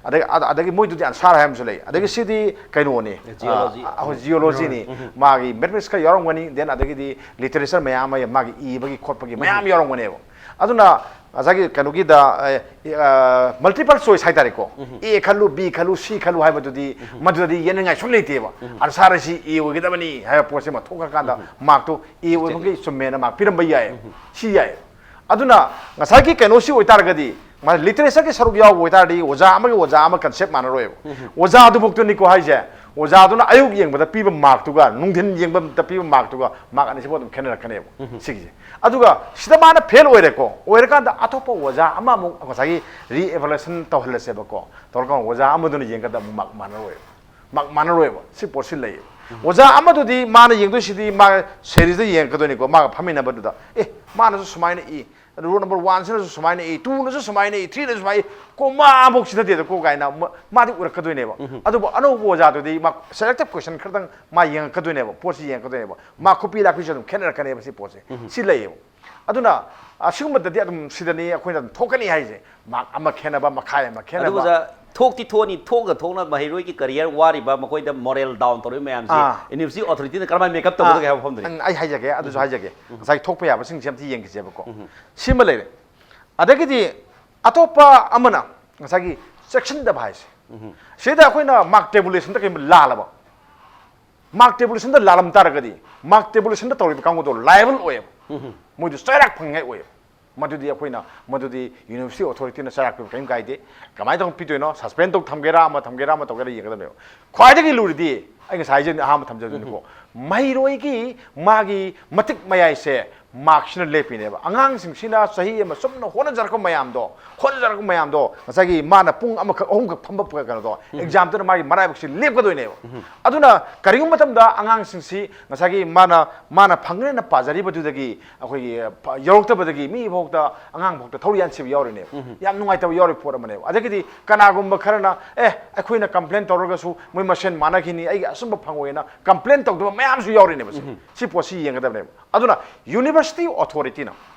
ꯑꯗꯒꯤ, ꯑ-, ꯑꯗꯒꯤ ꯃꯣꯏꯗꯨꯗꯤ answer ꯍꯥꯏ ꯑꯃꯁꯨ ꯂꯩ꯫ ꯑꯗꯒꯤ ꯁꯤꯗꯤ ꯀꯩꯅꯣꯅꯤ, Geology꯫ ꯑ, ꯑꯩꯈꯣꯏ geologyꯅꯤ꯫ ꯃꯥꯒꯤ mathematics ꯈꯔ ꯌꯥꯎꯔꯝꯒꯅꯤ, then ꯑꯗꯒꯤꯗꯤ literature ꯃꯌꯥꯝ ꯑꯃ ꯃꯥꯒꯤ ꯏꯕꯒꯤ ꯈꯣꯠꯄꯒꯤ ꯃꯌꯥꯝ ꯌꯥꯎꯔꯝꯒꯅꯦꯕ꯫ ꯑꯗꯨꯅ ꯉꯁꯥꯏꯒꯤ ꯀꯩꯅꯣꯒꯤꯗ, ꯑ, ꯑ, multiple choice ꯍꯥꯏꯇꯥꯔꯦꯀꯣ꯫ A ꯈꯜꯂꯨ, B ꯈꯜꯂꯨ, C ꯈꯜꯂꯨ ꯍꯥꯏꯕꯗꯨꯗꯤ ꯃꯗꯨꯗꯗꯤ ꯌꯦꯠꯅꯤꯡꯉꯥꯏ ꯁꯨꯝ ꯂꯩꯇꯦꯕ꯫ Answer ꯑꯁꯤ A ꯑꯣꯏꯒꯗꯕꯅꯤ ꯍꯥꯏꯕ ꯄꯣꯠꯁꯤꯃ ꯊꯣꯛꯈ꯭ꯔꯀꯥꯟꯗ markꯇꯨ A ꯑꯣꯏꯕꯒꯤ ꯆꯨꯝꯃꯦꯅ mark ꯄꯤꯔꯝꯕ ꯌꯥꯏ꯫ ꯁꯤ ꯌꯥꯏ꯫ ꯑꯗꯨꯅ ꯉꯁꯥꯏꯒꯤ ꯀꯩꯅꯣꯁꯤ ꯑꯣꯏꯇꯥꯔꯒꯗꯤ, ꯃꯥ literatureꯒꯤ ꯁꯔꯨꯛ ꯌꯥꯎꯕ ꯑꯣꯏꯇꯥꯔꯗꯤ ꯑꯣꯖꯥ ꯑꯃꯒꯤ ꯑꯣꯖꯥ ꯑꯃ concept ꯃꯥꯟꯅꯔꯣꯏꯕ꯫ ꯑꯣꯖꯥꯗꯨꯐꯥꯎꯇꯅꯤꯀꯣ ꯍꯥꯏꯁꯦ꯫ ꯑꯣꯖꯥꯗꯨꯅ ꯑꯌꯨꯛ ꯌꯦꯡꯕꯗ ꯄꯤꯕ markꯇꯨꯒ ꯅꯨꯡꯊꯤꯟ ꯌꯦꯡꯕꯗ ꯄꯤꯕ markꯇꯨꯒ mark ꯑꯅꯤꯁꯤꯐꯥꯎ ꯑꯗꯨꯝ ꯈꯦꯠꯅꯔꯛꯀꯅꯦꯕ꯫ ꯁꯤꯒꯤꯁꯦ꯫ ꯑꯗꯨꯒ ꯁꯤꯗ ꯃꯥꯅ fail ꯑꯣꯏꯔꯦꯀꯣ, ꯑꯣꯏꯔꯀꯥꯟꯗ ꯑꯇꯣꯞꯄ ꯑꯣꯖꯥ ꯑꯃꯃꯨꯛ ꯉꯁꯥꯏꯒꯤ re-evaluation ꯇꯧꯍꯜꯂꯁꯦꯕꯀꯣ꯫ ꯇꯧꯔꯀꯥꯟꯗ ꯑꯣꯖꯥ ꯑꯃꯗꯨꯅ ꯌꯦꯡꯒꯗꯕ mark ꯃꯥꯟꯅꯔꯣꯏꯕ꯫ Mark ꯃꯥꯟꯅꯔꯣꯏꯕ꯫ ꯁꯤ ꯄꯣꯠꯁꯤ ꯂꯩꯌꯦꯕ꯫ ꯑꯣꯖꯥ ꯑꯃꯗꯨꯗꯤ ꯃꯥꯅ ꯌꯦꯡꯗꯣꯏꯁꯤꯗꯤ ꯃꯥ series ꯌꯦꯡꯉꯛꯀꯗꯣꯏꯅꯤꯀꯣ, ꯃꯥꯒ ꯐꯝꯃꯤꯟꯅꯕꯗꯨꯗ, "ꯑꯦ, ꯃꯥꯅꯁꯨ ꯁꯨꯃꯥꯏꯅ ꯏ, ꯑꯗꯨ roll number oneꯁꯤꯅꯁꯨ ꯁꯨꯃꯥꯏꯅ ꯏ, twoꯅꯁꯨ ꯁꯨꯃꯥꯏꯅ ꯏ, threeꯅꯁꯨ ꯁꯨꯃꯥꯏꯅ ꯏ, comma ꯑꯃꯐꯥꯎ ꯁꯤꯖꯤꯟꯅꯗꯦꯗꯀꯣ" ꯀꯥꯏꯅ ꯃ-, ꯃꯥꯗꯤ ꯎꯔꯛꯀꯗꯣꯏꯅꯦꯕ꯫ ꯑꯗꯨꯕꯨ ꯑꯅꯧꯕ ꯑꯣꯖꯥꯗꯨꯗꯤ ꯃꯥ selective question ꯈꯔꯗꯪ ꯃꯥ ꯌꯦꯡꯉꯛꯀꯗꯣꯏꯅꯦꯕ, ꯄꯣꯠꯁꯤ ꯌꯦꯡꯉꯛꯀꯗꯣꯏꯅꯦꯕ꯫ ꯃꯥ ꯈꯨꯄꯤ ꯂꯥꯛꯄꯤꯁꯨ ꯑꯗꯨꯝ ꯈꯦꯠꯅꯔꯛꯀꯅꯦꯕ ꯁꯤ ꯄꯣꯠꯁꯦ꯫ ꯁꯤ ꯂꯩꯌꯦꯕ꯫ ꯑꯗꯨꯅ ꯑꯁꯤꯒꯨꯝꯕꯗꯗꯤ ꯑꯗꯨꯝ ꯁꯤꯗꯅꯤ ꯑꯩꯈꯣꯏꯅ ꯑꯗꯨꯝ ꯊꯣꯛꯀꯅꯤ ꯍꯥꯏꯁꯦ꯫ Mark ꯑꯃ ꯈꯦꯠꯅꯕ, ꯃꯈꯥꯏ ꯑꯃ ꯈꯦꯠꯅꯕ꯫ ꯑꯗꯨ ꯑꯣꯖꯥ, ꯊꯣꯛꯇꯤ ꯊꯣꯛꯑꯅꯤ, ꯊꯣꯛꯅ ꯊꯣꯛꯅ ꯃꯍꯩꯔꯣꯏꯒꯤ ꯀꯦꯔꯤꯌꯔ ꯋꯥꯔꯤꯕ, ꯃꯈꯣꯏꯗ ꯃꯣꯔꯦꯜ ꯗꯥꯎꯟ ꯇꯧꯔꯤꯕ ꯃꯌꯥꯝꯁꯦ ꯑꯥ꯫ ꯌꯨꯅꯤꯚꯔꯁꯤꯇꯤ ꯑꯣꯊꯣꯔꯤꯇꯤꯅ ꯀꯔꯝꯍꯥꯏꯅ ꯃꯦꯀꯞ ꯇꯧꯒꯗꯒꯦ ꯍꯥꯏꯕ ꯃꯐꯝꯗꯨꯅꯤ꯫ ꯑꯪ, ꯑꯩ ꯍꯥꯏꯖꯒꯦ, ꯑꯗꯨꯁꯨ ꯍꯥꯏꯖꯒꯦ꯫ ꯉꯁꯥꯏ ꯊꯣꯛꯄ ꯌꯥꯕꯁꯤꯡꯁꯦ ꯑꯝꯇ ꯌꯦꯡꯈꯤꯁꯦꯕꯀꯣ꯫ ꯁꯤꯃ ꯂꯩꯔꯦ꯫ ꯑꯗꯒꯤꯗꯤ ꯑꯇꯣꯞꯄ ꯑꯃꯅ ꯉꯁꯥꯏꯒꯤ ꯆꯦꯛꯁꯤꯟꯗꯕ ꯍꯥꯏꯁꯦ꯫ ꯁꯤꯗ ꯑꯩꯈꯣꯏꯅ ꯃꯥꯔꯛ ꯇꯦꯕꯨꯂꯦꯁꯟꯗ ꯀꯩꯒꯨꯝꯕ ꯂꯥꯜꯂꯕ, ꯃꯥꯔꯛ ꯇꯦꯕꯨꯂꯦꯁꯟꯗ ꯂꯥꯜꯂꯝ ꯇꯥꯔꯒꯗꯤ ꯃꯥꯔꯛ ꯇꯦꯕꯨꯂꯦꯁꯟꯗ ꯇꯧꯔꯤꯕ ꯀꯥꯡꯕꯨꯗꯣ ꯂꯥꯏꯕꯜ ꯑꯣꯏꯌꯦꯕ꯫ ꯃꯣꯏꯗꯨ ꯆꯩꯔꯥꯛ ꯐꯪꯅꯤꯡꯉꯥꯏ ꯑꯣꯏꯌꯦꯕ꯫ ꯃꯗꯨꯗꯤ ꯑꯩꯈꯣꯏꯅ, ꯃꯗꯨꯗꯤ ꯌꯨꯅꯤꯚꯔꯁꯤꯇꯤ ꯑꯣꯊꯣꯔꯤꯇꯤꯅ ꯆꯩꯔꯥꯛ ꯄꯤꯕ ꯀꯔꯤꯝ ꯀꯥꯏꯗꯦ꯫ ꯀꯃꯥꯏꯅ ꯇꯧꯅ ꯄꯤꯗꯣꯏꯅꯣ? ꯁꯁꯄꯦꯟ ꯇꯧ ꯊꯝꯒꯦꯔꯥ, ꯑꯃ ꯊꯝꯒꯦꯔꯥ, ꯑꯃ ꯇꯧꯒꯦꯔꯥ ꯌꯦꯡꯒꯗꯕꯅꯦꯕ꯫ ꯈ꯭ꯋꯥꯏꯗꯒꯤ ꯂꯨꯔꯤꯗꯤ ꯑꯩ ꯉꯁꯥꯏ ꯍꯥꯏꯖ-, ꯑꯍꯥꯟꯕ ꯊꯝꯖꯗꯣꯏꯅꯤꯀꯣ, ꯃꯍꯩꯔꯣꯏꯒꯤ ꯃꯥꯒꯤ ꯃꯇꯤꯛ ꯃꯌꯥꯏꯁꯦ ꯃꯥꯔꯛꯁꯤꯅ ꯂꯦꯞꯄꯤꯅꯦꯕ꯫ ꯑꯉꯥꯡꯁꯤꯡꯁꯤꯅ ꯆꯍꯤ ꯑꯃ ꯆꯨꯝꯅ ꯍꯣꯠꯅꯖꯔꯛꯄ ꯃꯌꯥꯝꯗꯣ, ꯍꯣꯠꯅꯖꯔꯛꯄ ꯃꯌꯥꯝꯗꯣ ꯉꯁꯥꯏꯒꯤ ꯃꯥꯅ ꯄꯨꯡ ꯑꯃꯈꯛ ꯑꯍꯨꯝꯈꯛ ꯐꯝꯕ ꯀꯩꯅꯣꯗꯣ, ꯑꯦꯛꯖꯥꯝꯗꯨꯅ ꯃꯥꯒꯤ ꯃꯔꯥꯏꯕꯛꯁꯤ ꯂꯦꯞꯀꯗꯣꯏꯅꯦꯕ꯫ ꯑꯗꯨꯅ ꯀꯔꯤꯒꯨꯝꯕ ꯃꯇꯝꯗ ꯑꯉꯥꯡꯁꯤꯡꯁꯤ ꯉꯁꯥꯏꯒꯤ ꯃꯥꯅ, ꯃꯥꯅ ꯐꯪꯒꯅꯦꯅ ꯄꯥꯖꯔꯤꯕꯗꯨꯗꯒꯤ ꯑꯩꯈꯣꯏꯒꯤ, ꯑ, ꯐ-, ꯌꯧꯔꯛꯇꯕꯗꯒꯤ ꯃꯤ ꯐꯥꯎꯗ, ꯑꯉꯥꯡ ꯐꯥꯎꯗ ꯊꯧꯔꯤ ꯌꯥꯟꯁꯤꯕ ꯌꯥꯎꯔꯤꯅꯦꯕ꯫ ꯌꯥꯝ ꯅꯨꯡꯉꯥꯏꯇꯕ ꯌꯥꯎꯔꯤ ꯄꯣꯠ ꯑꯃꯅꯦꯕ꯫ ꯑꯗꯒꯤꯗꯤ ꯀꯅꯥꯒꯨꯝꯕ ꯈꯔꯅ, "ꯑꯦ, ꯑꯩꯈꯣꯏꯅ ꯀꯝꯄ꯭ꯂꯦꯟ ꯇꯧꯔꯒꯁꯨ ꯃꯣꯏ ꯃꯁꯦꯟ ꯃꯥꯟꯅꯈꯤꯅꯤ, ꯑꯩꯒꯤ ꯑꯆꯨꯝꯕ ꯐꯪꯉꯣꯏꯅ" ꯀꯝꯄ꯭ꯂꯦꯟ ꯇꯧꯗꯕ ꯃꯌꯥꯝꯁꯨ ꯌꯥꯎꯔꯤꯅꯦꯕ꯫ ꯁꯤ, ꯁꯤ ꯄꯣꯠꯁꯤ ꯌꯦꯡꯒꯗꯕꯅꯦꯕ꯫ ꯑꯗꯨꯅ ꯌꯨꯅꯤꯚꯔꯁꯤꯇꯤ ꯑꯣꯊꯣꯔꯤꯇꯤꯅ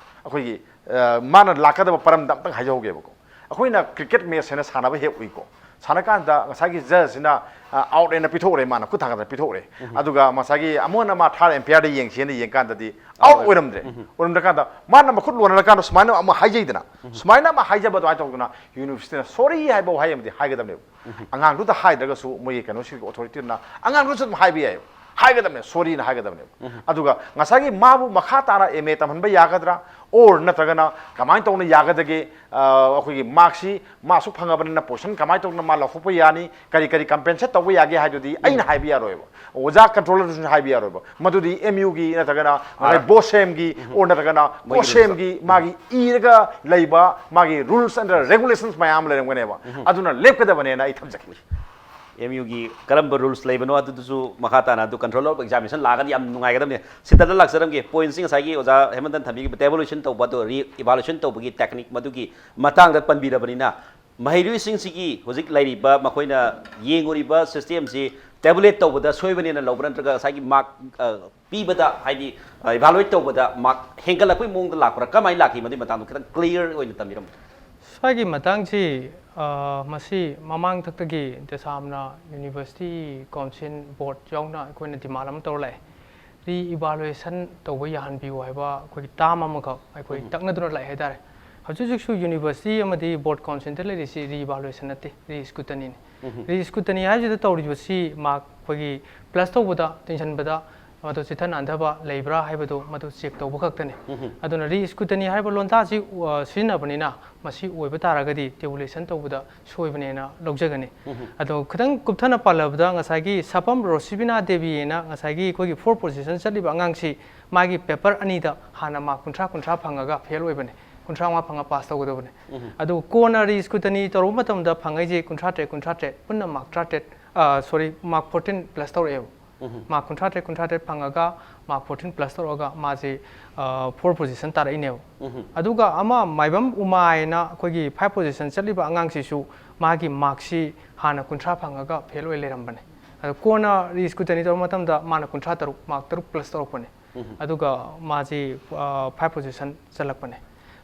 ꯑꯩꯈꯣꯏꯒꯤ, ꯑ, ꯃꯥꯅ ꯂꯥꯛꯀꯗꯕ ꯄꯔꯝꯗ ꯑꯝꯇꯪ ꯍꯥꯏꯖꯍꯧꯒꯦꯕꯀꯣ꯫ ꯑꯩꯈꯣꯏꯅ ꯀ꯭ꯔꯤꯀꯦꯠ ꯃꯦꯠꯆ ꯍꯥꯏꯅ ꯁꯥꯟꯅꯕ ꯍꯦꯛ ꯎꯏꯀꯣ꯫ ꯁꯥꯟꯅ ꯀꯥꯟꯗ ꯉꯁꯥꯏꯒꯤ ꯖꯖꯁꯤꯅ, ꯑ, ꯑꯥꯎꯠ ꯑꯅ ꯄꯤꯊꯣꯛꯎꯔꯦ, ꯃꯥꯅ ꯈꯨꯠ ꯊꯥꯡꯒꯠꯇꯅ ꯄꯤꯊꯣꯛꯎꯔꯦ꯫ ꯑꯗꯨꯒ ꯉꯁꯥꯏꯒꯤ ꯑꯃꯨꯛ ꯍꯟꯅ ꯃꯥ ꯊꯥꯔ ꯑꯦꯝꯄꯤꯌꯔꯗ ꯌꯦꯡꯁꯦꯅ ꯌꯦꯡ ꯀꯥꯟꯗꯗꯤ ꯑꯥꯎꯠ ꯑꯣꯏꯔꯝꯗ꯭ꯔꯦ꯫ ꯑꯣꯏꯔꯝꯗ꯭ꯔꯀꯥꯟꯗ ꯃꯥꯅ ꯃꯈꯨꯠ ꯂꯣꯟꯅꯔꯀꯥꯟꯗ ꯁꯨꯃꯥꯏꯅ ꯑꯃ ꯍꯥꯏꯖꯩꯗꯅ, ꯁꯨꯃꯥꯏꯅ ꯑꯃ ꯍꯥꯏꯖꯕ ꯑꯗꯨꯃꯥꯏꯅ ꯇꯧꯗꯅ ꯌꯨꯅꯤꯚꯔꯁꯤꯇꯤꯅ ꯁꯣꯔꯤ ꯍꯥꯏꯕ ꯋꯥꯍꯩ ꯑꯃꯗꯤ ꯍꯥꯏꯒꯗꯕꯅꯦꯕ꯫ ꯑꯉꯥꯡꯗꯨꯗ ꯍꯥꯏꯗ꯭ꯔꯒꯁꯨ ꯃꯣꯏꯒꯤ ꯀꯩꯅꯣꯁꯤꯒꯤ ꯑꯣꯊꯣꯔꯤꯇꯤꯗꯨꯅ ꯑꯉꯥꯡꯗꯨꯁꯨ ꯑꯗꯨꯝ ꯍꯥꯏꯕ ꯌꯥꯏꯑꯕ, ꯍꯥꯏꯒꯗꯕꯅꯦ, ꯁꯣꯔꯤꯅ ꯍꯥꯏꯒꯗꯕꯅꯦꯕ꯫ ꯑꯗꯨꯒ ꯉꯁꯥꯏꯒꯤ ꯃꯥꯕꯨ ꯃꯈꯥ ꯇꯥꯅ ꯑꯦꯝ ꯑꯦ ꯇꯝꯍꯟꯕ ꯌꯥꯒꯗ꯭ꯔꯥ, ꯑꯣꯔ ꯅꯠꯇ꯭ꯔꯒꯅ ꯀꯃꯥꯏꯅ ꯇꯧꯅ ꯌꯥꯒꯗꯒꯦ? ꯑ, ꯑꯩꯈꯣꯏꯒꯤ ꯃꯥꯔꯛꯁꯤ ꯃꯥꯁꯨ ꯐꯪꯉꯕꯅꯤꯅ ꯄꯣꯔꯁꯟ ꯀꯃꯥꯏꯅ ꯇꯧꯗꯅ ꯃꯥ ꯂꯧꯊꯣꯛꯄ ꯌꯥꯅꯤ, ꯀꯔꯤ ꯀꯔꯤ ꯀꯝꯄꯦꯟꯁꯦꯠ ꯇꯧꯕ ꯌꯥꯒꯦ ꯍꯥꯏꯗꯨꯗꯤ ꯑꯩꯅ ꯍꯥꯏꯕ ꯌꯥꯔꯣꯏꯕ, ꯑꯣꯖꯥ ꯀꯟꯇ꯭ꯔꯣꯂꯔꯗꯨꯁꯨ ꯍꯥꯏꯕ ꯌꯥꯔꯣꯏꯕ꯫ ꯃꯗꯨꯗꯤ ꯑꯦꯝ ꯌꯨꯒꯤ ꯅꯠꯇ꯭ꯔꯒꯅ ꯉꯁꯥꯏ ꯕꯣꯁꯦꯝꯒꯤ ꯑꯣꯔ ꯅꯠꯇ꯭ꯔꯒꯅ ꯃꯣꯏꯒꯤ ꯀꯣꯁꯦꯝꯒꯤ ꯃꯥꯒꯤ ꯏꯔꯒ ꯂꯩꯕ ꯃꯥꯒꯤ ꯔꯨꯜꯁ ꯑꯦꯟ ꯔꯦꯒꯨꯂꯦꯁꯟꯁ ꯃꯌꯥꯝ ꯑꯃ ꯂꯩꯔꯝꯒꯅꯦꯕ꯫ ꯑꯗꯨꯅ ꯂꯦꯞꯀꯗꯕꯅꯦꯅ ꯑꯩ ꯊꯝꯖꯒꯦ꯫ ꯑꯦꯝ ꯌꯨꯒꯤ ꯀꯔꯝꯕ ꯔꯨꯜꯁ ꯂꯩꯕꯅꯣ ꯑꯗꯨꯗꯨꯁꯨ ꯃꯈꯥ ꯇꯥꯅ ꯑꯗꯨ ꯀꯟꯇ꯭ꯔꯣꯂꯔ ꯑꯣꯐ ꯑꯦꯛꯖꯥꯃꯤꯅꯦꯁꯟ ꯂꯥꯛꯑꯒꯗꯤ ꯌꯥꯝ ꯅꯨꯡꯉꯥꯏꯒꯗꯕꯅꯦ꯫ ꯁꯤꯗ ꯂꯥꯛꯆꯔꯝꯒꯦ, ꯄꯣꯏꯟꯠꯁꯤ ꯉꯁꯥꯏꯒꯤ ꯑꯣꯖꯥ ꯍꯦꯃꯟꯇꯟ ꯊꯝꯕꯤꯈꯤꯕ ꯇꯦꯕꯨꯂꯦꯁꯟ ꯇꯧꯕ ꯑꯗꯨ ꯔꯤ ꯏꯚꯥꯂꯨꯑꯦꯁꯟ ꯇꯧꯕꯒꯤ ꯇꯦꯛꯅꯤꯛ ꯃꯗꯨꯒꯤ ꯃꯇꯥꯡꯗ ꯄꯟꯕꯤꯔꯕꯅꯤꯅ, ꯃꯍꯩꯔꯣꯏꯁꯤꯡꯁꯤꯒꯤ ꯍꯧꯖꯤꯛ ꯂꯩꯔꯤꯕ ꯃꯈꯣꯏꯅ ꯌꯦꯡꯉꯨꯔꯤꯕ ꯁꯤꯁꯇꯦꯝꯁꯤ ꯇꯦꯕꯨꯂꯦꯠ ꯇꯧꯕꯗ ꯁꯣꯏꯕꯅꯦꯅ ꯂꯧꯕ꯭ꯔꯥ, ꯅꯠꯇ꯭ꯔꯒ ꯉꯁꯥꯏꯒꯤ ꯃꯥꯔꯛ, ꯑ, ꯄꯤꯕꯗ, ꯍꯥꯏꯗꯤ, ꯑ, ꯏꯚꯥꯂꯨꯑꯦꯠ ꯇꯧꯕꯗ ꯃꯥꯔꯛ ꯍꯦꯟꯒꯠꯂꯛꯄꯒꯤ ꯃꯑꯣꯡꯗ ꯂꯥꯛꯄ꯭ꯔꯥ, ꯀꯃꯥꯏꯅ ꯂꯥꯛꯈꯤ? ꯃꯗꯨꯒꯤ ꯃꯇꯥꯡꯗꯣ ꯈꯤꯇꯪ ꯀ꯭ꯂꯤꯌꯥꯔ ꯑꯣꯏꯅ ꯇꯝꯕꯤꯔꯝꯃꯨ꯫ ꯁ꯭ꯋꯥꯏꯒꯤ ꯃꯇꯥꯡꯁꯤ, ꯑ, ꯃꯁꯤ ꯃꯃꯥꯡꯊꯛꯇꯒꯤ ꯗꯦꯁꯥꯝꯅ University Council Board ꯌꯥꯎꯅ ꯑꯩꯈꯣꯏꯅ demand ꯑꯃ ꯇꯧꯔ ꯂꯥꯛꯑꯦ꯫ Re-evaluation ꯇꯧꯕ ꯌꯥꯍꯟꯕꯤꯌꯨ ꯍꯥꯏꯕ ꯑꯩꯈꯣꯏꯒꯤ term ꯑꯃꯈꯛ ꯑꯩꯈꯣꯏ ꯎꯝ꯫ ꯇꯛꯅꯗꯨꯅ ꯂꯥꯛꯑꯦ ꯍꯥꯏꯇꯥꯔꯦ꯫ ꯍꯧꯖꯤꯛ ꯍꯧꯖꯤꯛꯁꯨ University ꯑꯃꯗꯤ Board Councilꯗ ꯂꯩꯔꯤꯁꯤ re-evaluation ꯅꯠꯇꯦ, re-scrutiny ꯅꯤ꯫ ꯎꯝ꯫ Re-scrutiny ꯍꯥꯏꯁꯤꯗ ꯇꯧꯔꯤꯕꯁꯤ ꯃꯥꯔꯛ ꯑꯩꯈꯣꯏꯒꯤ plus ꯇꯧꯕꯗ, ꯇꯤꯟꯁꯤꯟꯕꯗ ꯃꯗꯨ ꯆꯤꯠꯊ ꯅꯥꯟꯊꯕ ꯂꯩꯕ꯭ꯔꯥ ꯍꯥꯏꯕꯗꯨ ꯃꯗꯨ check ꯇꯧꯕ ꯈꯛꯇꯅꯤ꯫ ꯎꯝ꯫ ꯑꯗꯨꯅ re-scrutiny ꯍꯥꯏꯕ ꯂꯣꯟꯊꯥꯁꯤ, ꯑ, ꯁꯤꯖꯤꯟꯅꯕꯅꯤꯅ ꯃꯁꯤ ꯑꯣꯏꯕ ꯇꯥꯔꯒꯗꯤ tabulation ꯇꯧꯕꯗ ꯁꯣꯏꯕꯅꯦꯅ ꯂꯧꯖꯒꯅꯤ꯫ ꯎꯝ꯫ ꯑꯗꯣ ꯈꯤꯇꯪ ꯀꯨꯞꯊꯅ ꯄꯜꯂꯕꯗ ꯉꯁꯥꯏꯒꯤ ꯁꯥꯄꯝ ꯔꯣꯁꯤꯕꯤꯅꯥ ꯗꯦꯕꯤ ꯍꯥꯏꯅ ꯉꯁꯥꯏꯒꯤ ꯑꯩꯈꯣꯏꯒꯤ fourth position ꯆꯠꯂꯤꯕ ꯑꯉꯥꯡꯁꯤ ꯃꯥꯒꯤ paper ꯑꯅꯤꯗ ꯍꯥꯟꯅ ꯃꯥꯔꯛ ꯀꯨꯟꯊ꯭ꯔꯥ, ꯀꯨꯟꯊ꯭ꯔꯥ ꯐꯪꯉꯒ fail ꯑꯣꯏꯕꯅꯦ, ꯀꯨꯟꯊ꯭ꯔꯥ ꯃꯉꯥ ꯐꯪꯉ pass ꯇꯧꯒꯗꯕꯅꯦ꯫ ꯎꯝ꯫ ꯑꯗꯨ ꯀꯣꯟꯅ re-scrutiny ꯇꯧꯔꯨꯕ ꯃꯇꯝꯗ ꯐꯪꯉꯛꯏꯁꯦ ꯀꯨꯟꯊ꯭ꯔꯥ ꯇꯔꯦꯠ, ꯀꯨꯟꯊ꯭ꯔꯥ ꯇꯔꯦꯠ, ꯄꯨꯟꯅ ꯃꯥꯔꯛ ꯇꯔꯥ ꯇꯔꯦꯠ, ꯑ, sorry, ꯃꯥꯔꯛ fourteen plus ꯇꯧꯔꯛꯑꯦꯕ꯫ ꯎꯝ꯫ ꯃꯥꯔꯛ ꯀꯨꯟꯊ꯭ꯔꯥ ꯇꯔꯦꯠ, ꯀꯨꯟꯊ꯭ꯔꯥ ꯇꯔꯦꯠ ꯐꯪꯉꯒ ꯃꯥꯔꯛ fourteen plus ꯇꯧꯔꯛꯑꯒ ꯃꯥꯁꯦ, ꯑ, fourth position ꯇꯥꯔꯛꯏꯅꯦꯕ꯫ ꯎꯝ꯫ ꯑꯗꯨꯒ ꯑꯃ ꯃꯥꯏꯕꯝ ꯎꯃꯥ ꯍꯥꯏꯅ ꯑꯩꯈꯣꯏꯒꯤ five position ꯆꯠꯂꯤꯕ ꯑꯉꯥꯡꯁꯤꯁꯨ ꯃꯥꯒꯤ ꯃꯥꯔꯛꯁꯤ ꯍꯥꯟꯅ ꯀꯨꯟꯊ꯭ꯔꯥ ꯐꯪꯉꯒ fail ꯑꯣꯏ ꯂꯩꯔꯝꯕꯅꯦ꯫ ꯑꯗꯣ ꯀꯣꯟꯅ re-scrutiny ꯇꯧꯕ ꯃꯇꯝꯗ ꯃꯥꯅ ꯀꯨꯟꯊ꯭ꯔꯥ ꯇꯔꯨꯛ, ꯃꯥꯔꯛ ꯇꯔꯨꯛ plus ꯇꯧꯔꯛꯄꯅꯦ꯫ ꯎꯝ꯫ ꯑꯗꯨꯒ ꯃꯥꯁꯤ, ꯑ, five position ꯆꯠꯂꯛꯄꯅꯦ꯫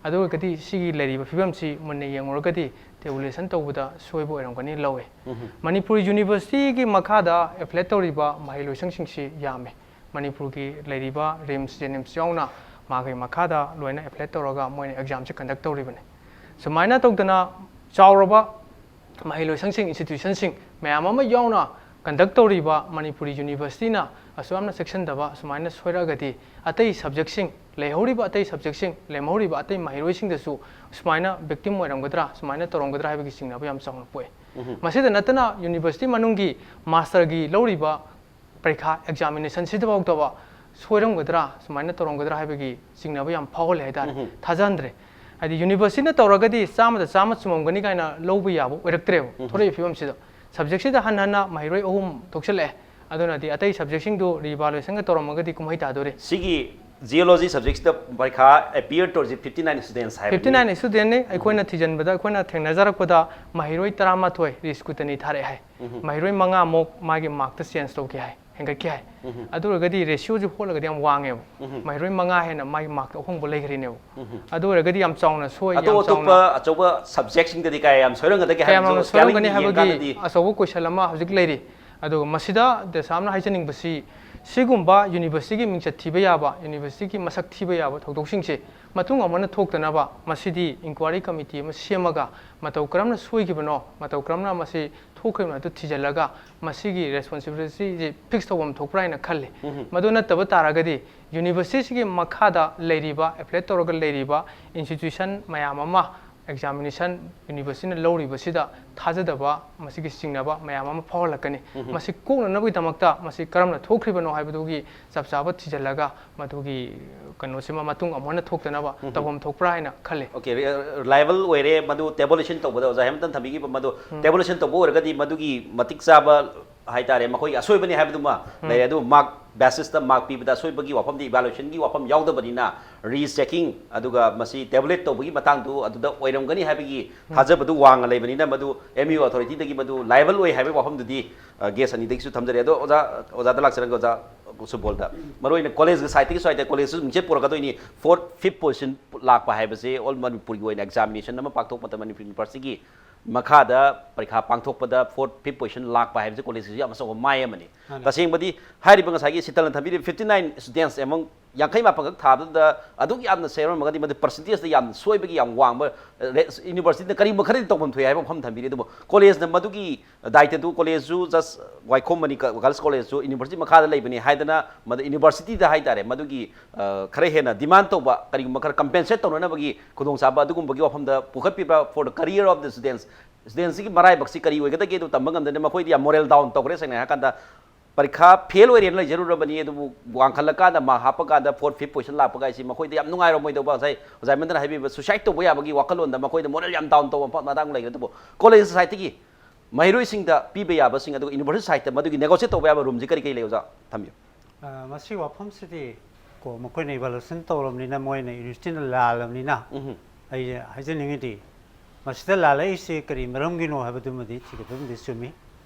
ꯑꯗꯨ ꯑꯣꯏꯔꯒꯗꯤ ꯁꯤꯒꯤ ꯂꯩꯔꯤꯕ ꯐꯤꯕꯝꯁꯤ ꯃꯨꯟꯅ ꯌꯦꯡꯉꯨꯔꯒꯗꯤ tabulation ꯇꯧꯕꯗ ꯁꯣꯏꯕ ꯑꯣꯏꯔꯝꯒꯅꯤ ꯂꯧꯋꯦ꯫ ꯎꯝ꯫ ꯃꯅꯤꯄꯨꯔ Universityꯒꯤ ꯃꯈꯥꯗ affiliate ꯇꯧꯔꯤꯕ ꯃꯍꯩꯂꯣꯏꯁꯪꯁꯤꯡꯁꯤ ꯌꯥꯝꯃꯦ꯫ ꯃꯅꯤꯄꯨꯔꯒꯤ ꯂꯩꯔꯤꯕ RIMS, JNIMS ꯌꯥꯎꯅ ꯃꯥꯒꯤ ꯃꯈꯥꯗ ꯂꯣꯏꯅ affiliate ꯇꯧꯔꯒ ꯃꯣꯏꯅ examꯁꯦ conduct ꯇꯧꯔꯤꯕꯅꯤ꯫ ꯁꯨꯃꯥꯏꯅ ꯇꯧꯗꯅ ꯆꯥꯎꯔꯕ ꯃꯍꯩꯂꯣꯏꯁꯪꯁꯤꯡ, institutionꯁꯤꯡ ꯃꯌꯥꯝ ꯑꯃ ꯌꯥꯎꯅ conduct ꯇꯧꯔꯤꯕ ꯃꯅꯤꯄꯨꯔꯤ Universityꯅ ꯑꯁꯨꯛ ꯌꯥꯝꯅ ꯆꯦꯛꯁꯤꯟꯗꯕ ꯁꯨꯃꯥꯏꯅ ꯁꯣꯏꯔꯛꯑꯒꯗꯤ ꯑꯇꯩ subjectꯁꯤꯡ, ꯂꯩꯍꯧꯔꯤꯕ ꯑꯇꯩ subjectꯁꯤꯡ, ꯂꯦꯝꯍꯧꯔꯤꯕ ꯑꯇꯩ ꯃꯍꯩꯔꯣꯏꯁꯤꯡꯗꯁꯨ ꯁꯨꯃꯥꯏꯅ victim ꯑꯣꯏꯔꯝꯒꯗ꯭ꯔꯥ, ꯁꯨꯃꯥꯏꯅ ꯇꯧꯔꯝꯒꯗ꯭ꯔꯥ ꯍꯥꯏꯕꯒꯤ ꯆꯤꯡꯅꯕ ꯌꯥꯝ ꯆꯥꯎꯅ ꯄꯣꯛꯑꯦ꯫ ꯎꯝ꯫ ꯃꯁꯤꯗ ꯅꯠꯇꯅ University ꯃꯅꯨꯡꯒꯤ masterꯒꯤ ꯂꯧꯔꯤꯕ ꯄꯔꯤꯈꯥ, examination ꯁꯤꯗꯐꯥꯎꯗꯕ ꯁꯣꯏꯔꯝꯒꯗ꯭ꯔꯥ, ꯁꯨꯃꯥꯏꯅ ꯇꯧꯔꯝꯒꯗ꯭ꯔꯥ ꯍꯥꯏꯕꯒꯤ ꯆꯤꯡꯅꯕ ꯌꯥꯝ ꯐꯥꯎꯍꯜꯂꯦ ꯍꯥꯏꯇꯥꯔꯦ꯫ ꯎꯝ꯫ ꯊꯥꯖꯍꯟꯗ꯭ꯔꯦ꯫ ꯍꯥꯏꯗꯤ Universityꯅ ꯇꯧꯔꯒꯗꯤ ꯆꯥꯝꯃꯗ ꯆꯥꯝꯃ ꯆꯨꯝꯃꯝꯒꯅꯤ ꯀꯥꯏꯅ ꯂꯧꯕ ꯌꯥꯕ ꯑꯣꯏꯔꯛꯇ꯭ꯔꯦꯕ꯫ ꯎꯝ꯫ ꯊꯣꯔꯛꯏꯕ ꯐꯤꯕꯝꯁꯤꯗ subjectꯁꯤꯗ ꯍꯟꯅ ꯍꯟꯅ ꯃꯍꯩꯔꯣꯏ ꯑꯍꯨꯝ ꯊꯣꯛꯆꯜꯂꯛꯑꯦ꯫ ꯑꯗꯨꯅꯗꯤ ꯑꯇꯩ subjectꯁꯤꯡꯗꯨ re-evaluationꯒ ꯇꯧꯔꯝꯃꯒꯗꯤ ꯀꯨꯝꯍꯩ ꯇꯥꯗꯣꯔꯤ꯫ ꯁꯤꯒꯤ Geology subjectꯁꯤꯗ ꯄꯔꯤꯈꯥ appear ꯇꯧꯔꯤꯁꯤ fifty nine students ꯍꯥꯏꯕꯅꯤ꯫ Fifty nine studentꯅꯤ꯫ ꯑꯩꯈꯣꯏꯅ ꯎꯝ꯫ ꯊꯤꯖꯤꯟꯕꯗ, ꯑꯩꯈꯣꯏꯅ ꯊꯦꯡꯅꯖꯔꯛꯄꯗ ꯃꯍꯩꯔꯣꯏ ꯇꯔꯥꯃꯥꯊꯣꯏ re-scrutiny ꯊꯥꯔꯛꯑꯦ ꯍꯥꯏ꯫ ꯎꯝ꯫ ꯃꯍꯩꯔꯣꯏ ꯃꯉꯥꯃꯨꯛ ꯃꯥꯒꯤ markꯇ change ꯇꯧꯈꯤ ꯍꯥꯏ꯫ ꯍꯦꯟꯒꯠꯈꯤ ꯍꯥꯏ꯫ ꯑꯗꯨ ꯑꯣꯏꯔꯒꯗꯤ ꯔꯦꯁꯤꯌꯣꯁꯤ ꯍꯣꯠꯂꯒꯗꯤ ꯌꯥꯝ ꯋꯥꯡꯉꯦꯕ꯫ ꯃꯍꯩꯔꯣꯏ ꯃꯉꯥ ꯍꯦꯟꯅ ꯃꯥꯒꯤ ꯃꯥꯔꯛꯇ ꯑꯍꯣꯡꯕ ꯂꯩꯈ꯭ꯔꯤꯅꯦꯕ꯫ ꯑꯗꯨ ꯑꯣꯏꯔꯒꯗꯤ ꯌꯥꯝ ꯆꯥꯎꯅ ꯁꯣꯏ, ꯌꯥꯝ ꯑꯇꯣꯞ ꯆꯥꯎꯅ ꯑꯇꯣꯞꯄ ꯑꯆꯧꯕ ꯁꯕꯖꯦꯛꯁꯤꯡꯗꯗꯤ ꯀꯌꯥ ꯌꯥꯝ ꯁꯣꯏꯔꯝꯒꯗꯒꯦ ꯀꯌꯥꯝ ꯌꯥꯝꯅ ꯍꯥꯏꯕꯗꯨ ꯁꯣꯏꯔꯝꯒꯅꯤ ꯇꯦꯂꯦꯟ ꯍꯥꯏꯕꯒꯤ ꯌꯦꯡꯀꯥꯟꯗꯗꯤ ꯑꯆꯧꯕ ꯀꯣꯏꯁꯟ ꯑꯃ ꯍꯧꯖꯤꯛ ꯂꯩꯔꯤ꯫ ꯑꯗꯨꯒ ꯃꯁꯤꯗ ꯗꯦꯁꯥꯝꯅ ꯍꯥꯏꯖꯅꯤꯡꯕꯁꯤ, ꯁꯤꯒꯨꯝꯕ ꯌꯨꯅꯤꯚꯔꯁꯤꯇꯤꯒꯤ ꯃꯤꯡꯆꯠ ꯊꯤꯕ ꯌꯥꯕ, ꯌꯨꯅꯤꯚꯔꯁꯤꯇꯤꯒꯤ ꯃꯁꯛ ꯊꯤꯕ ꯌꯥꯕ ꯊꯧꯗꯣꯛꯁꯤꯡꯁꯦ ꯃꯇꯨꯡ ꯑꯃꯨꯛ ꯍꯟꯅ ꯊꯣꯛꯇꯅꯕ ꯃꯁꯤꯗꯤ ꯏꯟꯀ꯭ꯋꯥꯏꯔꯤ ꯀꯃꯤꯇꯤ ꯑꯃ ꯁꯦꯝꯃꯒ ꯃꯇꯧ ꯀꯔꯝꯅ ꯁꯣꯏꯈꯤꯕꯅꯣ, ꯃꯇꯧ ꯀꯔꯝꯅ ꯃꯁꯤ ꯊꯣꯛꯈ꯭ꯔꯤꯕꯅꯣ ꯑꯗꯨ ꯊꯤꯖꯤꯜꯂꯒ ꯃꯁꯤꯒꯤ ꯔꯦꯁꯄꯣꯟꯁꯤꯕꯤꯂꯤꯇꯤꯁꯦ ꯐꯤꯛꯁ ꯇꯧꯕ ꯑꯃ ꯊꯣꯛꯄ꯭ꯔꯥ ꯍꯥꯏꯅ ꯈꯜꯂꯤ꯫ ꯃꯗꯨ ꯅꯠꯇꯕ ꯇꯥꯔꯒꯗꯤ ꯌꯨꯅꯤꯚꯔꯁꯤꯇꯤꯁꯤꯒꯤ ꯃꯈꯥꯗ ꯂꯩꯔꯤꯕ, ꯑꯦꯐꯤꯂꯦꯠ ꯇꯧꯔꯒ ꯂꯩꯔꯤꯕ ꯏꯟꯁꯇꯤꯇ꯭ꯌꯨꯁꯟ ꯃꯌꯥꯝ ꯑꯃ ꯑꯦꯛꯖꯥꯃꯤꯅꯦꯁꯟ ꯌꯨꯅꯤꯚꯔꯁꯤꯇꯤꯅ ꯂꯧꯔꯤꯕꯁꯤꯗ ꯊꯥꯖꯗꯕ, ꯃꯁꯤꯒꯤ ꯆꯤꯡꯅꯕ ꯃꯌꯥꯝ ꯑꯃ ꯐꯥꯎꯍꯜꯂꯛꯀꯅꯤ꯫ ꯃꯁꯤ ꯀꯣꯛꯅꯅꯕꯒꯤꯗꯃꯛꯇ ꯃꯁꯤ ꯀꯔꯝꯅ ꯊꯣꯛꯈ꯭ꯔꯤꯕꯅꯣ ꯍꯥꯏꯕꯗꯨꯒꯤ ꯆꯞ ꯆꯥꯕ ꯊꯤꯖꯤꯜꯂꯒ ꯃꯗꯨꯒꯤ ꯀꯩꯅꯣꯁꯤꯃ ꯃꯇꯨꯡ ꯑꯃꯨꯛ ꯍꯟꯅ ꯊꯣꯛꯇꯅꯕ ꯇꯧꯐꯝ ꯊꯣꯛꯄ꯭ꯔꯥ ꯍꯥꯏꯅ ꯈꯜꯂꯤ꯫ ꯑꯣꯀꯦ, ꯔꯤꯂꯥꯏꯕꯜ ꯑꯣꯏꯔꯦ꯫ ꯃꯗꯨ ꯇꯦꯕꯨꯂꯦꯁꯟ ꯇꯧꯕꯗ, ꯑꯣꯖꯥ ꯍꯦꯃꯟꯇꯅ ꯊꯝꯕꯤꯈꯤꯕ ꯃꯗꯨ ꯇꯦꯕꯨꯂꯦꯁꯟ ꯇꯧꯕ ꯑꯣꯏꯔꯒꯗꯤ ꯃꯗꯨꯒꯤ ꯃꯇꯤꯛ ꯆꯥꯕ ꯍꯥꯏꯇꯥꯔꯦ, ꯃꯈꯣꯏꯒꯤ ꯑꯁꯣꯏꯕꯅꯤ ꯍꯥꯏꯕꯗꯨꯃ ꯂꯩꯔꯦ꯫ ꯑꯗꯨꯕꯨ ꯃꯥꯔꯛ ꯕꯦꯁꯤꯁꯇ ꯃꯥꯔꯛ ꯄꯤꯕꯗ ꯑꯁꯣꯏꯕꯒꯤ ꯋꯥꯐꯝꯗꯤ, ꯏꯚꯥꯂꯨꯑꯦꯁꯟꯒꯤ ꯋꯥꯐꯝ ꯌꯥꯎꯗꯕꯅꯤꯅ, ꯔꯤꯆꯦꯀꯤꯡ ꯑꯗꯨꯒ ꯃꯁꯤ ꯇꯦꯕꯨꯂꯦꯠ ꯇꯧꯕꯒꯤ ꯃꯇꯥꯡꯗꯨ ꯑꯗꯨꯗ ꯑꯣꯏꯔꯝꯒꯅꯤ ꯍꯥꯏꯕꯒꯤ ꯊꯥꯖꯕꯗꯨ ꯋꯥꯡꯅ ꯂꯩꯕꯅꯤꯅ, ꯃꯗꯨ ꯑꯦꯝ ꯌꯨ ꯑꯣꯊꯣꯔꯤꯇꯤꯗꯒꯤ ꯃꯗꯨ ꯂꯥꯏꯕꯜ ꯑꯣꯏ ꯍꯥꯏꯕꯒꯤ ꯋꯥꯐꯝꯗꯨꯗꯤ, ꯑ, ꯒꯦꯁ ꯑꯅꯤꯗꯒꯤꯁꯨ ꯊꯝꯖꯔꯦ꯫ ꯑꯗꯣ ꯑꯣꯖꯥ, ꯑꯣꯖꯥꯗ ꯂꯥꯛꯆꯔꯒꯦ꯫ ꯑꯣꯖꯥ ꯁꯨꯕꯣꯜꯗ, ꯃꯔꯨꯑꯣꯏꯅ ꯀꯣꯂꯦꯖꯀꯤ ꯁꯥꯏꯠꯇꯒꯤꯁꯨ ꯍꯥꯏꯇꯥꯔꯦ, ꯀꯣꯂꯦꯖꯁꯨ ꯃꯤꯡꯆꯠ ꯄꯨꯔꯛꯀꯗꯣꯏꯅꯤ, ꯐꯣꯔꯠ ꯐꯤꯐ ꯄꯣꯖꯤꯁꯟ ꯂꯥꯛꯄ ꯍꯥꯏꯕꯁꯦ ꯑꯣꯜ ꯃꯅꯤꯄꯨꯔꯒꯤ ꯑꯣꯏꯅ ꯑꯦꯛꯖꯥꯃꯤꯅꯦꯁꯟ ꯑꯃ ꯄꯥꯡꯊꯣꯛꯄꯗ ꯃꯅꯤꯄꯨꯔ ꯌꯨꯅꯤꯚꯔꯁꯤꯇꯤꯒꯤ ꯃꯈꯥꯗ ꯄꯔꯤꯈꯥ ꯄꯥꯡꯊꯣꯛꯄꯗ ꯐꯣꯔꯠ ꯐꯤꯐ ꯄꯣꯖꯤꯁꯟ ꯂꯥꯛꯄ ꯍꯥꯏꯕꯁꯤ ꯀꯣꯂꯦꯖꯁꯤꯁꯨ ꯌꯥꯝ ꯑꯆꯧꯕ ꯃꯥꯏ ꯑꯃꯅꯤ꯫ ꯃꯥꯅꯤ꯫ ꯇꯁꯦꯡꯕꯗꯤ ꯍꯥꯏꯔꯤꯕ ꯉꯁꯥꯏꯒꯤ ꯁꯤꯇꯜꯅ ꯊꯝꯕꯤꯔꯤꯕ fifty nine students among ꯌꯥꯡꯈꯩ ꯃꯥꯄꯟꯈꯛ ꯊꯥꯕꯗꯨꯗ ꯑꯗꯨꯛ ꯌꯥꯝꯅ ꯁꯦꯝꯂꯝꯃꯒꯗꯤ ꯃꯗꯨ ꯄꯔꯁꯦꯟꯇꯦꯖꯇ ꯌꯥꯝꯅ ꯁꯣꯏꯕꯒꯤ ꯌꯥꯝ ꯋꯥꯡꯕ, ꯔꯦ-, ꯌꯨꯅꯤꯚꯔꯁꯤꯇꯤꯅ ꯀꯔꯤꯒꯨꯝꯕ ꯈꯔꯗꯤ ꯇꯧꯐꯝ ꯊꯣꯛꯏ ꯍꯥꯏꯕ ꯃꯐꯝ ꯊꯝꯕꯤꯔꯤ꯫ ꯑꯗꯨꯕꯨ ꯀꯣꯂꯦꯖꯅ ꯃꯗꯨꯒꯤ ꯗꯥꯏꯇꯗꯨ, ꯀꯣꯂꯦꯖꯁꯨ just ꯋꯥꯏꯈꯣꯝ ꯃꯅꯤ ꯒ-, ꯒꯔꯜꯁ ꯀꯣꯂꯦꯖꯁꯨ ꯌꯨꯅꯤꯚꯔꯁꯤꯇꯤ ꯃꯈꯥꯗ ꯂꯩꯕꯅꯤ ꯍꯥꯏꯗꯅ ꯃꯗꯨ ꯌꯨꯅꯤꯚꯔꯁꯤꯇꯤꯗ ꯍꯥꯏꯇꯥꯔꯦ, ꯃꯗꯨꯒꯤ, ꯑ, ꯈꯔ ꯍꯦꯟꯅ ꯗꯤꯃꯥꯟ ꯇꯧꯕ, ꯀꯔꯤꯒꯨꯝꯕ ꯈꯔ ꯀꯝꯄꯦꯟꯁꯦꯠ ꯇꯧꯅꯅꯕꯒꯤ ꯈꯨꯗꯣꯡꯆꯥꯕ ꯑꯗꯨꯒꯨꯝꯕꯒꯤ ꯋꯥꯐꯝꯗ ꯄꯨꯈꯠꯄꯤꯕ꯭ꯔꯥ? For the career of the students, ꯁ꯭ꯇꯨꯗꯦꯟꯁꯤꯒꯤ ꯃꯔꯥꯏꯕꯛꯁꯤ ꯀꯔꯤ ꯑꯣꯏꯒꯗꯒꯦ ꯑꯗꯨ ꯇꯝꯕ ꯉꯝꯗꯅ ꯃꯈꯣꯏꯗꯤ ꯌꯥꯝ ꯃꯣꯔꯦꯜ ꯗꯥꯎꯟ ꯇꯧꯈ꯭ꯔꯦ꯫ ꯁꯦꯡꯅ ꯍꯥꯏꯔꯀꯥꯟꯗ ꯄꯔꯤꯈꯥ ꯐꯦꯜ ꯑꯣꯏꯔꯦꯅ ꯂꯩꯖꯔꯨꯔꯕꯅꯤ, ꯑꯗꯨꯕꯨ ꯋꯥꯡꯈꯠꯂꯀꯥꯟꯗ ꯃꯥꯔꯛ ꯍꯥꯞꯄꯀꯥꯟꯗ ꯐꯣꯔꯠ ꯐꯤꯐ ꯄꯣꯖꯤꯁꯟ ꯂꯥꯛꯄꯒ ꯍꯥꯏꯁꯤ ꯃꯈꯣꯏꯗ ꯌꯥꯝ ꯅꯨꯡꯉꯥꯏꯔꯝꯃꯣꯏꯗꯧꯕ, ꯉꯁꯥꯏ ꯑꯣꯖꯥ ꯃꯦꯟꯗꯅ ꯍꯥꯏꯕꯤꯕ ꯁꯨꯏꯁꯥꯏꯠ ꯇꯧꯕ ꯌꯥꯕꯒꯤ ꯋꯥꯈꯜꯂꯣꯟꯗ ꯃꯈꯣꯏꯗ ꯃꯣꯔꯦꯜ ꯌꯥꯝ ꯗꯥꯎꯟ ꯇꯧꯕ ꯃꯐꯝ ꯃꯇꯥꯡ ꯂꯩꯈ꯭ꯔꯦ꯫ ꯑꯗꯨꯕꯨ ꯀꯣꯂꯦꯖ ꯁꯥꯏꯠꯇꯒꯤ ꯃꯍꯩꯔꯣꯏꯁꯤꯡꯗ ꯄꯤꯕ ꯌꯥꯕꯁꯤꯡ, ꯑꯗꯨꯒ ꯌꯨꯅꯤꯚꯔꯁꯤꯇꯤ ꯁꯥꯏꯠꯇ ꯃꯗꯨꯒꯤ ꯅꯦꯒꯣꯁꯤꯌꯦꯠ ꯇꯧꯕ ꯌꯥꯕ ꯔꯨꯝꯁꯤ ꯀꯔꯤ ꯀꯔꯤ ꯂꯩ, ꯑꯣꯖꯥ? ꯊꯝꯕꯤꯌꯨ꯫ ꯑ, ꯃꯁꯤ ꯋꯥꯐꯝꯁꯤꯗꯤ ꯀꯣ ꯃꯈꯣꯏꯅ ꯏꯚꯥꯂꯨꯑꯦꯁꯟ ꯇꯧꯔꯕꯅꯤꯅ ꯃꯣꯏꯅ ꯌꯨꯅꯤꯚꯔꯁꯤꯇꯤꯅ ꯂꯥꯜꯂꯕꯅꯤꯅ ꯎꯝ꯫ ꯑꯩ ꯍꯥꯏꯖꯅꯤꯡꯉꯤꯗꯤ ꯃꯁꯤꯗ ꯂꯥꯜꯂꯛꯏꯁꯤ ꯀꯔꯤ ꯃꯔꯝꯒꯤꯅꯣ ꯍꯥꯏꯕꯗꯨꯃꯗꯤ ꯊꯤꯒꯠꯄꯕꯨꯗꯤ ꯆꯨꯝꯃꯤ꯫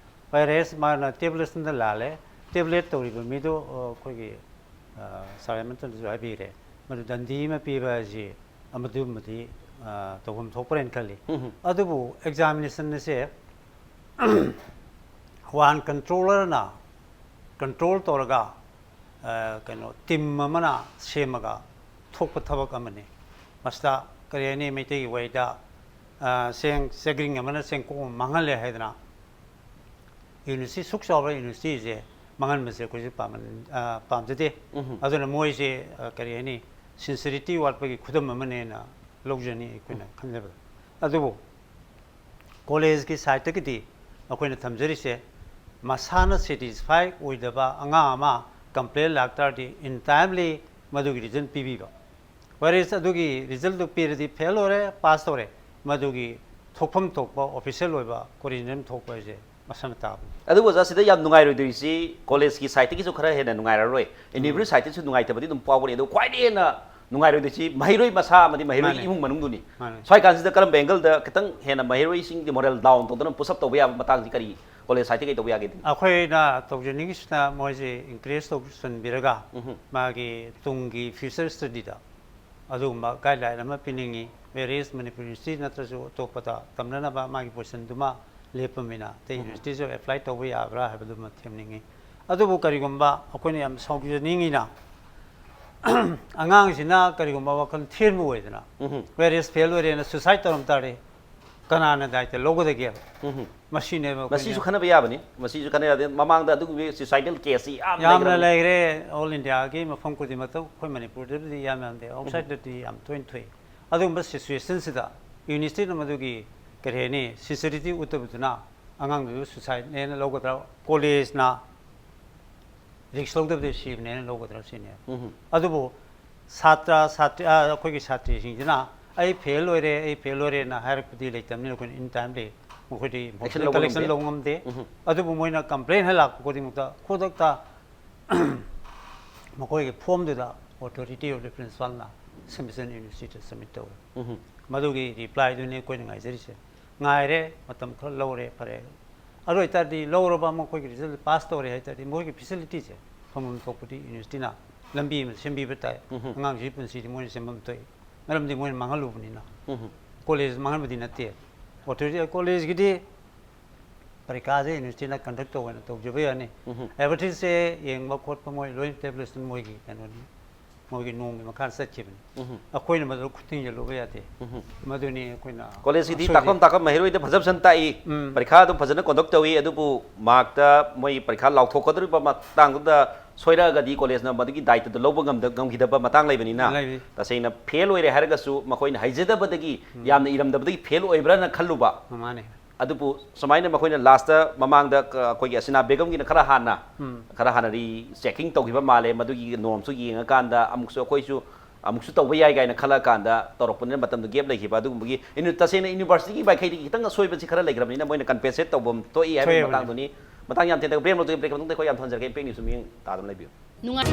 ꯋꯥꯏꯔꯦꯁ ꯃꯥꯅ ꯇꯦꯕꯨꯂꯦꯁꯟꯗ ꯂꯥꯜꯂꯦ, ꯇꯦꯕ꯭ꯂꯦꯠ ꯇꯧꯔꯤꯕ ꯃꯤꯗꯣ ꯑꯩꯈꯣꯏꯒꯤ ꯁꯥꯔ ꯍꯦꯃꯟꯇꯅꯁꯨ ꯍꯥꯏꯕꯤꯔꯦ, ꯃꯗꯨ ꯗꯟꯗꯤ ꯑꯃ ꯄꯤꯕ ꯍꯥꯏꯁꯤ ꯑꯃꯗꯨꯃꯗꯤ ꯇꯧꯐꯝ ꯊꯣꯛꯄ꯭ꯔꯦꯅ ꯈꯜꯂꯤ꯫ ꯑꯗꯨꯕꯨ ꯑꯦꯛꯖꯥꯃꯤꯅꯦꯁꯟ ꯑꯁꯦ ꯋꯥꯟ ꯀꯟꯇ꯭ꯔꯣꯂꯔꯅ ꯀꯟꯇ꯭ꯔꯣꯜ ꯇꯧꯔꯒ ꯀꯩꯅꯣ ꯇꯤꯝ ꯑꯃꯅ ꯁꯦꯝꯃꯒ ꯊꯣꯛꯄ ꯊꯕꯛ ꯑꯃꯅꯤ꯫ ꯃꯁꯤꯗ ꯀꯔꯤ ꯍꯥꯏꯅꯤ, ꯃꯩꯇꯩꯒꯤ ꯋꯥꯍꯩꯗ ꯆꯦꯡ ꯆꯦꯒ꯭ꯔꯤꯡ ꯑꯃꯅ ꯆꯦꯡꯀꯣꯛ ꯑꯃ ꯃꯥꯡꯍꯜꯂꯦ ꯍꯥꯏꯗꯅ ꯌꯨꯅꯤꯚꯔꯁꯤꯇꯤ ꯁꯨꯛ ꯆꯥꯎꯕ ꯌꯨꯅꯤꯚꯔꯁꯤꯇꯤꯁꯦ ꯃꯥꯡꯍꯟꯕꯁꯦ ꯑꯩꯈꯣꯏꯁꯨ ꯄꯥꯝꯖꯗꯦ꯫ ꯑꯗꯨꯅ ꯃꯣꯏꯁꯦ ꯀꯔꯤ ꯍꯥꯏꯅꯤ, ꯁꯤꯟꯁꯤꯔꯤꯇꯤ ꯋꯥꯠꯄꯒꯤ ꯈꯨꯗꯝ ꯑꯃꯅꯦꯅ ꯂꯧꯖꯅꯤ ꯑꯩꯈꯣꯏꯅ ꯈꯟꯖꯕꯗ꯫ ꯑꯗꯨꯕꯨ ꯀꯣꯂꯦꯖꯀꯤ ꯁꯥꯏꯠꯇꯒꯤꯗꯤ ꯑꯩꯈꯣꯏꯅ ꯊꯝꯖꯔꯤꯁꯦ, ꯃꯁꯥꯅ ꯁꯦꯇꯤꯁꯐꯥꯏ ꯑꯣꯏꯗꯕ ꯑꯉꯥꯡ ꯑꯃ ꯀꯝꯄ꯭ꯂꯦꯟ ꯂꯥꯛꯇꯥꯔꯗꯤ ꯏꯟ ꯇꯥꯏꯝꯂꯤ ꯃꯗꯨꯒꯤ ꯔꯤꯖꯟ ꯄꯤꯕꯤꯕ꯫ ꯋꯦꯔꯦꯁ ꯑꯗꯨꯒꯤ ꯔꯤꯖꯜꯗꯨ ꯄꯤꯔꯗꯤ ꯐꯦꯜ ꯑꯣꯏꯔꯦ, ꯄꯥꯁ ꯇꯧꯔꯦ, ꯃꯗꯨꯒꯤ ꯊꯣꯛꯐꯝ ꯊꯣꯛꯄ ꯑꯣꯐꯤꯁꯤꯌꯦꯜ ꯑꯣꯏꯕ ꯀꯣꯔꯤꯖꯅꯦꯜ ꯊꯣꯛꯄ ꯍꯥꯏꯁꯦ ꯃꯁꯥꯅ ꯇꯥꯕꯅꯤ꯫ ꯑꯗꯨꯕꯨ ꯑꯣꯖꯥ, ꯁꯤꯗ ꯌꯥꯝ ꯅꯨꯡꯉꯥꯏꯔꯣꯏꯗꯣꯏꯁꯤ ꯀꯣꯂꯦꯖꯀꯤ ꯁꯥꯏꯠꯇꯒꯤꯁꯨ ꯈꯔ ꯍꯦꯟꯅ ꯅꯨꯡꯉꯥꯏꯔꯔꯣꯏ, ꯌꯨꯅꯤꯚꯔꯁꯤꯇꯤ ꯁꯥꯏꯠꯇꯒꯤꯁꯨ ꯅꯨꯡꯉꯥꯏꯇꯕꯗꯤ ꯑꯗꯨꯝ ꯐꯥꯎꯒꯅꯤ꯫ ꯑꯗꯣ ꯈ꯭ꯋꯥꯏꯗꯒꯤ ꯍꯦꯟꯅ ꯅꯨꯡꯉꯥꯏꯔꯣꯏꯗꯣꯏꯁꯤ ꯃꯍꯩꯔꯣꯏ ꯃꯁꯥ ꯑꯃꯗꯤ ꯃꯍꯩꯔꯣꯏꯒꯤ ꯃꯥꯅꯦ꯫ ꯏꯃꯨꯡ ꯃꯅꯨꯡꯗꯨꯅꯤ꯫ ꯃꯥꯅꯦ꯫ ꯁ꯭ꯋꯥꯏ ꯀꯥꯟꯁꯤꯗ ꯀꯔꯝꯕ ꯑꯦꯡꯒꯜꯗ ꯈꯤꯇꯪ ꯍꯦꯟꯅ ꯃꯍꯩꯔꯣꯏꯁꯤꯡꯒꯤ ꯃꯣꯔꯦꯜ ꯗꯥꯎꯟ ꯇꯧꯗꯅ ꯄꯨꯁ ꯑꯞ ꯇꯧꯕ ꯌꯥꯕ ꯃꯇꯥꯡꯁꯤ ꯀꯔꯤ ꯀꯣꯂꯦꯖ ꯁꯥꯏꯠꯇꯒꯤ ꯀꯩ ꯇꯧꯕ ꯌꯥꯒꯦ? ꯑꯩꯈꯣꯏꯅ ꯇꯧꯖꯅꯤꯡꯉꯤꯁꯤꯅ ꯃꯣꯏꯁꯦ ꯏꯟꯀꯔꯦꯖ ꯇꯧꯁꯤꯟꯕꯤꯔꯒ ꯎꯝꯍꯨꯝ꯫ ꯃꯥꯒꯤ ꯇꯨꯡꯒꯤ ꯐ꯭ꯌꯨꯆꯔ ꯁ꯭ꯇꯗꯤꯗ ꯑꯗꯨꯒꯨꯝꯕ ꯒꯥꯏꯗꯂꯥꯏꯟ ꯑꯃ ꯄꯤꯅꯤꯡꯉꯤ꯫ ꯋꯦꯔꯦꯁ ꯃꯅꯤꯄꯨꯔ ꯌꯨꯅꯤꯚꯔꯁꯤꯇꯤ ꯅꯠꯇ꯭ꯔꯁꯨ ꯑꯇꯣꯞꯄꯗ ꯇꯝꯅꯅꯕ ꯃꯥꯒꯤ ꯄꯣꯖꯤꯁꯟꯗꯨꯃ ꯂꯦꯞꯄꯃꯤꯅ ꯑꯇꯩ ꯎꯝꯍꯨꯝ꯫ ꯌꯨꯅꯤꯚꯔꯁꯤꯇꯤꯁꯨ ꯑꯦꯄ꯭ꯂꯥꯏ ꯇꯧꯕ ꯌꯥꯕ꯭ꯔꯥ ꯍꯥꯏꯕꯗꯨꯃ ꯊꯦꯝꯅꯤꯡꯉꯤ꯫ ꯑꯗꯨꯕꯨ ꯀꯔꯤꯒꯨꯝꯕ ꯑꯩꯈꯣꯏꯅ ꯌꯥꯝ ꯁꯥꯎꯖꯅꯤꯡꯉꯤꯅ, ꯑꯉꯥꯡꯁꯤꯅ ꯀꯔꯤꯒꯨꯝꯕ ꯋꯥꯈꯜ ꯊꯦꯟꯕ ꯑꯣꯏꯗꯅ ꯎꯝꯍꯨꯝ꯫ ꯋꯦꯔꯦꯁ ꯐꯦꯜ ꯑꯣꯏꯔꯦꯅ ꯁꯨꯁꯥꯏꯠ ꯇꯧꯔꯝ ꯇꯥꯔꯗꯤ ꯀꯅꯥꯅ ꯗꯥꯏꯇ ꯂꯧꯒꯗꯒꯦ? ꯎꯝꯍꯨꯝ꯫ ꯃꯁꯤꯅꯦꯕ ꯑꯩꯈꯣꯏꯅ ꯃꯁꯤꯁꯨ ꯈꯟꯅꯕ ꯌꯥꯕꯅꯤ, ꯃꯁꯤꯁꯨ ꯈꯟꯅ ꯌꯥꯗꯦ꯫ ꯃꯃꯥꯡꯗ ꯑꯗꯨꯒꯨꯝꯕ ꯁꯨꯁꯥꯏꯗꯦꯜ ꯀꯦꯁꯁꯤ ꯌꯥꯝ ꯌꯥꯝꯅ ꯂꯩꯈ꯭ꯔꯕꯅꯤ꯫ ꯂꯩꯈ꯭ꯔꯦ꯫ ꯑꯣꯜ ꯏꯟꯗꯤꯌꯥꯒꯤ ꯃꯐꯝ ꯈꯨꯗꯤꯡꯃꯛꯇ, ꯑꯩꯈꯣꯏ ꯃꯅꯤꯄꯨꯔꯗꯕꯨꯗꯤ ꯌꯥꯝ ꯌꯥꯝꯗꯦ, ꯎꯝꯍꯨꯝ꯫ ꯑꯥꯎꯠꯁꯥꯏꯗꯠꯇꯗꯤ ꯌꯥꯝ ꯇꯣꯏꯅ ꯊꯣꯛꯏ꯫ ꯑꯗꯨꯒꯨꯝꯕ ꯁꯤꯆꯨꯋꯦꯁꯟꯁꯤꯗ ꯌꯨꯅꯤꯚꯔꯁꯤꯇꯤꯅ ꯃꯗꯨꯒꯤ ꯀꯔꯤ ꯍꯥꯏꯅꯤ, ꯁꯤꯟꯁꯤꯔꯤꯇꯤ ꯎꯠꯇꯕꯗꯨꯅ ꯑꯉꯥꯡꯗꯨꯁꯨ ꯁꯨꯁꯥꯏꯠꯅꯦꯅ ꯂꯧꯒꯗ꯭ꯔꯥ, ꯀꯣꯂꯦꯖꯅ ꯔꯤꯛꯁ ꯂꯧꯗꯕꯗꯤ ꯁꯤꯕꯅꯦꯅ ꯂꯧꯒꯗ꯭ꯔꯥ ꯁꯤꯅꯦ꯫ ꯎꯝꯍꯨꯝ꯫ ꯑꯗꯨꯕꯨ ꯁꯥꯇ꯭ꯔ ꯁꯥꯇ꯭ꯔꯤ ꯑ, ꯑꯩꯈꯣꯏꯒꯤ ꯁꯥꯇ꯭ꯔꯤꯁꯤꯡꯁꯤꯅ "ꯑꯩ ꯐꯦꯜ ꯑꯣꯏꯔꯦ, ꯑꯩ ꯐꯦꯜ ꯑꯣꯏꯔꯦꯅ" ꯍꯥꯏꯔꯛꯄꯗꯤ ꯂꯩꯇꯕꯅꯤꯅ ꯑꯩꯈꯣꯏꯅ ꯏꯟ ꯇꯥꯏꯝꯂꯤ ꯃꯈꯣꯏꯗꯤ ꯑꯦꯛꯁꯟ ꯂꯧꯕ ꯀꯂꯦꯛꯁꯟ ꯉꯝꯗꯦ꯫ ꯂꯧꯕ ꯉꯝꯗꯦ꯫ ꯎꯝꯍꯨꯝ꯫ ꯑꯗꯨꯕꯨ ꯃꯣꯏꯅ ꯀꯝꯄ꯭ꯂꯦꯟ ꯍꯦꯛ ꯂꯥꯛꯄ ꯈꯨꯗꯤꯡꯃꯛꯇ ꯈꯨꯗꯛꯇ ꯃꯈꯣꯏꯒꯤ ꯐꯣꯝꯗꯨꯗ ꯑꯣꯊꯣꯔꯤꯇꯤ ꯑꯣꯐ ꯗ ꯄ꯭ꯔꯤꯟꯁꯤꯄꯥꯜꯅ ꯁꯕꯃꯤꯁꯟ ꯌꯨꯅꯤꯚꯔꯁꯤꯇꯤꯗ ꯁꯕꯃꯤꯠ ꯇꯧꯋꯦ꯫ ꯎꯝꯍꯨꯝ꯫ ꯃꯗꯨꯒꯤ ꯔꯤꯄ꯭ꯂꯥꯏꯗꯨꯅꯤ ꯑꯩꯈꯣꯏꯅ ꯉꯥꯏꯖꯔꯤꯁꯦ꯫ ꯉꯥꯏꯔꯦ, ꯃꯇꯝ ꯈꯔ ꯂꯧꯔꯦ, ꯐꯔꯦ꯫ ꯑꯗꯨ ꯑꯣꯏꯇꯥꯔꯗꯤ ꯂꯧꯔꯕ ꯃꯈꯣꯏꯒꯤ ꯔꯤꯖꯜ ꯄꯥꯁ ꯇꯧꯔꯦ ꯍꯥꯏꯇꯥꯔꯗꯤ ꯃꯣꯏꯒꯤ ꯐꯦꯁꯤꯂꯤꯇꯤꯁꯦ ꯐꯪꯐꯝ ꯊꯣꯛꯄꯗꯤ ꯌꯨꯅꯤꯚꯔꯁꯤꯇꯤꯅ ꯂꯝꯕꯤ ꯑꯃ ꯁꯦꯝꯕꯤꯕ ꯇꯥꯏ꯫ ꯎꯝꯍꯨꯝ꯫ ꯑꯉꯥꯡꯁꯤꯒꯤ ꯄꯨꯟꯁꯤꯗꯤ ꯃꯣꯏꯅ ꯁꯦꯝꯐꯝ ꯊꯣꯛꯏ, ꯃꯔꯝꯗꯤ ꯃꯣꯏꯅ ꯃꯥꯡꯍꯜꯂꯨꯕꯅꯤꯅ꯫ ꯎꯝꯍꯨꯝ꯫ ꯀꯣꯂꯦꯖ ꯃꯥꯡꯍꯟꯕꯗꯤ ꯅꯠꯇꯦ꯫ ꯑꯣꯊꯣꯔꯤꯇꯤ ꯀꯣꯂꯦꯖꯀꯤꯗꯤ ꯄꯔꯤꯈꯥꯁꯦ ꯌꯨꯅꯤꯚꯔꯁꯤꯇꯤꯅ ꯀꯟꯗꯛ ꯇꯧꯕ ꯑꯣꯏꯅ ꯇꯧꯖꯕ ꯌꯥꯅꯤ꯫ ꯎꯝꯍꯨꯝ꯫ ꯑꯦꯗꯚꯔꯇꯤꯁꯁꯦ ꯌꯦꯡꯕ ꯈꯣꯠꯄ ꯃꯣꯏ ꯂꯣꯏꯅ ꯇꯦꯕ꯭ꯂꯦꯠꯁꯤꯅ ꯃꯣꯏꯒꯤ ꯀꯩꯅꯣꯅꯤ, ꯃꯣꯏꯒꯤ ꯅꯣꯡꯒꯤ ꯃꯈꯥꯗ ꯆꯠꯈꯤꯕꯅꯤ꯫ ꯎꯝꯍꯨꯝ꯫ ꯑꯩꯈꯣꯏꯅ ꯃꯗꯨ ꯈꯨꯠ ꯊꯤꯡꯖꯤꯜꯂꯨꯕ ꯌꯥꯗꯦ꯫ ꯎꯝꯍꯨꯝ꯫ ꯃꯗꯨꯅꯤ ꯑꯩꯈꯣꯏꯅ ꯀꯣꯂꯦꯖꯀꯤꯗꯤ ꯑꯁꯣꯏꯕ ꯇꯥꯛꯐꯝ ꯇꯥꯛꯐꯝ ꯃꯍꯩꯔꯣꯏꯗ ꯐꯖ ꯐꯖꯅ ꯇꯥꯛꯏ꯫ ꯎꯝ꯫ ꯄꯔꯤꯈꯥ ꯑꯗꯨꯝ ꯐꯖꯅ ꯀꯟꯗꯛ ꯇꯧꯏ, ꯑꯗꯨꯕꯨ ꯃꯥꯔꯛꯇ ꯃꯣꯏ ꯄꯔꯤꯈꯥ ꯂꯥꯎꯊꯣꯛꯀꯗꯧꯔꯤꯕ ꯃꯇꯥꯡꯗꯨꯗ ꯁꯣꯏꯔꯛꯑꯒꯗꯤ ꯀꯣꯂꯦꯖꯅ ꯃꯗꯨꯒꯤ ꯗꯥꯏꯇꯗꯨ ꯂꯧꯕ ꯉꯝꯗ-, ꯉꯝꯈꯤꯗꯕ ꯃꯇꯥꯡ ꯂꯩꯕꯅꯤꯅ, ꯂꯩꯔꯤ꯫ ꯇꯁꯦꯡꯅ ꯐꯦꯜ ꯑꯣꯏꯔꯦ ꯍꯥꯏꯔꯒꯁꯨ ꯃꯈꯣꯏꯅ ꯍꯩꯖꯗꯕꯗꯒꯤ, ꯎꯝ꯫ ꯌꯥꯝꯅ ꯏꯔꯝꯗꯕꯗꯒꯤ ꯐꯦꯜ ꯑꯣꯏꯕ꯭ꯔꯥꯅ ꯈꯜꯂꯨꯕ꯫ ꯃꯥꯅꯦ꯫ ꯑꯗꯨꯕꯨ ꯁꯨꯃꯥꯏꯅ ꯃꯈꯣꯏꯅ ꯂꯥꯁꯇ ꯃꯃꯥꯡꯗ ꯀ-, ꯑꯩꯈꯣꯏꯒꯤ ꯑꯁꯤꯅꯥ ꯕꯦꯒꯝꯒꯤꯅ ꯈꯔ ꯍꯥꯟꯅ, ꯎꯝ꯫ ꯈꯔ ꯍꯥꯟꯅ ꯔꯤ ꯆꯦꯀꯤꯡ ꯇꯧꯈꯤꯕ ꯃꯥꯜꯂꯦ, ꯃꯗꯨꯒꯤ ꯅꯣꯔꯝꯁꯨ ꯌꯦꯡꯉꯀꯥꯟꯗ ꯑꯃꯨꯛꯁꯨ ꯑꯩꯈꯣꯏꯁꯨ ꯑꯃꯨꯛꯁꯨ ꯇꯧꯕ ꯌꯥꯏ ꯀꯥꯏꯅ ꯈꯜꯂꯀꯥꯟꯗ ꯇꯧꯔꯛꯄꯅꯤꯅ ꯃꯇꯝꯗꯨ ꯒꯦꯞ ꯂꯩꯈꯤꯕ꯫ ꯑꯗꯨꯒꯨꯝꯕꯒꯤ ꯏꯅꯤ-, ꯇꯁꯦꯡꯅ ꯌꯨꯅꯤꯚꯔꯁꯤꯇꯤꯒꯤ ꯃꯥꯏꯀꯩꯗꯒꯤ ꯈꯤꯇꯪ ꯑꯁꯣꯏꯕꯁꯤ ꯈꯔ ꯂꯩꯈ꯭ꯔꯕꯅꯤꯅ ꯃꯣꯏꯅ ꯀꯝꯄꯦꯟꯁꯦꯠ ꯇꯧꯐꯝ ꯊꯣꯛꯏ ꯍꯥꯏꯕꯒꯤ ꯊꯣꯛꯑꯦꯕ꯫ ꯃꯇꯥꯡꯗꯨꯅꯤ꯫ ꯃꯇꯥꯡ ꯌꯥꯝ ꯇꯦꯟꯅ ꯕ꯭ꯔꯦꯛ ꯑꯃ ꯂꯧꯖꯒꯦ, ꯕ꯭ꯔꯦꯛ ꯃꯇꯨꯡꯗ ꯑꯩꯈꯣꯏ ꯌꯥꯝ ꯊꯝꯖꯔꯒꯦ, ꯏꯝꯄꯦꯛ ꯅ꯭ꯌꯨꯁ ꯃꯤꯠꯌꯦꯡ ꯇꯥꯗꯨꯅ ꯂꯩꯕꯤꯌꯨ꯫ ꯅꯨꯡꯉꯥꯏ꯫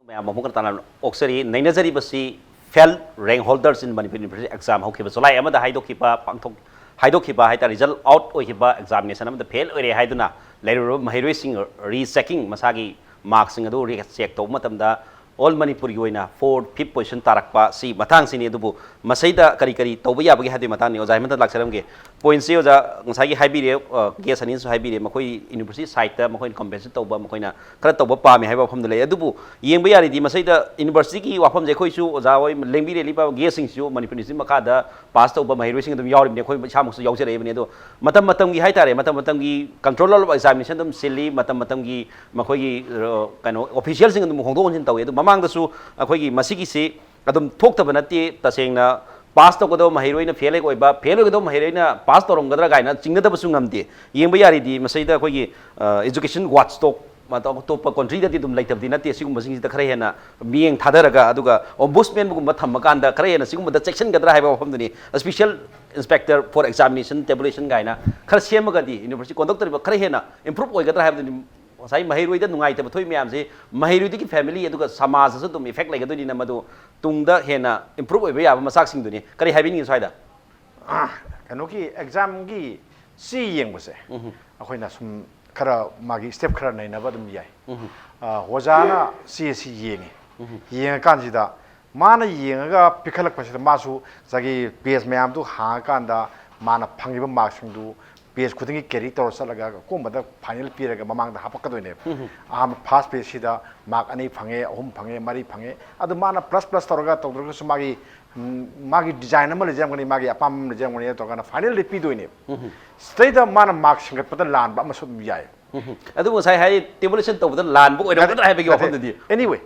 ꯃꯌꯥꯝ ꯑꯃꯨꯛ ꯍꯟꯅ ꯇꯥꯟꯅ ꯑꯣꯛꯆꯔꯤ꯫ ꯅꯩꯅꯖꯔꯤꯕꯁꯤ ꯐꯦꯜ ꯔꯦꯡ ꯍꯣꯜꯗꯔꯁ ꯏꯟ ꯃꯅꯤꯄꯨꯔ ꯌꯨꯅꯤꯚꯔꯁꯤꯇꯤ ꯑꯦꯛꯖꯥꯝ ꯍꯧꯈꯤꯕ ꯖꯨꯂꯥꯏ ꯑꯃꯗ ꯍꯥꯏꯗꯣꯛꯈꯤꯕ, ꯄꯥꯡꯊꯣꯛ-, ꯍꯥꯏꯗꯣꯛꯈꯤꯕ ꯍꯥꯏꯇꯥꯔꯦ, ꯔꯤꯖꯜ ꯑꯥꯎꯠ ꯑꯣꯏꯈꯤꯕ ꯑꯦꯛꯖꯥꯃꯤꯅꯦꯁꯟ ꯑꯃꯗ ꯐꯦꯜ ꯑꯣꯏꯔꯦ ꯍꯥꯏꯗꯨꯅ ꯂꯩꯔꯨꯔꯕ ꯃꯍꯩꯔꯣꯏꯁꯤꯡ ꯔꯤꯆꯦꯀꯤꯡ, ꯃꯁꯥꯒꯤ ꯃꯥꯔꯛꯁꯤꯡ ꯑꯗꯨ ꯔꯤꯆꯦꯛ ꯇꯧꯕ ꯃꯇꯝꯗ ꯑꯣꯜ ꯃꯅꯤꯄꯨꯔꯒꯤ ꯑꯣꯏꯅ ꯐꯣꯔꯠ, ꯐꯤꯐ ꯄꯣꯖꯤꯁꯟ ꯇꯥꯔꯛꯄ ꯁꯤ ꯃꯇꯥꯡꯁꯤꯅꯤ꯫ ꯑꯗꯨꯕꯨ ꯃꯁꯤꯗ ꯀꯔꯤ ꯀꯔꯤ ꯇꯧꯕ ꯌꯥꯕꯒꯦ ꯍꯥꯏꯕꯒꯤ ꯃꯇꯥꯡꯅꯤ꯫ ꯑꯣꯖꯥ ꯍꯦꯃꯟꯇ ꯂꯥꯛꯆꯔꯝꯒꯦ꯫ ꯄꯣꯏꯟꯠꯁꯦ ꯑꯣꯖꯥ ꯉꯁꯥꯏꯒꯤ ꯍꯥꯏꯕꯤꯔꯦ, ꯑ, ꯒꯦꯁ ꯑꯅꯤꯅꯁꯨ ꯍꯥꯏꯕꯤꯔꯦ, ꯃꯈꯣꯏ ꯌꯨꯅꯤꯚꯔꯁꯤꯇꯤ ꯁꯥꯏꯠꯇ ꯃꯈꯣꯏꯅ ꯀꯝꯄꯦꯟꯁꯦꯠ ꯇꯧꯕ, ꯃꯈꯣꯏꯅ ꯈꯔ ꯇꯧꯕ ꯄꯥꯝꯃꯤ ꯍꯥꯏꯕ ꯋꯥꯐꯝꯗ ꯂꯩ꯫ ꯑꯗꯨꯕꯨ ꯌꯦꯡꯕ ꯌꯥꯔꯤꯗꯤ ꯃꯁꯤꯗ ꯌꯨꯅꯤꯚꯔꯁꯤꯇꯤꯒꯤ ꯋꯥꯐꯝꯁꯦ ꯑꯩꯈꯣꯏꯁꯨ ꯑꯣꯖꯥ ꯍꯣꯏ ꯂꯦꯡꯕꯤꯔꯛꯂꯤꯕ ꯒꯦꯁꯁꯤꯡꯁꯤꯁꯨ ꯃꯅꯤꯄꯨꯔ ꯌꯨꯅꯤꯚꯔꯁꯤꯇꯤ ꯃꯈꯥꯗ ꯄꯥꯁ ꯇꯧꯕ ꯃꯍꯩꯔꯣꯏꯁꯤꯡ ꯑꯗꯨꯝ ꯌꯥꯎꯔꯤꯕꯅꯤ, ꯑꯩꯈꯣꯏ ꯏꯁꯥꯃꯛꯁꯨ ꯌꯥꯎꯖꯔꯛꯏꯕꯅꯤ꯫ ꯑꯗꯣ ꯃꯇꯝ ꯃꯇꯝꯒꯤ ꯍꯥꯏꯇꯥꯔꯦ, ꯃꯇꯝ ꯃꯇꯝꯒꯤ control of examination ꯑꯗꯨꯝ ꯁꯤꯜꯂꯤ, ꯃꯇꯝ ꯃꯇꯝꯒꯤ ꯃꯈꯣꯏꯒꯤ, ꯑ, ꯀꯩꯅꯣ, ꯑꯣꯐꯤꯁꯤꯌꯦꯜꯁꯤꯡ ꯑꯗꯨꯝ ꯍꯣꯡꯗꯣꯛ ꯍꯣꯡꯖꯤꯟ ꯇꯧꯏ꯫ ꯑꯗꯨ ꯃꯃꯥꯡꯗꯁꯨ ꯑꯩꯈꯣꯏꯒꯤ ꯃꯁꯤꯒꯤꯁꯤ ꯑꯗꯨꯝ ꯊꯣꯛꯇꯕ ꯅꯠꯇꯦ꯫ ꯇꯁꯦꯡꯅ ꯄꯥꯁ ꯇꯧꯒꯗꯕ ꯃꯍꯩꯔꯣꯏꯅ ꯐꯦꯜ ꯍꯦꯛ ꯑꯣꯏꯕ, ꯐꯦꯜ ꯑꯣꯏꯒꯗꯕ ꯃꯍꯩꯔꯣꯏꯅ ꯄꯥꯁ ꯇꯧꯔꯝꯒꯗ꯭ꯔꯥ ꯀꯥꯏꯅ ꯆꯤꯡꯅꯗꯕꯁꯨ ꯉꯝꯗꯦ꯫ ꯌꯦꯡꯕ ꯌꯥꯔꯤꯗꯤ ꯃꯁꯤꯗ ꯑꯩꯈꯣꯏꯒꯤ, ꯑ, education watchdog, ꯑꯇꯣꯞ-, ꯑꯇꯣꯞꯄ ꯀꯟꯇ꯭ꯔꯤꯗꯗꯤ ꯑꯗꯨꯝ ꯂꯩꯇꯕꯗꯤ ꯅꯠꯇꯦ꯫ ꯁꯤꯒꯨꯝꯕꯁꯤꯡꯁꯤꯗ ꯈꯔ ꯍꯦꯟꯅ ꯃꯤꯠꯌꯦꯡ ꯊꯥꯗꯔꯒ, ꯑꯗꯨꯒ ꯑꯣꯝꯕꯨꯁꯃꯦꯟꯒꯨꯝꯕ ꯊꯝꯃꯀꯥꯟꯗ ꯈꯔ ꯍꯦꯟꯅ ꯁꯤꯒꯨꯝꯕꯗ ꯆꯦꯛꯁꯤꯟꯒꯗ꯭ꯔꯥ ꯍꯥꯏꯕ ꯋꯥꯐꯝꯗꯨꯅꯤ꯫ Special Inspector for Examination, Tabulation ꯀꯥꯏꯅ ꯈꯔ ꯁꯦꯝꯃꯒꯗꯤ ꯌꯨꯅꯤꯚꯔꯁꯤꯇꯤ ꯀꯟꯗꯛ ꯇꯧꯔꯤꯕ ꯈꯔ ꯍꯦꯟꯅ ꯏꯝꯄ꯭ꯔꯨꯞ ꯑꯣꯏꯒꯗ꯭ꯔꯥ ꯍꯥꯏꯕꯗꯨꯅꯤ꯫ ꯉꯁꯥꯏ ꯃꯍꯩꯔꯣꯏꯗ ꯅꯨꯡꯉꯥꯏꯇꯕ ꯊꯣꯛꯏ ꯃꯌꯥꯝꯁꯤ ꯃꯍꯩꯔꯣꯏꯗꯨꯒꯤ ꯐꯦꯃꯤꯂꯤ ꯑꯗꯨꯒ ꯁꯃꯥꯖꯇꯁꯨ ꯑꯗꯨꯝ ꯏꯐꯦꯛ ꯂꯩꯒꯗꯣꯏꯅꯤꯅ, ꯃꯗꯨ ꯇꯨꯡꯗ ꯍꯦꯟꯅ ꯏꯝꯄ꯭ꯔꯨꯞ ꯑꯣꯏꯕ ꯌꯥꯕ ꯃꯆꯥꯛꯁꯤꯡꯗꯨꯅꯤ꯫ ꯀꯔꯤ ꯍꯥꯏꯕꯤꯅꯤꯡꯉꯤ ꯁ꯭ꯋꯥꯏꯗ? ꯀꯩꯅꯣꯒꯤ ꯑꯦꯛꯖꯥꯝꯒꯤ ꯆꯦ ꯌꯦꯡꯕꯁꯦ ꯑꯩꯈꯣꯏꯅ ꯁꯨꯝ ꯈꯔ ꯃꯥꯒꯤ ꯁ꯭ꯇꯦꯞ ꯈꯔ ꯅꯩꯅꯕ ꯑꯗꯨꯝ ꯌꯥꯏ꯫ ꯑꯣꯖꯥꯅ ꯆꯦꯁꯤ ꯌꯦꯡꯉꯤ꯫ ꯌꯦꯡꯉꯀꯥꯟꯁꯤꯗ ꯃꯥꯅ ꯌꯦꯡꯉꯒ ꯄꯤꯈꯠꯂꯛꯄꯁꯤꯗ ꯃꯥꯁꯨ ꯉꯁꯥꯏꯒꯤ ꯄꯦꯖ ꯃꯌꯥꯝꯗꯨ ꯍꯥꯡꯉꯀꯥꯟꯗ ꯃꯥꯅ ꯐꯪꯉꯤꯕ ꯃꯥꯔꯛꯁꯤꯡꯗꯨ ꯄꯦꯖ ꯈꯨꯗꯤꯡꯒꯤ ꯀꯦꯔꯤ ꯇꯧꯔ ꯆꯠꯂꯒ ꯑꯀꯣꯟꯕꯗ ꯐꯥꯏꯅꯦꯜ ꯄꯤꯔꯒ ꯃꯃꯥꯡꯗ ꯍꯥꯄꯛꯀꯗꯣꯏꯅꯦꯕ꯫ ꯑꯍꯥꯟꯕ ꯐꯥꯔꯁ ꯄꯦꯖꯁꯤꯗ ꯃꯥꯔꯛ ꯑꯅꯤ ꯐꯪꯉꯦ, ꯑꯍꯨꯝ ꯐꯪꯉꯦ, ꯃꯔꯤ ꯐꯪꯉꯦ꯫ ꯑꯗꯨ ꯃꯥꯅ ꯄ꯭ꯂꯁ ꯄ꯭ꯂꯁ ꯇꯧꯔꯒ ꯇꯧꯗ꯭ꯔꯒꯁꯨ ꯃꯥꯒꯤ ꯎꯝ, ꯃꯥꯒꯤ ꯗꯤꯖꯥꯏꯟ ꯑꯃ ꯂꯩꯖꯔꯝꯒꯅꯤ, ꯃꯥꯒꯤ ꯑꯄꯥꯝꯕ ꯑꯃ ꯂꯩꯖꯔꯝꯒꯅꯤ ꯇꯧꯔꯀꯥꯟꯗ ꯐꯥꯏꯅꯦꯜꯗꯤ ꯄꯤꯗꯣꯏꯅꯦꯕ꯫ ꯁꯤꯗꯩꯗ ꯃꯥꯅ ꯃꯥꯔꯛ ꯁꯤꯡꯒꯠꯄꯗ ꯂꯥꯟꯕ ꯑꯃꯁꯨ ꯑꯗꯨꯝ ꯌꯥꯏ꯫ ꯑꯗꯨꯕꯨ ꯉꯁꯥꯏ ꯍꯥꯏ ꯇꯦꯕꯨꯂꯦꯁꯟ ꯇꯧꯕꯗ ꯂꯥꯟꯕ ꯑꯣꯏꯔꯝꯒꯗ꯭ꯔꯥ ꯍꯥꯏꯕꯒꯤ ꯋꯥꯐꯝꯗꯨꯗꯤ? Anyway,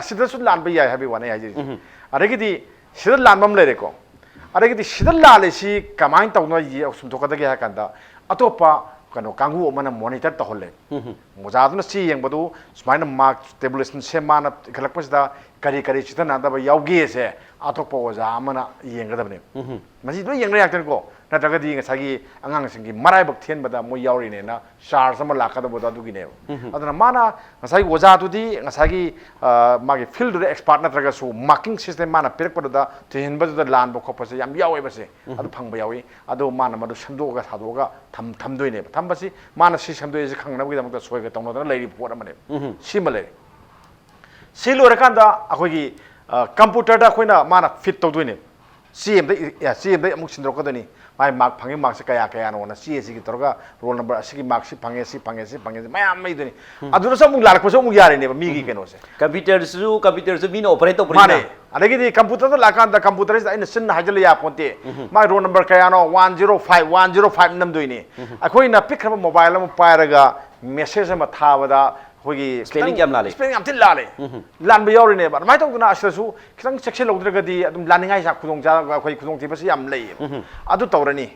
ꯁꯤꯗꯁꯨ ꯂꯥꯟꯕ ꯌꯥꯏ ꯍꯥꯏꯕꯒꯤ ꯋꯥꯅꯤ ꯍꯥꯏꯖꯔꯤꯁꯦ꯫ ꯑꯗꯒꯤꯗꯤ ꯁꯤꯗ ꯂꯥꯟꯕ ꯑꯃ ꯂꯩꯔꯦꯀꯣ꯫ ꯑꯗꯒꯤꯗꯤ ꯁꯤꯗ ꯂꯥꯜꯂꯤꯁꯤ ꯀꯃꯥꯏꯅ ꯇꯧꯅ ꯌꯦ- ꯆꯨꯝꯊꯣꯛꯀꯗꯒꯦ ꯍꯥꯏ ꯀꯥꯟꯗ ꯑꯇꯣꯞꯄ ꯀꯩꯅꯣ ꯀꯥꯡꯕꯨ ꯑꯃꯅ ꯃꯣꯅꯤꯇꯔ ꯇꯧꯍꯜꯂꯦ꯫ ꯑꯣꯖꯥꯗꯨꯅ ꯆꯦ ꯌꯦꯡꯕꯗꯨ ꯁꯨꯃꯥꯏꯅ ꯃꯥꯔꯛ ꯇꯦꯕꯨꯂꯦꯁꯟꯁꯦ ꯃꯥꯅ ꯏꯈꯠꯂꯛꯄꯁꯤꯗ ꯀꯔꯤ ꯀꯔꯤ ꯆꯨꯁꯟꯅꯗꯕ ꯌꯥꯎꯒꯦꯁꯦ ꯑꯇꯣꯞꯄ ꯑꯣꯖꯥ ꯑꯃꯅ ꯌꯦꯡꯒꯗꯕꯅꯦꯕ꯫ ꯃꯁꯤ ꯂꯣꯏ ꯌꯦꯡꯅ ꯌꯥꯛꯇꯅꯤꯀꯣ, ꯅꯠꯇ꯭ꯔꯒꯗꯤ ꯉꯁꯥꯏꯒꯤ ꯑꯉꯥꯡꯁꯤꯡꯒꯤ ꯃꯔꯥꯏꯕꯛ ꯊꯦꯟꯕꯗ ꯃꯣꯏ ꯌꯥꯎꯔꯤꯅꯦꯅ ꯆꯥꯔꯖ ꯑꯃ ꯂꯥꯛꯀꯗꯕꯗꯣ ꯑꯗꯨꯒꯤꯅꯦꯕ꯫ ꯑꯗꯨꯅ ꯃꯥꯅ ꯉꯁꯥꯏꯒꯤ ꯑꯣꯖꯥꯗꯨꯗꯤ ꯉꯁꯥꯏꯒꯤ ꯑ, ꯃꯥꯒꯤ ꯐꯤꯜꯗꯨꯗ ꯑꯦꯛꯁꯄꯥꯔꯠ ꯅꯠꯇ꯭ꯔꯒꯁꯨ ꯃꯥꯔꯀꯤꯡ ꯁꯤꯁꯇꯦꯝ ꯃꯥꯅ ꯄꯤꯔꯛꯄꯗꯨꯗ ꯊꯤꯍꯟꯕꯗꯨꯗ ꯂꯥꯟꯕ ꯈꯣꯠꯄꯁꯦ ꯌꯥꯝ ꯌꯥꯎꯋꯦꯕꯁꯦ꯫ ꯑꯗꯨ ꯐꯪꯕ ꯌꯥꯎꯏ꯫ ꯑꯗꯣ ꯃꯥꯅ ꯃꯗꯨ ꯁꯦꯝꯗꯣꯛꯑꯒ ꯁꯥꯗꯣꯛꯑꯒ ꯊꯝ ꯊꯝꯗꯣꯏꯅꯦꯕ꯫ ꯊꯝꯕꯁꯤ ꯃꯥꯅ ꯁꯤ ꯁꯦꯝꯗꯣꯛꯏꯁꯦ ꯈꯪꯅꯕꯒꯤꯗꯃꯛꯇ ꯁꯣꯏꯒ ꯇꯧꯅꯗꯅ ꯂꯩꯔꯤꯕ ꯄꯣꯠ ꯑꯃꯅꯦꯕ꯫ ꯁꯤꯃ ꯂꯩꯔꯦ꯫ ꯁꯤ ꯂꯣꯏꯔꯀꯥꯟꯗ ꯑꯩꯈꯣꯏꯒꯤ ꯀꯝꯄ꯭ꯌꯨꯇꯔꯗ ꯑꯩꯈꯣꯏꯅ ꯃꯥꯅ ꯐꯤꯠ ꯇꯧꯗꯣꯏꯅꯦꯕ꯫ ꯆꯦ ꯑꯃꯗ ꯏ- ꯑꯦ, ꯆꯦ ꯑꯃꯗ ꯑꯃꯨꯛ ꯁꯤꯟꯗꯣꯔꯛꯀꯗꯣꯏꯅꯤ꯫ ꯃꯥꯒꯤ ꯃꯥꯔꯛ ꯐꯪꯉꯤ, ꯃꯥꯔꯛꯁꯦ ꯀꯌꯥ ꯀꯌꯥꯅꯣꯅ ꯆꯦ ꯑꯁꯤꯒꯤ ꯇꯧꯔꯒ ꯔꯣꯜ ꯅꯝꯕꯔ ꯑꯁꯤꯒꯤ ꯃꯥꯔꯛꯁꯤ ꯐꯪꯉꯦ, ꯁꯤ ꯐꯪꯉꯦ, ꯁꯤ ꯐꯪꯉꯦ, ꯁꯤ ꯃꯌꯥꯝ ꯂꯩꯗꯣꯏꯅꯤ꯫ ꯑꯗꯨꯗꯁꯨ ꯑꯃꯨꯛ ꯂꯥꯜꯂꯛꯄꯁꯨ ꯑꯃꯨꯛ ꯌꯥꯔꯤꯅꯦꯕ ꯃꯤꯒꯤ ꯀꯩꯅꯣꯁꯦ꯫ ꯀꯝꯄ꯭ꯌꯨꯇꯔꯁꯨ ꯀꯝꯄ꯭ꯌꯨꯇꯔꯁꯨ ꯃꯤꯅ ꯑꯣꯄꯔꯦꯠ ꯇꯧꯕꯅꯤꯅ꯫ ꯃꯥꯅꯦ꯫ ꯑꯗꯒꯤꯗꯤ ꯀꯝꯄ꯭ꯌꯨꯇꯔꯗ ꯂꯥꯛꯀꯥꯟꯗ ꯀꯝꯄ꯭ꯌꯨꯇꯔꯁꯤꯗ ꯑꯩꯅ ꯆꯤꯟꯅ ꯍꯥꯏꯖꯤꯜꯂ ꯌꯥꯄꯣꯟꯇꯦ꯫ ꯃꯥꯒꯤ ꯔꯣꯜ ꯅꯝꯕꯔ ꯀꯌꯥꯅꯣ? One zero five, one zero five ꯅꯝꯗꯣꯏꯅꯤ꯫ ꯑꯩꯈꯣꯏꯅ ꯄꯤꯛꯈ꯭ꯔꯕ ꯃꯣꯕꯥꯏꯜ ꯑꯃ ꯄꯥꯏꯔꯒ ꯃꯦꯁꯦꯖ ꯑꯃ ꯊꯥꯕꯗ ꯑꯩꯈꯣꯏꯒꯤ ꯁ꯭ꯄꯦꯂꯤꯡ ꯈꯤꯇꯪ ꯌꯥꯝ ꯂꯥꯜꯂꯦ꯫ ꯁ꯭ꯄꯦꯂꯤꯡ ꯌꯥꯝ ꯊꯤꯅ ꯂꯥꯜꯂꯦ꯫ ꯂꯥꯟꯕ ꯌꯥꯎꯔꯤꯅꯦꯕ꯫ ꯑꯗꯨꯃꯥꯏꯅ ꯇꯧꯗꯅ ꯑꯁꯤꯗꯁꯨ ꯈꯤꯇꯪ ꯆꯦꯛꯁꯤꯜꯍꯧꯗ꯭ꯔꯒꯗꯤ ꯑꯗꯨꯝ ꯂꯥꯟꯅꯤꯡꯉꯥꯏ ꯆꯥ- ꯈꯨꯗꯣꯡꯆꯥ- ꯑꯩꯈꯣꯏ ꯈꯨꯗꯣꯡꯊꯤꯕꯁꯤ ꯌꯥꯝ ꯂꯩꯌꯦꯕ꯫ ꯑꯗꯨ ꯇꯧꯔꯅꯤ꯫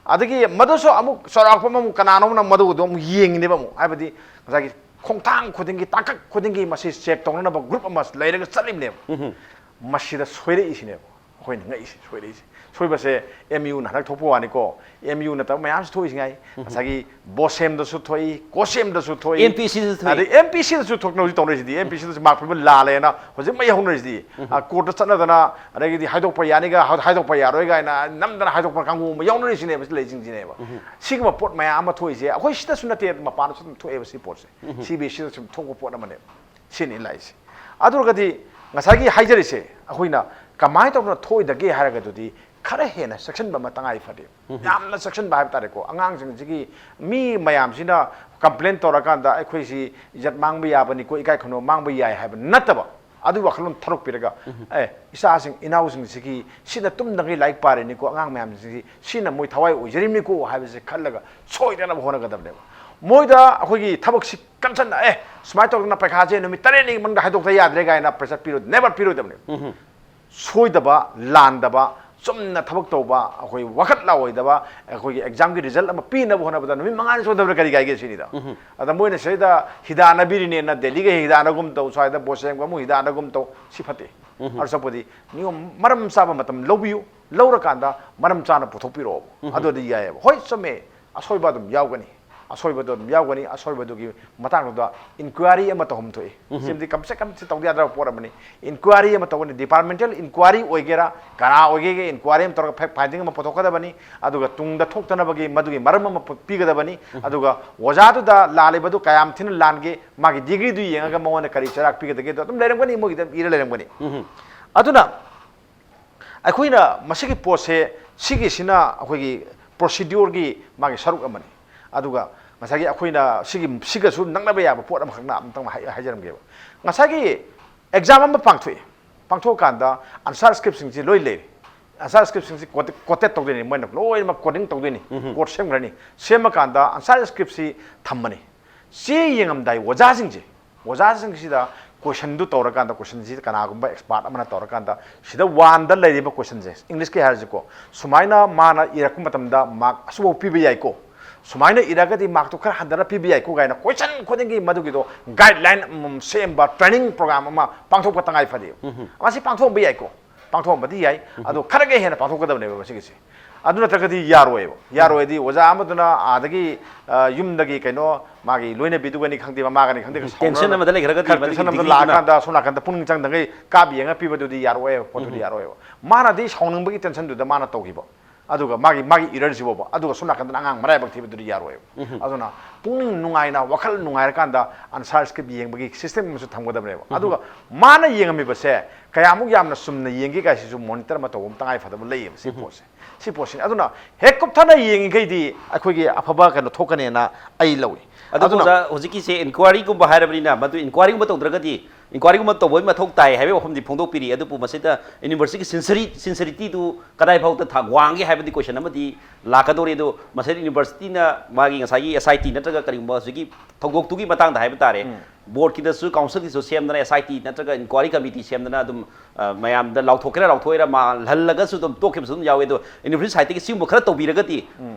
ꯑꯗꯒꯤ ꯃꯗꯨꯁꯨ ꯑꯃꯨꯛ ꯆꯥꯎꯔꯥꯛꯄ ꯑꯃꯃꯨꯛ ꯀꯅꯥꯅꯣꯝꯅ ꯃꯗꯨꯗꯣ ꯑꯃꯨꯛ ꯌꯦꯡꯉꯤꯅꯦꯕ ꯑꯃꯨꯛ꯫ ꯍꯥꯏꯕꯗꯤ ꯉꯁꯥꯏꯒꯤ ꯈꯣꯡꯊꯥꯡ ꯈꯨꯗꯤꯡꯒꯤ, ꯇꯥꯡꯀꯛ ꯈꯨꯗꯤꯡꯒꯤ ꯃꯁꯤ ꯆꯦꯛ ꯇꯧꯅꯅꯕ ꯒ꯭ꯔꯨꯞ ꯑꯃ ꯂꯩꯔꯒ ꯆꯠꯂꯤꯕꯅꯦꯕ꯫ ꯃꯁꯤꯗ ꯁꯣꯏꯔꯛꯏꯁꯤꯅꯦꯕ꯫ ꯑꯩꯈꯣꯏꯅ ꯉꯛꯏꯁꯦ, ꯁꯣꯏꯔꯛꯏꯁꯦ꯫ ꯁꯣꯏꯕꯁꯦ ꯑꯦꯝ ꯌꯨꯅ ꯍꯟꯗꯛ ꯊꯣꯛꯄ ꯋꯥꯅꯤꯀꯣ, ꯑꯦꯝ ꯌꯨ ꯅꯠꯇꯕ ꯃꯌꯥꯝꯁꯨ ꯊꯣꯛꯏꯁꯤ ꯉꯥꯏ꯫ ꯉꯁꯥꯏꯒꯤ ꯕꯣꯁꯦꯝꯗꯁꯨ ꯊꯣꯛꯏ, ꯀꯣꯁꯦꯝꯗꯁꯨ ꯊꯣꯛꯏ, ꯑꯦꯝ ꯄꯤ ꯁꯤꯗꯁꯨ ꯊꯣꯛꯏ꯫ ꯑꯗꯩ ꯑꯦꯝ ꯄꯤ ꯁꯤꯗꯁꯨ ꯊꯣꯛꯅꯕꯁꯤ ꯇꯧꯅꯔꯤꯁꯤꯗꯤ꯫ ꯑꯦꯝ ꯄꯤ ꯁꯤꯗꯁꯨ ꯃꯥꯔꯛ ꯄꯤꯕ ꯂꯥꯜꯂꯦꯅ ꯍꯧꯖꯤꯛ ꯃꯩ ꯍꯧꯅꯔꯤꯁꯤꯗꯤ꯫ ꯀꯣꯔꯠꯇ ꯆꯠꯅꯗꯅ, ꯑꯗꯒꯤꯗꯤ ꯍꯥꯏꯗꯣꯛꯄ ꯌꯥꯅꯤꯒ ꯍꯥꯏꯗꯣꯛꯄ ꯌꯥꯔꯣꯏ ꯀꯥꯏꯅ ꯅꯝꯗꯅ ꯍꯥꯏꯗꯣꯛꯄ ꯀꯥꯡꯕꯨ ꯑꯃ ꯌꯥꯎꯅꯔꯤꯁꯤꯅꯦꯕ꯫ ꯁꯤ ꯂꯩꯁꯤꯡꯁꯤꯅꯦꯕ ꯁꯤꯒꯨꯝꯕ ꯄꯣꯠ ꯃꯌꯥꯝ ꯑꯃ ꯊꯣꯛꯏꯁꯦ꯫ ꯑꯩꯈꯣꯏ ꯁꯤꯗꯁꯨ ꯅꯠꯇꯦ, ꯃꯄꯥꯟꯗꯁꯨ ꯑꯗꯨꯝ ꯊꯣꯛꯑꯦꯕ ꯁꯤ ꯄꯣꯠꯁꯦ꯫ ꯁꯤ ꯕꯤ ꯑꯦꯁ ꯁꯤꯗꯁꯨ ꯊꯣꯛꯄ ꯄꯣꯠ ꯑꯃꯅꯦꯕ꯫ ꯁꯤꯅꯤ ꯂꯥꯛꯏꯁꯦ꯫ ꯑꯗꯨ ꯑꯣꯏꯔꯒꯗꯤ ꯉꯁꯥꯏꯒꯤ ꯍꯥꯏꯖꯔꯤꯁꯦ, ꯑꯩꯈꯣꯏꯅ ꯀꯃꯥꯏꯅ ꯇꯧꯗꯅ ꯊꯣꯛꯏꯗꯒꯦ ꯍꯥꯏꯔꯒꯗꯨꯗꯤ ꯈꯔ ꯍꯦꯟꯅ ꯆꯦꯛꯁꯤꯟꯕ ꯑꯃ ꯇꯉꯥꯏ ꯐꯗꯦ꯫ ꯌꯥꯝꯅ ꯆꯦꯛꯁꯤꯟꯕ ꯍꯥꯏꯕ ꯇꯥꯔꯦꯀꯣ꯫ ꯑꯉꯥꯡꯁꯤꯡꯁꯤꯒꯤ, ꯃꯤ ꯃꯌꯥꯝꯁꯤꯅ ꯀꯝꯄ꯭ꯂꯦꯟ ꯇꯧꯔꯀꯥꯟꯗ ꯑꯩꯈꯣꯏꯁꯤ ꯏꯖꯠ ꯃꯥꯡꯕ ꯌꯥꯕꯅꯤꯀꯣ, ꯏꯀꯥꯏ ꯈꯨꯝꯅꯕ ꯃꯥꯡꯕ ꯌꯥꯏ ꯍꯥꯏꯕ ꯅꯠꯇꯕ, ꯑꯗꯨꯒꯤ ꯋꯥꯈꯜꯂꯣꯟ ꯊꯥꯗꯣꯛꯄꯤꯔꯒ, ꯑꯦ, ꯏꯆꯥꯁꯤꯡ ꯏꯅꯥꯎꯁꯤꯡꯁꯤꯒꯤ ꯁꯤꯅ ꯇꯨꯝꯗꯉꯩ ꯂꯥꯏꯔꯤꯛ ꯄꯥꯔꯤꯅꯤꯀꯣ, ꯑꯉꯥꯡ ꯃꯌꯥꯝꯁꯤꯡꯁꯤ ꯁꯤꯅ ꯃꯣꯏ ꯊꯋꯥꯏ ꯑꯣꯏꯖꯔꯤꯕꯅꯤꯀꯣ ꯍꯥꯏꯕꯁꯦ ꯈꯜꯂꯒ ꯁꯣꯏꯗꯅꯕ ꯍꯣꯠꯅꯒꯗꯕꯅꯦꯕ꯫ ꯃꯣꯏꯗ ꯑꯩꯈꯣꯏꯒꯤ ꯊꯕꯛꯁꯤ ꯀꯟꯁꯟꯅ, ꯑꯦ, ꯁꯨꯃꯥꯏꯅ ꯇꯧꯗꯅ ꯄꯩꯈꯥꯁꯦ ꯅꯨꯃꯤꯠ ꯇꯔꯦꯠꯅꯤꯒꯤ ꯃꯅꯨꯡꯗ ꯍꯥꯏꯗꯣꯛꯇ ꯌꯥꯗ꯭ꯔꯦ ꯀꯥꯏꯅ ꯄ꯭ꯔꯦꯁꯔ ꯄꯤꯔꯣꯏ, ꯅꯦꯕꯔ ꯄꯤꯔꯣꯏꯗꯕꯅꯦꯕ꯫ ꯁꯣꯏꯗꯕ, ꯂꯥꯟꯗꯕ, ꯆꯨꯝꯅ ꯊꯕꯛ ꯇꯧꯕ, ꯑꯩꯈꯣꯏ ꯋꯥꯈꯠ ꯂꯥꯎꯔꯣꯏꯗꯕ, ꯑꯩꯈꯣꯏꯒꯤ ꯑꯦꯛꯖꯥꯝꯒꯤ ꯔꯤꯖꯜꯠ ꯑꯃ ꯄꯤꯅꯕ ꯍꯣꯠꯅꯕꯗ ꯅꯨꯃꯤꯠ ꯃꯉꯥꯅꯤ ꯆꯣꯟꯊꯕꯗ ꯀꯔꯤ ꯀꯥꯏꯒꯦ ꯁꯤꯅꯤꯗ꯫ ꯑꯗ ꯃꯣꯏꯅ ꯁꯤꯗ ꯍꯤꯗꯥꯟꯅꯕꯤꯔꯤꯅꯦꯅ, ꯗꯦꯜꯂꯤꯒ ꯍꯤꯗꯥꯟꯅꯒꯨꯝ ꯇꯧ, ꯁ꯭ꯋꯥꯏꯗ ꯕꯣꯁꯦꯝꯒ ꯑꯃꯨꯛ ꯍꯤꯗꯥꯟꯅꯒꯨꯝ ꯇꯧ, ꯁꯤ ꯐꯠꯇꯦ꯫ ꯑꯗꯨ ꯁꯔꯨꯛꯄꯨꯗꯤ ꯅꯤꯌꯣꯝ ꯃꯔꯝ ꯆꯥꯕ ꯃꯇꯝ ꯂꯧꯕꯤꯌꯨ, ꯂꯧꯔꯀꯥꯟꯗ ꯃꯔꯝ ꯆꯥꯅ ꯄꯨꯊꯣꯛꯄꯤꯔꯛꯑꯣꯕ꯫ ꯑꯗꯨꯗꯤ ꯌꯥꯏꯑꯕ꯫ ꯍꯣꯏ, ꯆꯨꯝꯃꯦ, ꯑꯁꯣꯏꯕ ꯑꯗꯨꯝ ꯌꯥꯎꯒꯅꯤ, ꯑꯁꯣꯏꯕꯗꯣ ꯑꯗꯨꯝ ꯌꯥꯎꯒꯅꯤ꯫ ꯑꯁꯣꯏꯕꯗꯨꯒꯤ ꯃꯇꯥꯡꯗꯨꯗ ꯏꯟꯀ꯭ꯋꯥꯏꯔꯤ ꯑꯃ ꯇꯧꯐꯝ ꯊꯣꯛꯏ꯫ ꯁꯤꯃꯗꯤ ꯀꯝꯁꯦ ꯀꯝ ꯁꯤ ꯇꯧꯗ ꯌꯥꯗ꯭ꯔꯕ ꯄꯣꯠ ꯑꯃꯅꯤ꯫ ꯏꯟꯀ꯭ꯋꯥꯏꯔꯤ ꯑꯃ ꯇꯧꯒꯅꯤ, ꯗꯤꯄꯥꯔꯠꯃꯦꯟꯇꯦꯜ ꯏꯟꯀ꯭ꯋꯥꯏꯔꯤ ꯑꯣꯏꯒꯦꯔꯥ, ꯀꯅꯥ ꯑꯣꯏꯒꯦꯒꯦ, ꯏꯟꯀ꯭ꯋꯥꯏꯔꯤ ꯑꯃ ꯇꯧꯔꯒ ꯐꯦꯛ ꯐꯥꯏꯟꯗꯤꯡ ꯑꯃ ꯄꯨꯊꯣꯛꯀꯗꯕꯅꯤ꯫ ꯑꯗꯨꯒ ꯇꯨꯡꯗ ꯊꯣꯛꯇꯅꯕꯒꯤ ꯃꯗꯨꯒꯤ ꯃꯔꯝ ꯑꯃ ꯄꯨ-, ꯄꯤꯒꯗꯕꯅꯤ꯫ ꯑꯗꯨꯒ ꯑꯣꯖꯥꯗꯨꯗ ꯂꯥꯜꯂꯤꯕꯗꯨ ꯀꯌꯥꯝ ꯊꯤꯅ ꯂꯥꯟꯒꯦ, ꯃꯥꯒꯤ ꯗꯤꯒ꯭ꯔꯤꯗꯨ ꯌꯦꯡꯉꯒ ꯃꯉꯣꯟꯗ ꯀꯔꯤ ꯆꯩꯔꯥꯛ ꯄꯤꯒꯗꯒꯦꯗꯣ ꯑꯗꯨꯝ ꯂꯩꯔꯝꯒꯅꯤ, ꯃꯣꯏꯒꯤꯗ ꯏꯔ ꯂꯩꯔꯝꯒꯅꯤ꯫ ꯑꯗꯨꯅ ꯑꯩꯈꯣꯏꯅ ꯃꯁꯤꯒꯤ ꯄꯣꯠꯁꯦ, ꯁꯤꯒꯤꯁꯤꯅ ꯑꯩꯈꯣꯏꯒꯤ ꯄ꯭ꯔꯣꯁꯤꯗ꯭ꯌꯨꯔꯒꯤ ꯃꯥꯒꯤ ꯁꯔꯨꯛ ꯑꯃꯅꯤ꯫ ꯑꯗꯨꯒ ꯉꯁꯥꯏꯒꯤ ꯑꯩꯈꯣꯏꯅ ꯁꯤꯒꯤ, ꯁꯤꯒꯁꯨ ꯅꯛꯅꯕ ꯌꯥꯕ ꯄꯣꯠ ꯑꯃꯈꯛꯅ ꯑꯝꯇꯪ ꯍꯥꯏ-, ꯍꯥꯏꯖꯔꯝꯒꯦꯕ꯫ ꯉꯁꯥꯏꯒꯤ ꯑꯦꯛꯖꯥꯝ ꯑꯃ ꯄꯥꯡꯊꯣꯛꯏ, ꯄꯥꯡꯊꯣꯛꯑꯀꯥꯟꯗ ꯑꯟꯁꯥꯔ ꯁ꯭ꯀ꯭ꯔꯤꯞꯁꯤꯡꯁꯤ ꯂꯣꯏ ꯂꯩꯔꯦ꯫ ꯑꯟꯁꯥꯔ ꯁ꯭ꯀ꯭ꯔꯤꯞꯁꯤꯡꯁꯤ ꯀꯣꯇꯦꯠ ꯇꯧꯗꯣꯏꯅꯤ, ꯃꯣꯏꯅ ꯂꯣꯏꯅꯃꯛ ꯀꯣꯗꯤꯡ ꯇꯧꯗꯣꯏꯅꯤ, ꯀꯣꯗ ꯁꯦꯝꯈ꯭ꯔꯅꯤ꯫ ꯁꯦꯝꯃꯀꯥꯟꯗ ꯑꯟꯁꯥꯔ ꯁ꯭ꯀ꯭ꯔꯤꯞꯁꯤ ꯊꯝꯃꯅꯤ꯫ ꯆꯦ ꯌꯦꯡꯉꯝꯗꯥꯏ ꯑꯣꯖꯥꯁꯤꯡꯁꯦ, ꯑꯣꯖꯥꯁꯤꯡꯁꯤꯗ ꯀꯣꯏꯁꯟꯗꯨ ꯇꯧꯔꯀꯥꯟꯗ, ꯀꯣꯏꯁꯟꯁꯤ ꯀꯅꯥꯒꯨꯝꯕ ꯑꯦꯛꯁꯄꯥꯔꯠ ꯑꯃꯅ ꯇꯧꯔꯀꯥꯟꯗ, ꯁꯤꯗ ꯋꯥꯟꯗ ꯂꯩꯔꯤꯕ ꯀꯣꯏꯁꯟꯁꯦ, ꯏꯪꯂꯤꯁꯀꯤ ꯍꯥꯏꯔꯁꯤꯀꯣ, ꯁꯨꯃꯥꯏꯅ ꯃꯥꯅ ꯏꯔꯛꯄ ꯃꯇꯝꯗ ꯃꯥꯔꯛ ꯑꯁꯨꯛꯐꯥꯎ ꯄꯤꯕ ꯌꯥꯏꯀꯣ, ꯁꯨꯃꯥꯏꯅ ꯏꯔꯒꯗꯤ ꯃꯥꯔꯛꯇꯨ ꯈꯔ ꯍꯟꯊꯅ ꯄꯤꯕ ꯌꯥꯏꯀꯣ ꯀꯥꯏꯅ ꯀꯣꯏꯁꯟ ꯈꯨꯗꯤꯡꯒꯤ ꯃꯗꯨꯒꯤꯗꯣ ꯒꯥꯏꯗꯂꯥꯏꯟ ꯑꯃꯃꯝ ꯁꯦꯝꯕ ꯇ꯭ꯔꯦꯅꯤꯡ ꯄ꯭ꯔꯣꯒ꯭ꯔꯥꯝ ꯑꯃ ꯄꯥꯡꯊꯣꯛꯄ ꯇꯉꯥꯏ ꯐꯗꯦ꯫ ꯃꯁꯤ ꯄꯥꯡꯊꯣꯛꯍꯟꯕ ꯌꯥꯏꯀꯣ꯫ ꯄꯥꯡꯊꯣꯛꯑꯝꯕꯗꯤ ꯌꯥꯏ, ꯑꯗꯣ ꯈꯔꯒ ꯍꯦꯟꯅ ꯄꯥꯡꯊꯣꯛꯀꯗꯕꯅꯦꯕ ꯃꯁꯤꯒꯤꯁꯦ꯫ ꯑꯗꯨ ꯅꯠꯇ꯭ꯔꯒꯗꯤ ꯌꯥꯔꯣꯏꯕ꯫ ꯌꯥꯔꯣꯏꯗꯤ ꯑꯣꯖꯥ ꯑꯃꯗꯨꯅ ꯑꯥꯗꯒꯤ, ꯑ, ꯌꯨꯝꯗꯒꯤ ꯀꯩꯅꯣ, ꯃꯥꯒꯤ ꯂꯣꯏꯅꯕꯤꯗꯨꯒꯅꯤ ꯈꯪꯗꯦ, ꯃꯃꯥꯒꯅꯤ ꯈꯪꯗꯦ, ꯎꯝ, tension ꯑꯃꯗ ꯂꯩꯈ꯭ꯔꯒꯗꯤ ꯈꯔ ꯃꯗꯨꯒꯤ tension ꯑꯃꯗ ꯅꯨꯄꯤꯗꯨꯅ ꯂꯥꯛꯑꯀꯥꯟꯗ ꯁꯣꯝ ꯅꯥꯀꯟꯗ ꯄꯨꯛꯅꯤꯡ ꯆꯪꯗꯉꯩ ꯀꯥꯞ ꯌꯦꯡꯉ ꯄꯤꯕꯗꯨꯗꯤ ꯌꯥꯔꯣꯏꯕ, ꯄꯣꯠꯇꯨꯗꯤ ꯌꯥꯔꯣꯏꯕ꯫ ꯃꯥꯅꯗꯤ ꯁꯥꯎꯅꯤꯡꯕꯒꯤ tensionꯗꯨꯗ ꯃꯥꯅ ꯇꯧꯈꯤꯕ꯫ ꯑꯗꯨꯒ ꯃꯥꯒꯤ, ꯃꯥꯒꯤ errorꯁꯤꯕꯣꯕ, ꯑꯗꯨꯒ ꯁꯣꯝ ꯅꯥꯀꯟꯗꯅ ꯑꯉꯥꯡ ꯃꯔꯥꯏꯕꯛ ꯊꯤꯕꯗꯨꯗꯤ ꯌꯥꯔꯣꯏꯕ꯫ ꯑꯗꯨꯅ ꯄꯨꯛꯅꯤꯡ ꯅꯨꯡꯉꯥꯏꯅ, ꯋꯥꯈꯜ ꯅꯨꯡꯉꯥꯏꯔꯀꯥꯟꯗ answer script ꯌꯦꯡꯕꯒꯤ system ꯑꯃꯁꯨ ꯊꯝꯒꯗꯕꯅꯦꯕ꯫ ꯑꯗꯨꯒ ꯃꯥꯅ ꯌꯦꯡꯉꯝꯃꯤꯕꯁꯦ ꯀꯌꯥꯃꯨꯛ ꯌꯥꯝꯅ ꯆꯨꯝꯅ ꯌꯦꯡꯒꯦ ꯀꯥꯏꯁꯤꯁꯨ monitor ꯑꯃ ꯇꯧꯕ ꯑꯃ ꯇꯉꯥꯏ ꯐꯗꯕ ꯂꯩꯌꯦꯕ ꯁꯤ ꯄꯣꯠꯁꯦ꯫ ꯁꯤ ꯄꯣꯠꯁꯤꯅꯤ꯫ ꯑꯗꯨꯅ ꯍꯦꯛ ꯀꯨꯞꯊꯅ ꯌꯦꯡꯉꯤꯈꯩꯗꯤ ꯑꯩꯈꯣꯏꯒꯤ ꯑꯐꯕ ꯀꯩꯅꯣ ꯊꯣꯛꯀꯅꯦꯅ ꯑꯩ ꯂꯧꯏ꯫ ꯑꯗꯨ ꯑꯗꯨꯅ ꯑꯣꯖꯥ, ꯍꯧꯖꯤꯛꯀꯤꯁꯦ inquiryꯒꯨꯝꯕ ꯍꯥꯏꯔꯕꯅꯤꯅ, ꯃꯗꯨ inquiryꯒꯨꯝꯕ ꯇꯧꯗ꯭ꯔꯒꯗꯤ, inquiryꯒꯨꯝꯕ ꯇꯧꯕꯒꯤ ꯃꯊꯧ ꯇꯥꯏ ꯍꯥꯏꯕꯒꯤ ꯋꯥꯐꯝꯗꯤ ꯐꯣꯡꯗꯣꯛꯄꯤꯔꯤ꯫ ꯑꯗꯨꯕꯨ ꯃꯁꯤꯗ universityꯒꯤ sinceri-, sincerityꯗꯨ ꯀꯗꯥꯏ ꯐꯥꯎꯗ ꯊꯥꯛ ꯋꯥꯡꯒꯦ ꯍꯥꯏꯕꯗꯤ question ꯑꯃꯗꯤ ꯂꯥꯛꯀꯗꯧꯔꯤ꯫ ꯑꯗꯨ ꯃꯁꯤꯗ universityꯅ ꯃꯥꯒꯤ ꯉꯁꯥꯏꯒꯤ SIT ꯅꯠꯇ꯭ꯔꯒ ꯀꯔꯤꯒꯨꯝꯕ ꯍꯧꯖꯤꯛꯀꯤ ꯊꯧꯗꯣꯛꯇꯨꯒꯤ ꯃꯇꯥꯡꯗ ꯍꯥꯏꯕ ꯇꯥꯔꯦ, boardꯀꯤꯗꯁꯨ, councilꯒꯤꯁꯨ ꯁꯦꯝꯗꯅ SIT ꯅꯠꯇ꯭ꯔꯒ inquiry committee ꯁꯦꯝꯗꯅ ꯑꯗꯨꯝ, ꯑ, ꯃꯌꯥꯝꯗ ꯂꯥꯎꯊꯣꯛꯀꯦꯔꯥ ꯂꯥꯎꯊꯣꯛꯑꯣꯏꯔꯥ ꯃꯥ ꯍꯜꯍꯜꯂꯒꯁꯨ ꯑꯗꯨꯝ ꯇꯣꯛꯈꯤꯕꯁꯨ ꯑꯗꯨꯝ ꯌꯥꯎꯋꯦ꯫ ꯑꯗꯣ university sideꯇꯒꯤ ꯁꯤꯒꯨꯝꯕ ꯈꯔ ꯇꯧꯕꯤꯔꯒꯗꯤ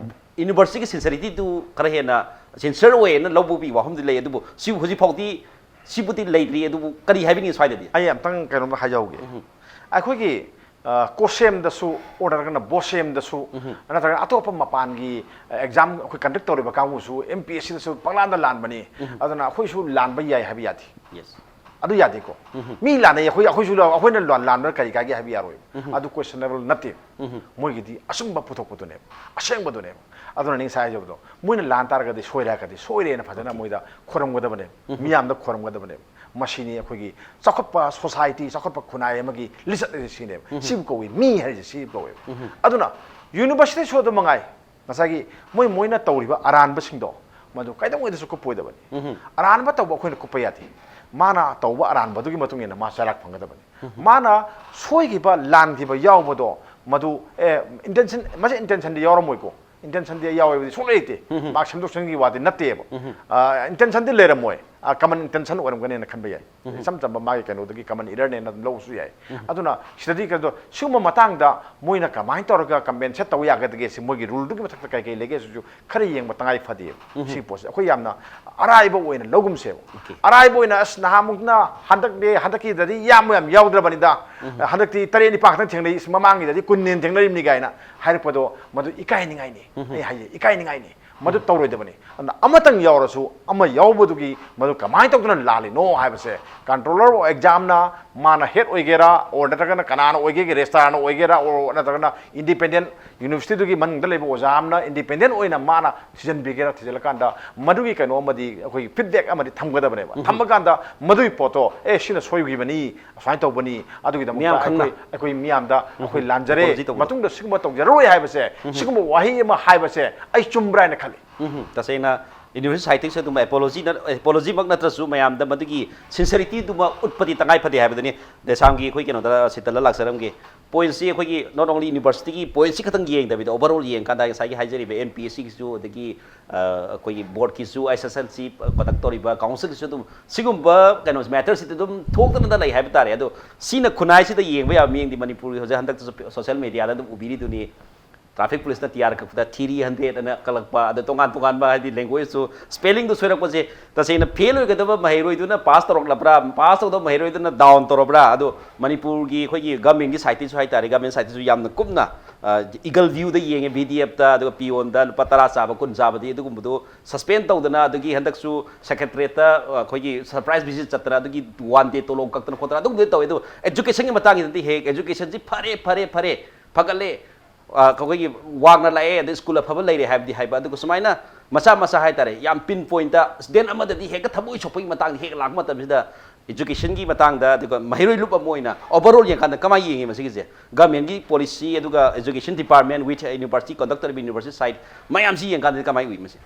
universityꯒꯤ sincerity ꯗꯨ ꯈꯔ ꯍꯦꯟꯅ sincere ꯑꯣꯏꯌꯦꯅ ꯂꯧꯕꯒꯤ ꯋꯥꯐꯝꯗꯤ ꯂꯩ꯫ ꯑꯗꯨꯕꯨ ꯁꯤ ꯍꯧꯖꯤꯛ ꯐꯥꯎꯗꯤ ꯁꯤꯕꯨꯗꯤ ꯂꯩꯇ꯭ꯔꯤ꯫ ꯑꯗꯨꯕꯨ ꯀꯔꯤ ꯍꯥꯏꯕꯤꯅꯤꯡꯉꯤ ꯁ꯭ꯋꯥꯏꯗꯗꯤ? ꯑꯩ ꯑꯝꯇꯪ ꯀꯩꯅꯣꯝꯇ ꯍꯥꯏꯖꯍꯧꯒꯦ꯫ ꯑꯩꯈꯣꯏꯒꯤ, ꯑ, COHSEMꯗꯁꯨ ꯑꯣꯔ ꯅꯠꯇ꯭ꯔꯒꯅ BOSHEMꯗꯁꯨ ꯅꯠꯇ꯭ꯔꯒꯅ ꯑꯇꯣꯞꯄ ꯃꯄꯥꯟꯒꯤ, ꯑ, exam ꯑꯩꯈꯣꯏ conduct ꯇꯧꯔꯤꯕ ꯀꯥꯡꯕꯨꯁꯨ MPSCꯗꯁꯨ ꯄꯪꯂꯥꯟꯗ ꯂꯥꯟꯕꯅꯤ꯫ ꯑꯗꯨꯅ ꯑꯩꯈꯣꯏꯁꯨ ꯂꯥꯟꯕ ꯌꯥꯏ ꯍꯥꯏꯕ ꯌꯥꯗꯦ꯫ Yes. ꯑꯗꯨ ꯌꯥꯗꯦꯀꯣ꯫ ꯃꯤ ꯂꯥꯟꯅꯩ, ꯑꯩꯈꯣꯏ, ꯑꯩꯈꯣꯏꯁꯨ ꯂꯥꯟ-, ꯑꯩꯈꯣꯏꯅ ꯂꯥꯟ-, ꯂꯥꯟꯕꯗ ꯀꯔꯤ ꯀꯥꯏꯒꯦ ꯍꯥꯏꯕ ꯌꯥꯔꯣꯏ꯫ ꯑꯗꯨ questionable ꯅꯠꯇꯦ꯫ ꯃꯣꯏꯒꯤꯗꯤ ꯑꯆꯨꯝꯕ ꯄꯨꯊꯣꯛꯄꯗꯨꯅꯦꯕ, ꯑꯁꯦꯡꯕꯗꯨꯅꯦꯕ꯫ ꯑꯗꯨꯅ ꯑꯩ ꯉꯁꯥꯏ ꯍꯥꯏꯖꯕꯗꯣ, ꯃꯣꯏꯅ ꯂꯥꯟ ꯇꯥꯔꯒꯗꯤ ꯁꯣꯏꯔꯦ ꯍꯥꯏꯔꯒꯗꯤ ꯁꯣꯏꯔꯦꯅ ꯐꯖꯅ ꯃꯣꯏꯗ ꯈꯣꯏꯔꯝꯒꯗꯕꯅꯦꯕ, ꯃꯤꯌꯥꯝꯗ ꯈꯣꯏꯔꯝꯒꯗꯕꯅꯦꯕ꯫ ꯃꯁꯤꯅꯤ ꯑꯩꯈꯣꯏꯒꯤ ꯆꯥꯎꯈꯠꯄ society, ꯆꯥꯎꯈꯠꯄ ꯈꯨꯟꯅꯥꯏ ꯑꯃꯒꯤ ꯂꯤꯆꯠ ꯍꯥꯏꯁꯦ ꯁꯤꯅꯦꯕ꯫ ꯁꯤꯕꯨ ꯀꯧꯏ ꯃꯤ ꯍꯥꯏꯁꯦ, ꯁꯤ ꯀꯧꯋꯦꯕ꯫ ꯑꯗꯨꯅ universityꯁꯨ ꯑꯗꯨꯝ ꯃꯉꯥꯏ, ꯉꯁꯥꯏꯒꯤ ꯃꯣꯏ, ꯃꯣꯏꯅ ꯇꯧꯔꯤꯕ ꯑꯔꯥꯟꯕꯁꯤꯡꯗꯣ ꯃꯗꯨ ꯀꯩꯗꯧꯉꯩꯗꯁꯨ ꯀꯨꯞꯄꯣꯏꯗꯕꯅꯤ꯫ ꯑꯔꯥꯟꯕ ꯇꯧꯕ ꯑꯩꯈꯣꯏꯅ ꯀꯨꯞꯄ ꯌꯥꯗꯦ꯫ ꯃꯥꯅ ꯇꯧꯕ ꯑꯔꯥꯟꯕꯗꯨꯒꯤ ꯃꯇꯨꯡ ꯏꯟꯅ ꯃꯥ ꯆꯩꯔꯥꯛ ꯐꯪꯒꯗꯕꯅꯤ꯫ ꯃꯥꯅ ꯁꯣꯏꯈꯤꯕ, ꯂꯥꯟꯈꯤꯕ ꯌꯥꯎꯕꯗꯣ ꯃꯗꯨ, ꯑꯦ, intention, ꯃꯁꯤ intentionꯗꯤ ꯌꯥꯎꯔꯝꯃꯣꯏꯀꯣ꯫ Intentionꯗꯤ ꯌꯥꯎꯋꯦꯕꯗꯤ ꯁꯨꯡꯂꯩ ꯂꯩꯇꯦ꯫ ꯃꯥꯔꯛ ꯁꯦꯝꯗꯣꯛ ꯁꯦꯝꯖꯤꯟꯒꯤ ꯋꯥꯗꯤ ꯅꯠꯇꯦꯕ꯫ ꯑ, intentionꯗꯤ ꯂꯩꯔꯝꯃꯣꯏ꯫ ꯀꯃꯟ ꯏꯟꯇꯦꯟꯁꯟ ꯑꯣꯏꯔꯝꯒꯅꯦꯅ ꯈꯟꯕ ꯌꯥꯏ꯫ ꯏꯆꯝ ꯆꯝꯕ ꯃꯥꯒꯤ ꯀꯩꯅꯣꯗꯒꯤ ꯀꯃꯟ ꯏꯔꯔꯅꯦꯅ ꯑꯗꯨꯝ ꯂꯧꯕꯁꯨ ꯌꯥꯏ꯫ ꯑꯗꯨꯅ ꯁꯤꯗꯗꯤ ꯀꯩꯅꯣ, ꯁꯤꯒꯨꯝꯕ ꯃꯇꯥꯡꯗ ꯃꯣꯏꯅ ꯀꯃꯥꯏꯅ ꯇꯧꯔꯒ ꯀꯝꯄꯦꯟꯁꯦꯠ ꯇꯧꯕ ꯌꯥꯒꯗꯒꯦ, ꯁꯤ ꯃꯣꯏꯒꯤ ꯔꯨꯜꯗꯨꯒꯤ ꯃꯊꯛꯇ ꯀꯩ ꯀꯩ ꯂꯩꯒꯦ ꯁꯤꯁꯨ ꯈꯔ ꯌꯦꯡꯕ ꯇꯉꯥꯏ ꯐꯗꯦꯕ꯫ ꯁꯤꯒꯤ ꯄꯣꯠꯁꯦ ꯑꯩꯈꯣꯏ ꯌꯥꯝꯅ ꯑꯔꯥꯏꯕ ꯑꯣꯏꯅ ꯂꯧꯒꯨꯝꯁꯦꯕ꯫ ꯑꯔꯥꯏꯕ ꯑꯣꯏꯅ, ꯑꯁ, ꯅꯍꯥꯟꯃꯨꯛꯅ, ꯍꯟꯗꯛꯇꯤ, ꯍꯟꯗꯛꯀꯤꯗꯗꯤ ꯌꯥꯝꯕ ꯌꯥꯝ ꯌꯥꯎꯗ꯭ꯔꯕꯅꯤꯗ, ꯍꯟꯗꯛꯇꯤ ꯇꯔꯦꯠ ꯅꯤꯄꯥꯜ ꯈꯛꯇꯪ ꯊꯦꯡꯅꯩ, ꯏꯁ, ꯃꯃꯥꯡꯒꯤꯗꯗꯤ ꯀꯨꯟ ꯍꯦꯟꯅ ꯊꯦꯡꯅꯔꯤꯕꯅꯤ ꯀꯥꯏꯅ ꯍꯥꯏꯔꯛꯄꯗꯣ, ꯃꯗꯨ ꯏꯀꯥꯏꯅꯤꯡꯉꯥꯏꯅꯤ꯫ ꯑꯩ ꯍꯥꯏꯌꯦ, ꯏꯀꯥꯏꯅꯤꯡꯉꯥꯏꯅꯤ꯫ ꯃꯗꯨ ꯇꯧꯔꯣꯏꯗꯕꯅꯤ꯫ ꯑꯗꯨꯅ ꯑꯃꯇꯪ ꯌꯥꯎꯔꯁꯨ, ꯑꯃ ꯌꯥꯎꯕꯗꯨꯒꯤ ꯃꯗꯨ ꯀꯃꯥꯏꯅ ꯇꯧꯗꯅ ꯂꯥꯜꯂꯤꯅꯣ ꯍꯥꯏꯕꯁꯦ, ꯀꯟꯇ꯭ꯔꯣꯂꯔ ꯑꯦꯛꯖꯥꯝꯅ, ꯃꯥꯅ ꯍꯦꯗ ꯑꯣꯏꯒꯦꯔꯥ, ꯑꯣꯔ ꯅꯠꯇ꯭ꯔꯒꯅ ꯀꯅꯥꯅ ꯑꯣꯏꯒꯦꯒꯦ, ꯔꯦꯖꯤꯁꯇ꯭ꯔꯥꯔꯅ ꯑꯣꯏꯒꯦꯔꯥ, ꯑꯣꯔ ꯅꯠꯇ꯭ꯔꯒꯅ ꯏꯟꯗꯤꯄꯦꯟꯗꯦꯟ ꯌꯨꯅꯤꯚꯔꯁꯤꯇꯤꯗꯨꯒꯤ ꯃꯅꯨꯡꯗ ꯂꯩꯕ ꯑꯣꯖꯥ ꯑꯃꯅ ꯏꯟꯗꯤꯄꯦꯟꯗꯦꯟ ꯑꯣꯏꯅ ꯃꯥꯅ ꯊꯤꯖꯤꯟꯕꯤꯒꯦꯔꯥ, ꯊꯤꯖꯤꯜꯂꯀꯥꯟꯗ ꯃꯗꯨꯒꯤ ꯀꯩꯅꯣ ꯑꯃꯗꯤ ꯑꯩꯈꯣꯏꯒꯤ ꯐꯤꯗꯕꯦꯛ ꯑꯃꯗꯤ ꯊꯝꯒꯗꯕꯅꯦꯕ꯫ ꯊꯝꯃꯀꯥꯟꯗ ꯃꯗꯨꯒꯤ ꯄꯣꯠꯇꯣ, "ꯑꯦ, ꯁꯤꯅ ꯁꯣꯏꯈꯤꯕꯅꯤ, ꯑꯁꯨꯃꯥꯏꯅ ꯇꯧꯕꯅꯤ", ꯑꯗꯨꯒꯤꯗꯃꯛꯇ ꯃꯤꯌꯥꯝ ꯈꯪꯅ꯫ ꯑꯩꯈꯣꯏ, ꯑꯩꯈꯣꯏ ꯃꯤꯌꯥꯝꯗ ꯑꯩꯈꯣꯏ ꯂꯥꯟꯖꯔꯦ, ꯑꯦꯄꯣꯂꯣꯖꯤ ꯇꯧꯕꯗꯣ꯫ ꯃꯇꯨꯡꯗ ꯁꯤꯒꯨꯝꯕ ꯇꯧꯖꯔꯔꯣꯏ ꯍꯥꯏꯕꯁꯦ, ꯁꯤꯒꯨꯝꯕ ꯋꯥꯍꯩ ꯑꯃ ꯍꯥꯏꯕꯁꯦ ꯑꯩ ꯆꯨꯝꯕ꯭ꯔꯥ ꯍꯥꯏꯅ ꯈꯜꯂꯤ꯫ ꯎꯝ, ꯇꯁꯦꯡꯅ ꯌꯨꯅꯤꯚꯔꯁꯤꯇꯤ ꯁꯥꯏꯠꯇꯒꯤꯁꯨ ꯑꯗꯨꯝ ꯑꯦꯄꯣꯂꯣꯖꯤ ꯅꯠ-, ꯑꯦꯄꯣꯂꯣꯖꯤꯃꯛ ꯅꯠꯇ꯭ꯔꯁꯨ ꯃꯌꯥꯝꯗ ꯃꯗꯨꯒꯤ ꯁꯤꯟꯁꯔꯤꯇꯤꯗꯨꯃ ꯎꯠꯄꯗꯤ ꯇꯉꯥꯏ ꯐꯗꯦ ꯍꯥꯏꯕꯗꯨꯅꯤ꯫ ꯗꯦꯁꯥꯝꯒꯤ ꯑꯩꯈꯣꯏ ꯀꯩꯅꯣꯗ ꯁꯤꯠꯇꯜꯗ ꯂꯥꯛꯆꯔꯝꯒꯦ꯫ ꯄꯣꯏꯟꯠꯁꯤ ꯑꯩꯈꯣꯏꯒꯤ not only ꯌꯨꯅꯤꯚꯔꯁꯤꯇꯤꯒꯤ ꯄꯣꯏꯟꯠꯁꯤ ꯈꯛꯇꯪ ꯌꯦꯡꯗꯕꯤꯗ, ꯑꯣꯚꯔꯑꯣꯜ ꯌꯦꯡꯀꯥꯟꯗ ꯉꯁꯥꯏꯒꯤ ꯍꯥꯏꯖꯔꯤꯕ ꯑꯦꯝ ꯄꯤ ꯑꯦꯁ ꯁꯤꯒꯤꯁꯨ, ꯑꯗꯒꯤ, ꯑ, ꯑꯩꯈꯣꯏꯒꯤ ꯕꯣꯔꯗꯀꯤꯁꯨ, ꯑꯥꯏ ꯑꯦꯁ ꯑꯦꯁ ꯑꯦꯜ ꯁꯤ ꯀꯟꯗꯛ ꯇꯧꯔꯤꯕ ꯀꯥꯎꯟꯁꯤꯜꯒꯤꯁꯨ ꯑꯗꯨꯝ ꯁꯤꯒꯨꯝꯕ ꯀꯩꯅꯣ ꯃꯦꯇꯔꯁꯤꯗꯤ ꯑꯗꯨꯝ ꯊꯣꯛꯇꯅꯗ ꯂꯩ ꯍꯥꯏꯕ ꯇꯥꯔꯦ꯫ ꯑꯗꯣ ꯁꯤꯅ ꯈꯨꯟꯅꯥꯏꯁꯤꯗ ꯌꯦꯡꯕ ꯌꯥꯕ ꯃꯤꯠꯌꯦꯡꯗꯤ ꯃꯅꯤꯄꯨꯔꯒꯤ ꯍꯧꯖꯤꯛ ꯍꯟꯗꯛꯇꯁꯨ ꯁꯣꯁꯤꯌꯦꯜ ꯃꯦꯗꯤꯌꯥꯗ ꯑꯗꯨꯝ ꯎꯕꯤꯔꯤꯗꯨꯅꯤ꯫ ꯇ꯭ꯔꯥꯐꯤꯛ ꯄꯨꯂꯤꯁꯅ ꯇꯤ ꯑꯥꯔ ꯀꯛꯄꯗ three hundred ꯑꯅ ꯀꯛꯂꯛꯄ, ꯑꯗ ꯇꯣꯉꯥꯟ ꯇꯣꯉꯥꯟꯕ, ꯍꯥꯏꯗꯤ, ꯂꯦꯡꯒ꯭ꯋꯦꯖꯁꯨ, ꯁ꯭ꯄꯦꯂꯤꯡꯗꯨ ꯁꯣꯏꯔꯛꯄꯁꯦ ꯇꯁꯦꯡꯅ ꯐꯦꯜ ꯑꯣꯏꯒꯗꯕ ꯃꯍꯩꯔꯣꯏꯗꯨꯅ ꯄꯥꯁ ꯇꯧꯔꯛꯂꯕ꯭ꯔꯥ, ꯄꯥꯁ ꯇꯧꯒꯗꯕ ꯃꯍꯩꯔꯣꯏꯗꯨꯅ ꯗꯥꯎꯟ ꯇꯧꯔꯕ꯭ꯔꯥ? ꯑꯗꯣ ꯃꯅꯤꯄꯨꯔꯒꯤ ꯑꯩꯈꯣꯏꯒꯤ ꯒꯃꯦꯟꯒꯤ ꯁꯥꯏꯠꯇꯁꯨ ꯍꯥꯏꯇꯥꯔꯦ, ꯒꯃꯦꯟ ꯁꯥꯏꯠꯇꯁꯨ ꯌꯥꯝꯅ ꯀꯨꯞꯅ, ꯑ, ꯏꯒꯜ ꯚ꯭ꯌꯨꯗ ꯌꯦꯡꯉꯦ, ꯚꯤ ꯗꯤ ꯑꯦꯐꯇ, ꯑꯗꯨꯒ ꯄꯤꯌꯣꯟꯗ ꯂꯨꯄꯥ ꯇꯔꯥ ꯆꯥꯕ, ꯀꯨꯟ ꯆꯥꯕꯗꯤ, ꯑꯗꯨꯒꯨꯝꯕꯗꯣ ꯁꯁꯄꯦꯟ ꯇꯧꯗꯅ, ꯑꯗꯒꯤ ꯍꯟꯗꯛꯁꯨ ꯁꯦꯀ꯭ꯔꯦꯇꯔꯤꯌꯦꯠꯇ, ꯑ, ꯑꯩꯈꯣꯏꯒꯤ ꯁꯔꯄ꯭ꯔꯥꯏꯁ ꯚꯤꯖꯤꯠ ꯆꯠꯇꯅ, ꯑꯗꯨꯒꯤ ꯋꯥꯟ ꯗꯦ ꯇꯣꯂꯣꯞ ꯀꯛꯇꯅ ꯈꯣꯠꯇꯅ ꯑꯗꯨꯒꯨꯝꯕꯗꯤ ꯇꯧꯋꯦ꯫ ꯑꯗꯣ ꯑꯦꯖꯨꯀꯦꯁꯟꯒꯤ ꯃꯇꯥꯡꯁꯤꯗꯗꯤ ꯍꯦꯛ ꯑꯦꯖꯨꯀꯦꯁꯟꯁꯤ ꯐꯔꯦ, ꯐꯔꯦ, ꯐꯔꯦ, ꯐꯒꯠꯂꯦ, ꯑ, ꯑꯩꯈꯣꯏꯒꯤ ꯋꯥꯡꯅ ꯂꯥꯛꯑꯦ, ꯑꯗꯩ ꯁ꯭ꯀꯨꯜ ꯑꯐꯕ ꯂꯩꯔꯦ ꯍꯥꯏꯕꯗꯤ ꯍꯥꯏꯕ, ꯑꯗꯨꯒ ꯁꯨꯃꯥꯏꯅ ꯃꯆꯥ ꯃꯆꯥ ꯍꯥꯏꯇꯥꯔꯦ, ꯌꯥꯝ ꯄꯤꯟ ꯄꯣꯏꯟꯠꯇ ꯁ꯭ꯇꯨꯗꯦꯟꯠ ꯑꯃꯗꯗꯤ ꯍꯦꯛꯇ ꯊꯃꯣꯏ ꯁꯣꯛꯄꯒꯤ ꯃꯇꯥꯡꯗ ꯍꯦꯛ ꯂꯥꯛꯄ ꯃꯇꯝꯁꯤꯗ, ꯑꯦꯖꯨꯀꯦꯁꯟꯒꯤ ꯃꯇꯥꯡꯗ, ꯑꯗꯨꯒ ꯃꯍꯩꯔꯣꯏ ꯂꯨꯞ ꯑꯃ ꯑꯣꯏꯅ ꯑꯣꯚꯔꯑꯣꯜ ꯌꯦꯡꯀꯥꯟꯗ ꯀꯃꯥꯏꯅ ꯌꯦꯡꯉꯤ ꯃꯁꯤꯒꯤꯁꯦ? ꯒꯃꯦꯟꯒꯤ ꯄꯣꯂꯤꯁꯤ, ꯑꯗꯨꯒ education department with university conduct ꯇꯧꯔꯤꯕ ꯌꯨꯅꯤꯚꯔꯁꯤꯇꯤ ꯁꯥꯏꯠ ꯃꯌꯥꯝꯁꯤ ꯌꯦꯡꯀꯥꯟꯗꯗꯤ ꯀꯃꯥꯏꯅ ꯎꯏ ꯃꯁꯤ?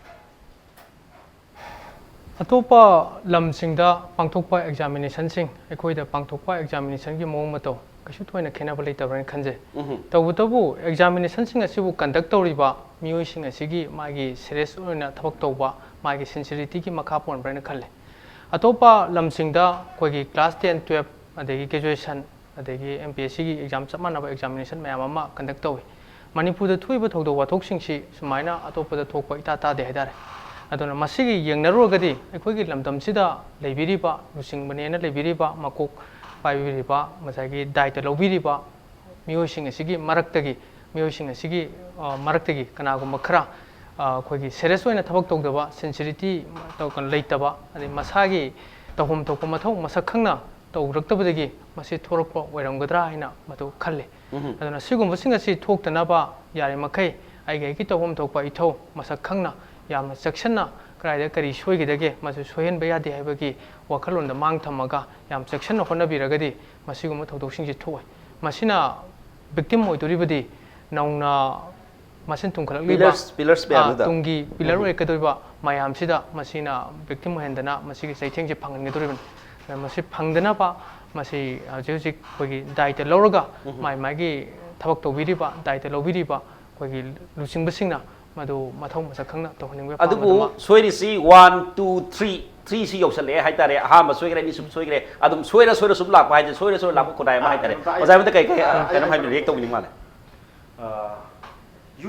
ꯑꯇꯣꯞꯄ ꯂꯝꯁꯤꯡꯗ ꯄꯥꯡꯊꯣꯛꯄ ꯑꯦꯛꯖꯥꯃꯤꯅꯦꯁꯟꯁꯤꯡ ꯑꯩꯈꯣꯏꯗ ꯄꯥꯡꯊꯣꯛꯄ ꯑꯦꯛꯖꯥꯃꯤꯅꯦꯁꯟꯒꯤ ꯃꯑꯣꯡ ꯃꯇꯧ ꯀꯩꯁꯨ ꯊꯣꯏꯅ ꯈꯦꯠꯅꯕ ꯂꯩꯇꯕ꯭ꯔꯅ ꯈꯟꯖꯩ꯫ ꯎꯝꯍꯨꯝ꯫ ꯇꯧꯕꯇꯕꯨ ꯑꯦꯛꯖꯥꯃꯤꯅꯦꯁꯟꯁꯤꯡ ꯑꯁꯤꯕꯨ ꯀꯟꯗꯛ ꯇꯧꯔꯤꯕ ꯃꯤꯑꯣꯏꯁꯤꯡ ꯑꯁꯤꯒꯤ ꯃꯥꯒꯤ ꯁꯤꯔꯤꯌꯁ ꯑꯣꯏꯅ ꯊꯕꯛ ꯇꯧꯕ, ꯃꯥꯒꯤ ꯁꯤꯟꯁꯤꯔꯤꯇꯤꯒꯤ ꯃꯈꯥ ꯄꯣꯟꯕ꯭ꯔꯅ ꯈꯜꯂꯤ꯫ ꯑꯇꯣꯞꯄ ꯂꯝꯁꯤꯡꯗ ꯑꯩꯈꯣꯏꯒꯤ class ten, twelve, ꯑꯗꯒꯤ graduation, ꯑꯗꯒꯤ M P S Cꯒꯤ exam, ꯆꯞ ꯃꯥꯟꯅꯕ examination ꯃꯌꯥꯝ ꯑꯃ conduct ꯇꯧꯏ꯫ ꯃꯅꯤꯄꯨꯔꯗ ꯊꯣꯛꯏꯕ ꯊꯧꯗꯣꯛ ꯋꯥꯊꯣꯛꯁꯤꯡꯁꯤ ꯁꯨꯃꯥꯏꯅ ꯑꯇꯣꯞꯄꯗ ꯊꯣꯛꯄ ꯏꯇꯥ ꯇꯥꯗꯦ ꯍꯥꯏꯇꯥꯔꯦ꯫ ꯑꯗꯨꯅ ꯃꯁꯤꯒꯤ ꯌꯦꯡꯅꯔꯨꯔꯒꯗꯤ ꯑꯩꯈꯣꯏꯒꯤ ꯂꯝꯗꯝꯁꯤꯗ ꯂꯩꯕꯤꯔꯤꯕ, ꯂꯨꯆꯤꯡꯕꯅꯦꯅ ꯂꯩꯕꯤꯔꯤꯕ, ꯃꯀꯣꯛ ꯄꯥꯏꯕꯤꯔꯤꯕ, ꯉꯁꯥꯏꯒꯤ ꯗꯥꯏꯇ ꯂꯧꯕꯤꯔꯤꯕ ꯃꯤꯑꯣꯏꯁꯤꯡ ꯑꯁꯤꯒꯤ ꯃꯔꯛꯇꯒꯤ, ꯃꯤꯑꯣꯏꯁꯤꯡ ꯑꯁꯤꯒꯤ, ꯑ, ꯃꯔꯛꯇꯒꯤ ꯀꯅꯥꯒꯨꯝꯕ ꯈꯔ, ꯑ, ꯑꯩꯈꯣꯏꯒꯤ serious ꯑꯣꯏꯅ ꯊꯕꯛ ꯇꯧꯗꯕ, sincerity ꯇꯧ-, ꯂꯩꯇꯕ, ꯑꯗꯩ ꯃꯁꯥꯒꯤ ꯇꯧꯐꯝ ꯊꯣꯛꯄ ꯃꯊꯧ ꯃꯁꯛ ꯈꯪꯅ ꯇꯧꯔꯛꯇꯕꯗꯒꯤ ꯃꯁꯤ ꯊꯣꯔꯛꯄ ꯑꯣꯏꯔꯝꯒꯗ꯭ꯔꯥ ꯍꯥꯏꯅ ꯃꯗꯨ ꯈꯜꯂꯤ꯫ ꯎꯝꯍꯨꯝ꯫ ꯑꯗꯨꯅ ꯁꯤꯒꯨꯝꯕꯁꯤꯡ ꯑꯁꯤ ꯊꯣꯛꯇꯅꯕ ꯌꯥꯔꯤꯃꯈꯩ ꯑꯩꯒꯤ ꯑꯩꯒꯤ ꯇꯧꯐꯝ ꯊꯣꯛꯄ ꯏꯊꯧ ꯃꯁꯛ ꯈꯪꯅ ꯌꯥꯝꯅ ꯆꯦꯛꯁꯤꯟꯅ ꯀꯗꯥꯏꯗ ꯀꯔꯤ ꯁꯣꯏꯒꯗꯒꯦ, ꯃꯁꯤ ꯁꯣꯏꯍꯟꯕ ꯌꯥꯗꯦ ꯍꯥꯏꯕꯒꯤ ꯋꯥꯈꯜꯂꯣꯟꯗ ꯃꯥꯡ ꯊꯝꯃꯒ ꯌꯥꯝ ꯆꯦꯛꯁꯤꯟꯅ ꯍꯣꯠꯅꯕꯤꯔꯒꯗꯤ ꯃꯁꯤꯒꯨꯝꯕ ꯊꯧꯗꯣꯛꯁꯤꯡꯁꯤ ꯊꯣꯛꯑꯣꯏ꯫ ꯃꯁꯤꯅ victim ꯑꯣꯏꯗꯣꯔꯤꯕꯗꯤ ꯅꯧꯅ ꯃꯁꯤꯡ ꯊꯨꯡꯈꯠꯂꯛꯂꯤꯕ, pillars, pillars ꯑ, ꯃꯌꯥꯝꯗꯨꯗ꯫ ꯇꯨꯡꯒꯤ pillar ꯎꯝ꯫ ꯑꯣꯏꯔꯛꯀꯗꯧꯔꯤꯕ ꯃꯌꯥꯝꯁꯤꯗ ꯃꯁꯤꯅ victim ꯑꯣꯏꯍꯟꯗꯅ ꯃꯁꯤꯒꯤ ꯆꯩꯊꯦꯡꯁꯦ ꯐꯪꯍꯟꯒꯗꯧꯔꯤꯕꯅꯤ꯫ ꯑꯗꯨꯅ ꯃꯁꯤ ꯐꯪꯗꯅꯕ ꯃꯁꯤ ꯍꯧꯖꯤꯛ ꯍꯧꯖꯤꯛ ꯑꯩꯈꯣꯏꯒꯤ ꯗꯥꯏꯇ ꯂꯧꯔꯒ ꯎꯝ꯫ ꯃꯥꯏ ꯃꯥꯒꯤ ꯊꯕꯛ ꯇꯧꯕꯤꯔꯤꯕ, ꯗꯥꯏꯇ ꯂꯧꯕꯤꯔꯤꯕ ꯑꯩꯈꯣꯏꯒꯤ ꯂꯨꯆꯤꯡꯕꯁꯤꯡꯅ ꯃꯗꯨ ꯃꯊꯧ ꯃꯁꯛ ꯈꯪꯅ ꯇꯧꯍꯟꯅꯤꯡꯕꯒꯤ ꯑꯄꯥꯝꯕꯗꯨꯃ ꯑꯗꯨꯕꯨ ꯁꯣꯏꯔꯤꯁꯤ one, two, three, three ꯁꯤ ꯌꯧꯁꯜꯂꯛꯑꯦ ꯍꯥꯏꯇꯥꯔꯦ꯫ ꯑꯍꯥꯟꯕ ꯁꯣꯏꯈ꯭ꯔꯦ, ꯑꯅꯤꯁꯨꯕ ꯁꯣꯏꯈ꯭ꯔꯦ, ꯑꯗꯨꯝ ꯁꯣꯏꯔ ꯁꯣꯏꯔ ꯁꯨꯝ ꯂꯥꯛꯄ ꯍꯥꯏꯁꯦ, ꯁꯣꯏꯔ ꯁꯣꯏꯔ ꯂꯥꯛꯄ ꯈꯨꯟꯅꯥꯏ ꯑꯃ ꯍꯥꯏꯇꯥꯔꯦ꯫ ꯀꯩꯅꯣꯝꯇ ꯑꯩ ꯑꯣꯖꯥ ꯑꯩꯉꯣꯟꯗ ꯀꯩ ꯀꯩ, ꯑ, ꯑ, ꯀꯩꯅꯣꯝ ꯍꯥꯏꯕꯤꯌꯨ, react ꯇꯧꯕꯤꯅꯤꯡ ꯃꯥꯜꯂꯦ꯫ ꯑ,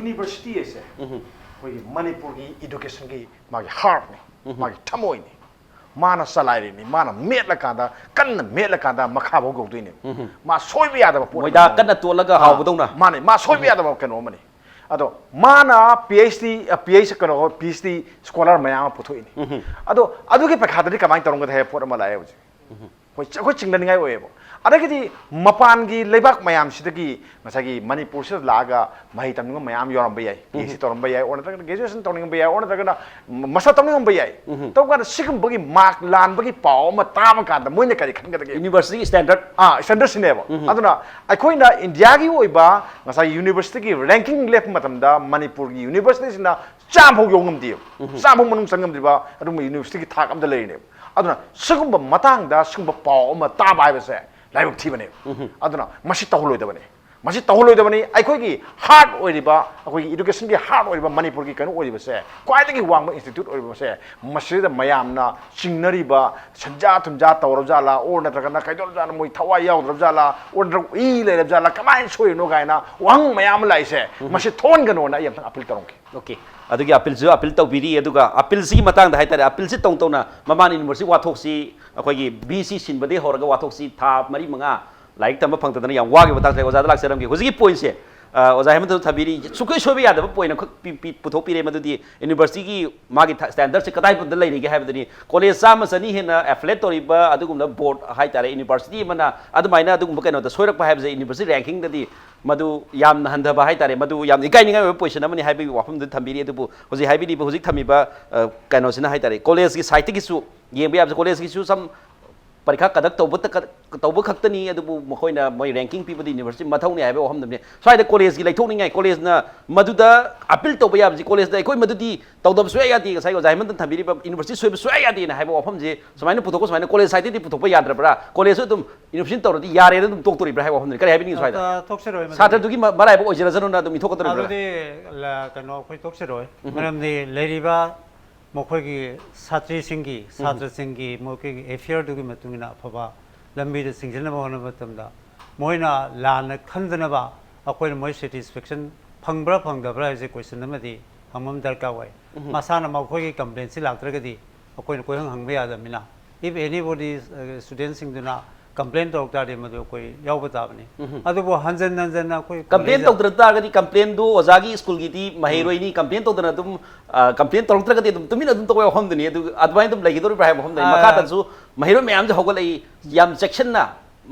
university ꯑꯁꯦ ꯎꯝ꯫ ꯑꯩꯈꯣꯏꯒꯤ ꯃꯅꯤꯄꯨꯔꯒꯤ educationꯒꯤ ꯃꯥꯒꯤ heartꯅꯤ, ꯎꯝ꯫ ꯃꯥꯒꯤ ꯊꯃꯣꯏꯅꯤ꯫ ꯃꯥꯅ ꯆꯂꯥꯏꯔꯤꯅꯤ, ꯃꯥꯅ ꯃꯦꯠꯂꯀꯥꯟꯗ, ꯀꯟꯅ ꯃꯦꯠꯂꯀꯥꯟꯗ ꯃꯈꯥꯐꯥꯎ ꯌꯧꯗꯣꯏꯅꯤ꯫ ꯎꯝ꯫ ꯃꯥ ꯁꯣꯏꯕ ꯌꯥꯗꯕ ꯄꯣꯠ ꯃꯣꯏꯗꯥ ꯑꯃꯅꯤ꯫ ꯀꯟꯅ ꯇꯣꯠꯂꯒ ꯑ, ꯍꯥꯎꯕꯗꯧꯅ꯫ ꯃꯥꯅꯦ, ꯃꯥ ꯁꯣꯏꯕ ꯎꯝ꯫ ꯌꯥꯗꯕ ꯀꯩꯅꯣ ꯑꯃꯅꯤ꯫ ꯑꯗꯣ ꯃꯥꯅ PhD, ꯑ, PhD, ꯀꯩꯅꯣ, PhD scholar ꯃꯌꯥꯝ ꯑꯃ ꯄꯨꯊꯣꯛꯏꯅꯤ꯫ ꯎꯝ꯫ ꯑꯗꯣ ꯑꯗꯨꯒꯤ ꯄꯩꯈꯥꯗꯗꯤ ꯀꯃꯥꯏꯅ ꯇꯧꯔꯝꯒꯗꯒꯦ ꯍꯥꯏꯕ ꯄꯣꯠ ꯑꯃ ꯂꯥꯛꯑꯦ ꯍꯧꯖꯤꯛ꯫ ꯎꯝ꯫ ꯑꯩꯈꯣꯏ ꯆ-, ꯑꯩꯈꯣꯏ ꯆꯤꯡꯅꯅꯤꯡꯉꯥꯏ ꯑꯣꯏꯌꯦꯕ꯫ ꯑꯗꯒꯤꯗꯤ ꯃꯄꯥꯟꯒꯤ ꯂꯩꯕꯥꯛ ꯃꯌꯥꯝꯁꯤꯗꯒꯤ ꯉꯁꯥꯏꯒꯤ ꯃꯅꯤꯄꯨꯔꯁꯤꯗ ꯂꯥꯛꯑꯒ ꯃꯍꯩ ꯇꯝꯅꯤꯡꯕ ꯃꯌꯥꯝ ꯌꯥꯎꯔꯝꯕ ꯌꯥꯏ, ꯎꯝ꯫ PhD ꯇꯧꯔꯝꯕ ꯌꯥꯏ, ꯑꯣꯔ ꯅꯠꯇ꯭ꯔꯒꯅ graduation ꯇꯧꯅꯤꯡꯕ ꯌꯥꯏ, ꯑꯣꯔ ꯅꯠꯇ꯭ꯔꯒꯅ ꯃ-, master ꯇꯧꯅꯤꯡꯉꯝꯕ ꯌꯥꯏ꯫ ꯎꯝ꯫ ꯇꯧꯕ ꯀꯥꯟꯗ ꯁꯤꯒꯨꯝꯕꯒꯤ mark ꯂꯥꯟꯕꯒꯤ ꯄꯥꯎ ꯑꯃ ꯇꯥꯕ ꯀꯥꯟꯗ ꯃꯣꯏꯅ ꯀꯔꯤ ꯈꯟꯒꯗꯒꯦ? University standard꯫ ꯑꯥ, standardꯁꯤꯅꯦꯕ꯫ ꯎꯝ꯫ ꯑꯗꯨꯅ ꯑꯩꯈꯣꯏꯅ ꯏꯟꯗꯤꯌꯥꯒꯤ ꯑꯣꯏꯕ ꯉꯁꯥꯏ universityꯒꯤ ranking ꯂꯦꯞꯄ ꯃꯇꯝꯗ ꯃꯅꯤꯄꯨꯔꯒꯤ universityꯁꯤꯅ ꯆꯥꯝꯃ ꯐꯥꯎ ꯌꯧ ꯉꯝꯗꯦꯕ꯫ ꯎꯝ꯫ ꯆꯥꯝꯃ ꯐꯥꯎ ꯃꯅꯨꯡ ꯆꯪ ꯉꯝꯗ꯭ꯔꯤꯕ ꯑꯗꯨꯒꯨꯝꯕ universityꯒꯤ ꯊꯥꯛ ꯑꯃꯗ ꯂꯩꯔꯤꯅꯦꯕ꯫ ꯑꯗꯨꯅ ꯁꯤꯒꯨꯝꯕ ꯃꯇꯥꯡꯗ ꯁꯤꯒꯨꯝꯕ ꯄꯥꯎ ꯑꯃ ꯇꯥꯕ ꯍꯥꯏꯕꯁꯦ ꯂꯥꯏꯕꯛ ꯊꯤꯕꯅꯦꯕ꯫ ꯎꯝ꯫ ꯑꯗꯨꯅ ꯃꯁꯤ ꯇꯧꯍꯜꯂꯣꯏꯗꯕꯅꯤ꯫ ꯃꯁꯤ ꯇꯧꯍꯜꯂꯣꯏꯗꯕꯅꯤ꯫ ꯑꯩꯈꯣꯏꯒꯤ ꯍꯥꯔꯠ ꯑꯣꯏꯔꯤꯕ, ꯑꯩꯈꯣꯏꯒꯤ ꯏꯗꯨꯀꯦꯁꯟꯒꯤ ꯍꯥꯔꯠ ꯑꯣꯏꯔꯤꯕ ꯃꯅꯤꯄꯨꯔꯒꯤ ꯀꯩꯅꯣ ꯑꯣꯏꯔꯤꯕꯁꯦ, ꯈ꯭ꯋꯥꯏꯗꯒꯤ ꯋꯥꯡꯕ ꯏꯟꯁꯇꯤꯇ꯭ꯌꯨꯠ ꯑꯣꯏꯔꯤꯕꯁꯦ, ꯃꯁꯤꯗ ꯃꯌꯥꯝꯅ ꯆꯤꯡꯅꯔꯤꯕ ꯁꯦꯟꯖꯥ ꯊꯨꯝꯖꯥ ꯇꯧꯔꯕ ꯖꯥꯠꯂꯥ, ꯑꯣꯔ ꯅꯠꯇ꯭ꯔꯒꯅ ꯀꯩꯗꯧꯔꯕ ꯖꯥꯠꯂꯥ, ꯃꯣꯏ ꯊꯋꯥꯏ ꯌꯥꯎꯗ꯭ꯔꯕ ꯖꯥꯠꯂꯥ, ꯑꯣꯔ ꯅꯠꯇ꯭ꯔꯒ ꯎꯏ ꯂꯩꯔꯕ ꯖꯥꯠꯂꯥ, ꯀꯃꯥꯏꯅ ꯁꯣꯏꯔꯤꯅꯣ ꯀꯥꯏꯅ ꯋꯥꯍꯪ ꯃꯌꯥꯝ ꯑꯃ ꯂꯥꯛꯏꯁꯦ, ꯃꯁꯤ ꯊꯣꯛꯍꯟꯒꯅꯣꯅ ꯑꯩ ꯑꯝꯇꯪ ꯑꯄꯤꯜ ꯇꯧꯔꯝꯒꯦ꯫ ꯑꯣꯀꯦ꯫ ꯑꯗꯨꯒꯤ ꯑꯄꯤꯜꯁꯨ ꯑꯄꯤꯜ ꯇꯧꯕꯤꯔꯤ꯫ ꯑꯗꯨꯒ ꯑꯄꯤꯜꯁꯤꯒꯤ ꯃꯇꯥꯡꯗ ꯍꯥꯏꯇꯥꯔꯦ, ꯑꯄꯤꯜꯁꯤ ꯇꯧ ꯇꯧꯅ ꯃꯃꯥꯡ ꯌꯨꯅꯤꯚꯔꯁꯤꯇꯤ ꯋꯥꯊꯣꯛꯁꯤ, ꯑꯩꯈꯣꯏꯒꯤ ꯕꯤ ꯁꯤ ꯁꯤꯟꯕꯗꯒꯤ ꯍꯧꯔꯒ ꯋꯥꯊꯣꯛꯁꯤ ꯊꯥ ꯃꯔꯤ ꯃꯉꯥ ꯂꯥꯏꯔꯤꯛ ꯇꯝꯕ ꯐꯪꯗꯗꯅ ꯌꯥꯝ ꯋꯥꯈꯤꯕ ꯃꯇꯥꯡꯁꯦ ꯑꯣꯖꯥꯗ ꯂꯥꯛꯆꯔꯝꯒꯦ꯫ ꯍꯧꯖꯤꯛꯀꯤ ꯄꯣꯏꯟꯁꯦ, ꯑ, ꯑꯣꯖꯥ ꯍꯦꯃꯟꯇꯅ ꯊꯝꯕꯤꯔꯤ, ꯁꯨꯡꯁꯣꯏ ꯁꯣꯏꯕ ꯌꯥꯗꯕ ꯄꯣꯏꯟ ꯑꯃꯈꯛ ꯄꯤ- ꯄꯤ- ꯄꯨꯊꯣꯛꯄꯤꯔꯦ, ꯃꯗꯨꯗꯤ ꯌꯨꯅꯤꯚꯔꯁꯤꯇꯤꯒꯤ ꯃꯥꯒꯤ ꯊ- ꯁ꯭ꯇꯦꯟꯗꯔꯠꯁꯦ ꯀꯗꯥꯏ ꯐꯥꯎꯗ ꯂꯩꯔꯤꯒꯦ ꯍꯥꯏꯕꯗꯨꯅꯤ꯫ ꯀꯣꯂꯦꯖ ꯆꯥꯝꯃ ꯆꯅꯤ ꯍꯦꯟꯅ ꯑꯦꯐꯤꯂꯦꯠ ꯇꯧꯔꯤꯕ ꯑꯗꯨꯒꯨꯝꯂꯕ ꯕꯣꯔꯗ ꯍꯥꯏꯇꯥꯔꯦ, ꯌꯨꯅꯤꯚꯔꯁꯤꯇꯤ ꯑꯃꯅ ꯑꯗꯨꯃꯥꯏꯅ ꯑꯗꯨꯒꯨꯝꯕ ꯀꯩꯅꯣꯗ ꯁꯣꯏꯔꯛꯄ ꯍꯥꯏꯕꯁꯦ ꯌꯨꯅꯤꯚꯔꯁꯤꯇꯤ ꯔꯦꯡꯀꯤꯡꯗꯗꯤ ꯃꯗꯨ ꯌꯥꯝꯅ ꯍꯟꯊꯕ ꯍꯥꯏꯇꯥꯔꯦ, ꯃꯗꯨ ꯌꯥꯝꯅ ꯏꯀꯥꯏꯅꯤꯡꯉꯥꯏ ꯑꯣꯏꯕ ꯄꯣꯖꯤꯁꯟ ꯑꯃꯅꯤ ꯍꯥꯏꯕꯒꯤ ꯋꯥꯐꯝꯗꯨ ꯊꯝꯕꯤꯔꯤ꯫ ꯑꯗꯨꯕꯨ ꯍꯧꯖꯤꯛ ꯍꯥꯏꯕꯤꯔꯤꯕ, ꯍꯧꯖꯤꯛ ꯊꯝꯃꯤꯕ, ꯑ, ꯀꯩꯅꯣꯁꯤꯅ ꯍꯥꯏꯇꯥꯔꯦ, ꯀꯣꯂꯦꯖꯀꯤ ꯁꯥꯏꯠꯇꯒꯤꯁꯨ ꯌꯦꯡꯕ ꯌꯥꯕꯁꯦ, ꯀꯣꯂꯦꯖꯀꯤꯁꯨ ꯁꯝ ꯄꯔꯤꯈꯥ ꯀꯟꯗꯛ ꯇꯧꯕ ꯇ- ꯇꯧꯕ ꯈꯛꯇꯅꯤ, ꯑꯗꯨꯕꯨ ꯃꯈꯣꯏꯅ ꯃꯣꯏ ꯔꯦꯡꯀꯤꯡ ꯄꯤꯕꯗꯤ ꯌꯨꯅꯤꯚꯔꯁꯤꯇꯤ ꯃꯊꯧꯅꯤ ꯍꯥꯏꯕ ꯋꯥꯐꯝꯗꯨꯅꯤ꯫ ꯁ꯭ꯋꯥꯏꯗ ꯀꯣꯂꯦꯖꯀꯤ ꯂꯩꯊꯣꯛꯅꯤꯡꯉꯥꯏ, ꯀꯣꯂꯦꯖꯅ ꯃꯗꯨꯗ ꯑꯄꯤꯜ ꯇꯧꯕ ꯌꯥꯕꯁꯤ, ꯀꯣꯂꯦꯖꯅ ꯑꯩꯈꯣꯏ ꯃꯗꯨꯗꯤ ꯇꯧꯗꯕ ꯁꯨꯡꯌꯥ ꯌꯥꯗꯦ, ꯉꯁꯥꯏ ꯑꯣꯖꯥ ꯍꯦꯃꯟꯇꯅ ꯊꯝꯕꯤꯔꯤꯕ ꯌꯨꯅꯤꯚꯔꯁꯤꯇꯤ ꯁꯣꯏꯕ ꯁꯨꯡꯌꯥ ꯌꯥꯗꯦꯅ ꯍꯥꯏꯕ ꯋꯥꯐꯝꯁꯦ ꯁꯨꯃꯥꯏꯅ ꯄꯨꯊꯣꯛꯄ, ꯁꯨꯃꯥꯏꯅ ꯀꯣꯂꯦꯖ ꯁꯥꯏꯠꯇꯒꯤ ꯄꯨꯊꯣꯛꯄ ꯌꯥꯗ꯭ꯔꯕ꯭ꯔꯥ? ꯀꯣꯂꯦꯖꯁꯨ ꯑꯗꯨꯝ ꯌꯨꯅꯤꯚꯔꯁꯤꯇꯤ ꯇꯧꯔꯗꯤ ꯌꯥꯔꯦꯅ ꯑꯗꯨꯝ ꯇꯣꯛꯇꯣꯔꯤꯕ꯭ꯔꯥ ꯍꯥꯏꯕ ꯋꯥꯐꯝꯗꯨꯅꯤ꯫ ꯀꯔꯤ ꯍꯥꯏꯕꯤꯅꯤꯡꯉꯤ ꯁ꯭ꯋꯥꯏꯗ? ꯑ, ꯇꯣꯛꯆꯔꯣꯏ, ꯃꯗꯨꯗꯤ꯫ ꯁꯥꯇ꯭ꯔꯗꯨꯒꯤ ꯃ- ꯃꯔꯥꯏꯕꯛ ꯑꯣꯏꯖꯔꯖꯅꯨꯅ ꯑꯗꯨꯝ ꯏꯊꯣꯛꯀꯗꯧꯔꯤꯕ꯭ꯔꯥ? ꯑꯗꯨꯗꯤ ꯂ- ꯀꯩꯅꯣ, ꯑꯩꯈꯣꯏ ꯇꯣꯛꯆꯔꯣꯏ꯫ ꯃꯔꯝꯗꯤ ꯂꯩꯔꯤꯕ ꯃꯈꯣꯏꯒꯤ ꯁꯥꯇ꯭ꯔꯤꯁꯤꯡꯒꯤ, ꯁꯥꯇ꯭ꯔꯁꯤꯡꯒꯤ ꯃꯈꯣꯏꯒꯤ ꯑꯦꯐꯤꯌꯔꯗꯨꯒꯤ ꯃꯇꯨꯡ ꯏꯟꯅ ꯑꯐꯕ ꯂꯝꯕꯤꯗ ꯆꯤꯡꯁꯤꯟꯅꯕ ꯍꯣꯠꯅꯕ ꯃꯇꯝꯗ ꯃꯣꯏꯅ ꯂꯥꯟꯅ ꯈꯟꯗꯅꯕ ꯑꯩꯈꯣꯏꯅ ꯃꯣꯏ ꯁꯦꯇꯤꯁꯐꯦꯛꯁꯟ ꯐꯪꯕ꯭ꯔꯥ ꯐꯪꯗꯕ꯭ꯔꯥ ꯍꯥꯏꯕꯁꯦ ꯀꯣꯏꯁꯟ ꯑꯃꯗꯤ ꯍꯪꯕ ꯑꯃ ꯗꯔꯀꯥꯔ ꯑꯣꯏ꯫ ꯃꯁꯥꯅ ꯃꯈꯣꯏꯒꯤ ꯀꯝꯄ꯭ꯂꯦꯟꯁꯤ ꯂꯥꯛꯇ꯭ꯔꯒꯗꯤ ꯑꯩꯈꯣꯏꯅ ꯀꯣꯏꯍꯪ ꯍꯪꯕ ꯌꯥꯗꯕꯅꯤꯅ, if anybody, studentꯁꯤꯡꯗꯨꯅ ꯀꯝꯄ꯭ꯂꯦꯟ ꯇꯧꯔꯛ ꯇꯥꯔꯗꯤ ꯃꯗꯨ ꯑꯩꯈꯣꯏ ꯌꯥꯎꯕ ꯇꯥꯕꯅꯤ꯫ ꯑꯗꯨꯕꯨ ꯍꯟꯖꯟ ꯍꯟꯖꯟꯅ ꯑꯩꯈꯣꯏ ꯀꯝꯄ꯭ꯂꯦꯟ ꯀꯣꯂꯦꯖ ꯇꯧꯗ꯭ꯔ ꯇꯥꯔꯒꯗꯤ ꯀꯝꯄ꯭ꯂꯦꯟꯗꯨ ꯑꯣꯖꯥꯒꯤ ꯁ꯭ꯀꯨꯜꯒꯤꯗꯤ ꯃꯍꯩꯔꯣꯏꯅꯤ, ꯀꯝꯄ꯭ꯂꯦꯟ ꯇꯧꯗꯅ ꯑꯗꯨꯝ, ꯑ, ꯀꯝꯄ꯭ꯂꯦꯟ ꯇꯧꯔꯛꯇ꯭ꯔꯒꯗꯤ ꯑꯗꯨꯝ ꯇꯨꯃꯤꯟꯅ ꯑꯗꯨꯝ ꯇꯧꯕ ꯋꯥꯐꯝꯗꯨꯅꯤ꯫ ꯑꯗꯨ ꯑꯗꯨꯃꯥꯏꯅ ꯑꯗꯨꯝ ꯂꯩꯈꯤꯗꯧꯔꯤꯕ꯭ꯔꯥ ꯍꯥꯏꯕ ꯋꯥꯐꯝꯗꯨꯅꯤ꯫ ꯑ, ꯃꯈꯥꯗꯁꯨ ꯃꯍꯩꯔꯣꯏ ꯃꯌꯥꯝꯁꯦ ꯍꯧꯒꯠꯂꯛꯏ, ꯌꯥꯝ ꯆꯦꯛꯁꯤꯟꯅ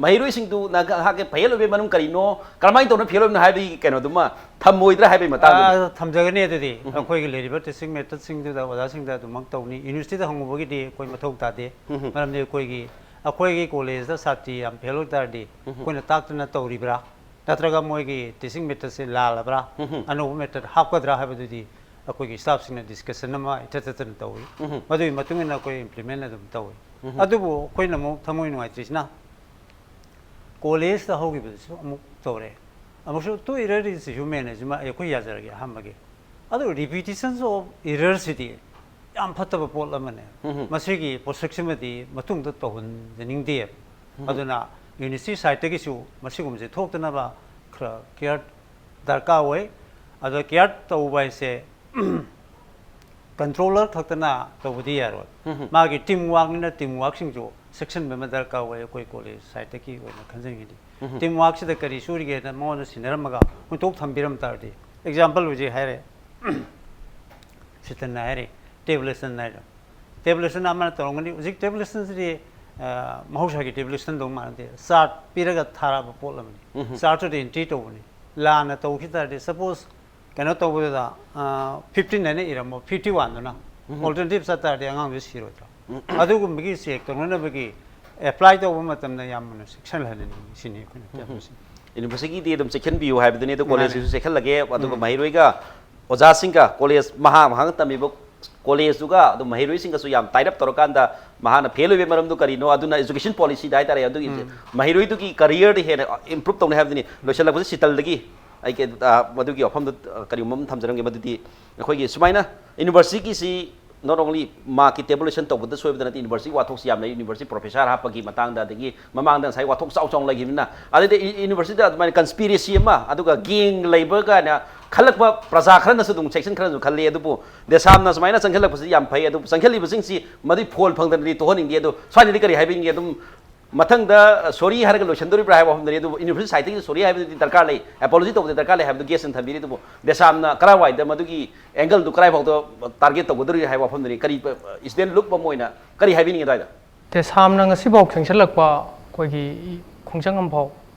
ꯃꯍꯩꯔꯣꯏꯁꯤꯡꯗꯨ ꯅꯍꯥꯛꯀꯤ ꯐꯦꯜ ꯑꯣꯏꯕꯒꯤ ꯃꯔꯝ ꯀꯔꯤꯅꯣ, ꯀꯔꯝꯍꯥꯏꯅ ꯇꯧꯅ ꯐꯦꯜ ꯑꯣꯏꯕꯅꯣ ꯍꯥꯏꯕꯒꯤ ꯀꯩꯅꯣꯗꯨꯃ ꯊꯝꯃꯣꯏꯗ꯭ꯔꯥ ꯍꯥꯏꯕꯒꯤ ꯃꯇꯥꯡꯗꯨꯅꯤ꯫ ꯑ, ꯊꯝꯖꯒꯅꯤ꯫ ꯑꯗꯨꯗꯤ ꯑꯩꯈꯣꯏꯒꯤ ꯂꯩꯔꯤꯕ ꯇꯤꯆꯤꯡ ꯃꯦꯊꯠꯁꯤꯡꯗꯨꯗ ꯑꯣꯖꯥꯁꯤꯡꯗ ꯑꯗꯨꯃꯛ ꯇꯧꯅꯤ꯫ ꯌꯨꯅꯤꯚꯔꯁꯤꯇꯤꯗ ꯍꯪꯉꯨꯕꯒꯤꯗꯤ ꯑꯩꯈꯣꯏ ꯃꯊꯧ ꯇꯥꯗꯦ꯫ ꯃꯔꯝꯗꯤ ꯑꯩꯈꯣꯏꯒꯤ, ꯑꯩꯈꯣꯏꯒꯤ ꯀꯣꯂꯦꯖꯇ ꯁꯥꯇ꯭ꯔꯤ ꯌꯥꯝ ꯐꯦꯜ ꯑꯣꯏ ꯇꯥꯔꯗꯤ ꯑꯩꯈꯣꯏꯅ ꯇꯥꯛꯇꯅ ꯇꯧꯔꯤꯕ꯭ꯔꯥ, ꯅꯠꯇ꯭ꯔꯒ ꯃꯣꯏꯒꯤ ꯇꯤꯆꯤꯡ ꯃꯦꯊꯠꯁꯦ ꯂꯥꯜꯂꯕ꯭ꯔꯥ, ꯑꯅꯧꯕ ꯃꯦꯊꯠ ꯍꯥꯞꯀꯗ꯭ꯔꯥ ꯍꯥꯏꯕꯗꯨꯗꯤ ꯑꯩꯈꯣꯏꯒꯤ ꯏꯁꯇꯥꯐꯁꯤꯡꯅ ꯗꯤꯁꯀꯁꯟ ꯑꯃ ꯏꯊꯠ ꯊꯠꯇꯅ ꯇꯧꯏ꯫ ꯃꯗꯨꯒꯤ ꯃꯇꯨꯡ ꯏꯟꯅ ꯑꯩꯈꯣꯏ ꯏꯝꯄ꯭ꯂꯤꯃꯦꯟ ꯑꯗꯨꯝ ꯇꯧꯏ꯫ ꯑꯗꯨꯕꯨ ꯑꯩꯈꯣꯏꯅ ꯑꯃꯨꯛ ꯊꯃꯣꯏ ꯅꯨꯡꯉꯥꯏꯇ꯭ꯔꯤꯁꯤꯅ ꯀꯣꯂꯦꯖꯇ ꯍꯧꯈꯤꯕꯗꯁꯨ ꯑꯃꯨꯛ ꯇꯧꯔꯦ꯫ ꯑꯃꯨꯛꯁꯨ ꯇꯨ ꯏꯔꯔꯁꯤꯁꯨ ꯃꯦꯅꯦꯖꯃ ꯑꯩꯈꯣꯏ ꯌꯥꯖꯔꯒꯦ ꯑꯍꯥꯟꯕꯒꯤ꯫ ꯑꯗꯨ ꯔꯤꯄꯤꯇꯤꯁꯟꯁ ꯑꯣꯐ ꯏꯔꯔꯁꯤꯗꯤ ꯌꯥꯝ ꯐꯠꯇꯕ ꯄꯣꯠ ꯑꯃꯅꯦ꯫ ꯎꯝ꯫ ꯃꯁꯤꯒꯤ ꯄꯣꯠꯁꯛꯁꯤꯃꯗꯤ ꯃꯇꯨꯡꯗ ꯇꯧꯍꯟꯖꯅꯤꯡꯗꯦ꯫ ꯎꯝ꯫ ꯑꯗꯨꯅ ꯌꯨꯅꯤꯚꯔꯁꯤꯇꯤ ꯁꯥꯏꯠꯇꯒꯤꯁꯨ ꯃꯁꯤꯒꯨꯝꯕꯁꯦ ꯊꯣꯛꯇꯅꯕ ꯈꯔ ꯀꯤꯌꯔ ꯗꯔꯀꯥꯔ ꯑꯣꯏ꯫ ꯑꯗꯣ ꯀꯤꯌꯔ ꯇꯧꯕ ꯍꯥꯏꯁꯦ ꯀꯟꯇ꯭ꯔꯣꯂꯔ ꯈꯛꯇꯅ ꯇꯧꯕꯗꯤ ꯌꯥꯔꯣꯏ꯫ ꯎꯝ꯫ ꯃꯥꯒꯤ ꯇꯤꯝ ꯋꯥꯔꯛꯅꯤꯅ ꯇꯤꯝ ꯋꯥꯔꯛꯁꯤꯡꯁꯨ ꯆꯦꯛꯁꯤꯟꯕ ꯑꯃ ꯗꯔꯀꯥꯔ ꯑꯣꯏ ꯑꯩꯈꯣꯏ ꯀꯣꯂꯦꯖ ꯁꯥꯏꯠꯇꯒꯤ ꯑꯣꯏꯅ ꯈꯟꯖꯅꯤꯡꯉꯤꯗꯤ꯫ ꯎꯝ꯫ ꯇꯤꯝ ꯋꯥꯔꯛꯁꯤꯗ ꯀꯔꯤ ꯁꯨꯔꯤꯒꯦꯅ ꯃꯉꯣꯟꯗ ꯁꯤꯟꯅꯔꯝꯃꯒ ꯍꯨꯟꯇꯣꯛ ꯊꯝꯕꯤꯔꯝ ꯇꯥꯔꯗꯤ, ꯑꯦꯛꯖꯥꯝꯄꯜ ꯍꯧꯖꯤꯛ ꯍꯥꯏꯔꯦ, ꯁꯤꯇꯟꯅ ꯍꯥꯏꯔꯦ, ꯇꯦꯕ꯭ꯂꯦꯁꯟ ꯍꯥꯏꯔꯣ꯫ ꯇꯦꯕ꯭ꯂꯦꯁꯟ ꯑꯃꯅ ꯇꯧꯔꯝꯒꯅꯤ꯫ ꯍꯧꯖꯤꯛ ꯇꯦꯕ꯭ꯂꯦꯁꯟꯁꯤꯗꯤ, ꯑ, ꯃꯍꯧꯁꯥꯒꯤ ꯇꯦꯕ꯭ꯂꯦꯁꯟꯗꯧ ꯃꯥꯟꯅꯗꯦ꯫ ꯆꯥꯔꯠ ꯄꯤꯔꯒ ꯊꯥꯔꯛꯑꯕ ꯄꯣꯠ ꯑꯃꯅꯤ꯫ ꯎꯝ꯫ ꯆꯥꯔꯠꯇꯨꯗ ꯑꯦꯟꯇ꯭ꯔꯤ ꯇꯧꯕꯅꯤ꯫ ꯂꯥꯟꯅ ꯇꯧꯈꯤ ꯇꯥꯔꯗꯤ, ꯁꯄꯣꯁ, ꯀꯩꯅꯣ ꯇꯧꯕꯗꯨꯗ, ꯑ, ꯐꯤꯐꯇꯤꯟ ꯍꯥꯏꯅ ꯏꯔꯝꯃꯣ, ꯐꯤꯐꯇꯤ ꯋꯥꯟꯗꯨꯅ ꯎꯝ꯫ ꯑꯣꯜꯇꯔꯅꯦꯇꯤꯚ ꯆꯠ ꯇꯥꯔꯗꯤ ꯑꯉꯥꯡꯗꯨ ꯁꯤꯔꯣꯏꯗ꯭ꯔꯣ? ꯎꯝ꯫ ꯑꯗꯨꯒꯨꯝꯕꯒꯤ ꯆꯦꯛ ꯇꯧꯅꯅꯕꯒꯤ ꯑꯦꯄ꯭ꯂꯥꯏ ꯇꯧꯕ ꯃꯇꯝꯗ ꯌꯥꯝꯅ ꯆꯦꯛꯁꯤꯟꯍꯟꯅꯤꯡꯉꯤ ꯁꯤꯅꯤ ꯑꯩꯈꯣꯏꯅ ꯎꯝ꯫ ꯇꯧꯔꯤꯁꯦ꯫ ꯌꯨꯅꯤꯚꯔꯁꯤꯇꯤꯒꯤꯗꯤ ꯑꯗꯨꯝ ꯆꯦꯛꯁꯤꯟꯕꯤꯌꯨ ꯍꯥꯏꯕꯗꯨꯅꯤ꯫ ꯑꯗꯣ ꯃꯥꯅꯦ꯫ ꯀꯣꯂꯦꯖꯁꯤꯁꯨ ꯆꯦꯛꯁꯤꯜꯂꯒꯦ, ꯑꯗꯨꯒ ꯎꯝ꯫ ꯃꯍꯩꯔꯣꯏꯒ ꯑꯣꯖꯥꯁꯤꯡꯒ, ꯀꯣꯂꯦꯖ ꯃꯍꯥꯛ ꯃꯍꯥꯛꯅ ꯇꯝꯃꯤꯕ ꯀꯣꯂꯦꯖꯇꯨꯒ ꯑꯗꯨꯝ ꯃꯍꯩꯔꯣꯏꯁꯤꯡꯒꯁꯨ ꯌꯥꯝ ꯇꯥꯏꯠ ꯑꯞ ꯇꯧꯔꯀꯥꯟꯗ ꯃꯍꯥꯛꯅ ꯐꯦꯜ ꯑꯣꯏꯕꯒꯤ ꯃꯔꯝꯗꯨ ꯀꯔꯤꯅꯣ, ꯑꯗꯨꯅ ꯑꯦꯖꯨꯀꯦꯁꯟ ꯄꯣꯂꯤꯁꯤꯗ ꯍꯥꯏꯇꯥꯔꯦ, ꯑꯗꯨꯒꯤ ꯎꯝ꯫ ꯃꯍꯩꯔꯣꯏꯗꯨꯒꯤ ꯀꯔꯤꯌꯔꯗ ꯍꯦꯟꯅ ꯏꯝꯄ꯭ꯔꯨꯞ ꯇꯧꯅꯤ ꯍꯥꯏꯕꯗꯨꯅꯤ꯫ ꯂꯣꯏꯁꯤꯜꯂꯛꯄꯁꯤ ꯁꯤꯇꯜꯗꯒꯤ ꯑꯩ ꯀꯩ-, ꯑ, ꯃꯗꯨꯒꯤ ꯋꯥꯐꯝꯗꯨ, ꯑ, ꯀꯔꯤꯒꯨꯝꯕ ꯑꯃ ꯊꯝꯖꯔꯝꯒꯦ꯫ ꯃꯗꯨꯗꯤ ꯑꯩꯈꯣꯏꯒꯤ ꯁꯨꯃꯥꯏꯅ ꯌꯨꯅꯤꯚꯔꯁꯤꯇꯤꯒꯤꯁꯤ not only ꯃꯥꯒꯤ ꯇꯦꯕ꯭ꯂꯦꯁꯟ ꯇꯧꯕꯗ ꯁꯣꯏꯕꯗ ꯅꯠꯇꯦ, ꯌꯨꯅꯤꯚꯔꯁꯤꯇꯤ ꯋꯥꯊꯣꯛꯁꯤ ꯌꯥꯝ ꯂꯩ꯫ ꯌꯨꯅꯤꯚꯔꯁꯤꯇꯤ ꯄ꯭ꯔꯣꯐꯦꯁꯥꯔ ꯍꯥꯞꯄꯒꯤ ꯃꯇꯥꯡꯗ, ꯑꯗꯒꯤ ꯃꯃꯥꯡꯗ ꯉꯁꯥꯏ ꯋꯥꯊꯣꯛ ꯆꯥꯎ ꯆꯥꯎꯅ ꯂꯩꯈꯤꯕꯅꯤꯅ, ꯑꯗꯩꯗꯤ ꯌꯨ-, ꯌꯨꯅꯤꯚꯔꯁꯤꯇꯤꯗ ꯑꯗꯨꯃꯥꯏꯅ ꯀꯟꯁꯄꯤꯔꯦꯁꯤ ꯑꯃ, ꯑꯗꯨꯒ ꯒꯦꯡ ꯂꯩꯕ ꯀꯥꯏꯅ ꯈꯜꯂꯛꯄ ꯄ꯭ꯔꯖꯥ ꯈꯔꯅꯁꯨ ꯑꯗꯨꯝ, ꯁꯦꯛꯁꯟ ꯈꯔꯅꯁꯨ ꯈꯜꯂꯤ꯫ ꯑꯗꯨꯕꯨ ꯗꯦꯁꯥꯝꯅ ꯁꯨꯃꯥꯏꯅ ꯆꯪꯁꯤꯜꯂꯛꯄꯁꯤ ꯌꯥꯝ ꯐꯩ꯫ ꯑꯗꯨꯕꯨ ꯆꯪꯁꯤꯜꯂꯤꯕꯁꯤꯡꯁꯤ ꯃꯗꯨꯒꯤ ꯐꯣꯜ ꯐꯪꯗꯅꯗꯤ ꯇꯣꯛꯍꯟꯅꯤꯡꯗꯦ꯫ ꯑꯗꯣ ꯁ꯭ꯋꯥꯏꯗꯗꯤ ꯀꯔꯤ ꯍꯥꯏꯕꯤꯅꯤꯡꯉꯤ? ꯑꯗꯨꯝ ꯃꯊꯪꯗ ꯁꯣꯔꯤ ꯍꯥꯏꯔꯒ ꯂꯣꯏꯁꯤꯟꯗꯣꯔꯤꯕ꯭ꯔꯥ ꯍꯥꯏꯕ ꯋꯥꯐꯝꯗꯅꯤ꯫ ꯑꯗꯨꯕꯨ ꯌꯨꯅꯤꯚꯔꯁꯤꯇꯤ ꯁꯥꯏꯠꯇꯒꯤ ꯁꯣꯔꯤ ꯍꯥꯏꯕꯗꯨꯗꯤ ꯗꯔꯀꯥꯔ ꯂꯩ, ꯑꯦꯄꯣꯂꯣꯖꯤ ꯇꯧꯕꯗꯤ ꯗꯔꯀꯥꯔ ꯂꯩ ꯍꯥꯏꯕꯗꯨ ꯒꯦꯁ ꯑꯣꯏꯅ ꯊꯝꯕꯤꯔꯤ꯫ ꯑꯗꯨꯕꯨ ꯗꯦꯁꯥꯝꯅ ꯀꯔꯥꯏꯋꯥꯏꯗ ꯃꯗꯨꯒꯤ ꯑꯦꯡꯒꯜꯗꯨ ꯀꯔꯥꯏꯐꯥꯎꯗ ꯇꯥꯔꯒꯦꯠ ꯇꯧꯒꯗꯧꯔꯤ ꯍꯥꯏꯕ ꯋꯥꯐꯝꯗꯨꯅꯤ꯫ ꯀꯔꯤ, ꯏꯁꯇꯨꯗꯦꯟ ꯂꯨꯛ ꯑꯃ ꯑꯣꯏꯅ ꯀꯔꯤ ꯍꯥꯏꯕꯤꯅꯤꯡꯉꯤ ꯑꯗꯨꯋꯥꯏꯗ? ꯗꯦꯁꯥꯝꯅ ꯉꯁꯤꯐꯥꯎ ꯆꯪꯁꯤꯜꯂꯛꯄ ꯑꯩꯈꯣꯏꯒꯤ ꯈꯣꯡꯖꯪ ꯑꯃꯐꯥꯎ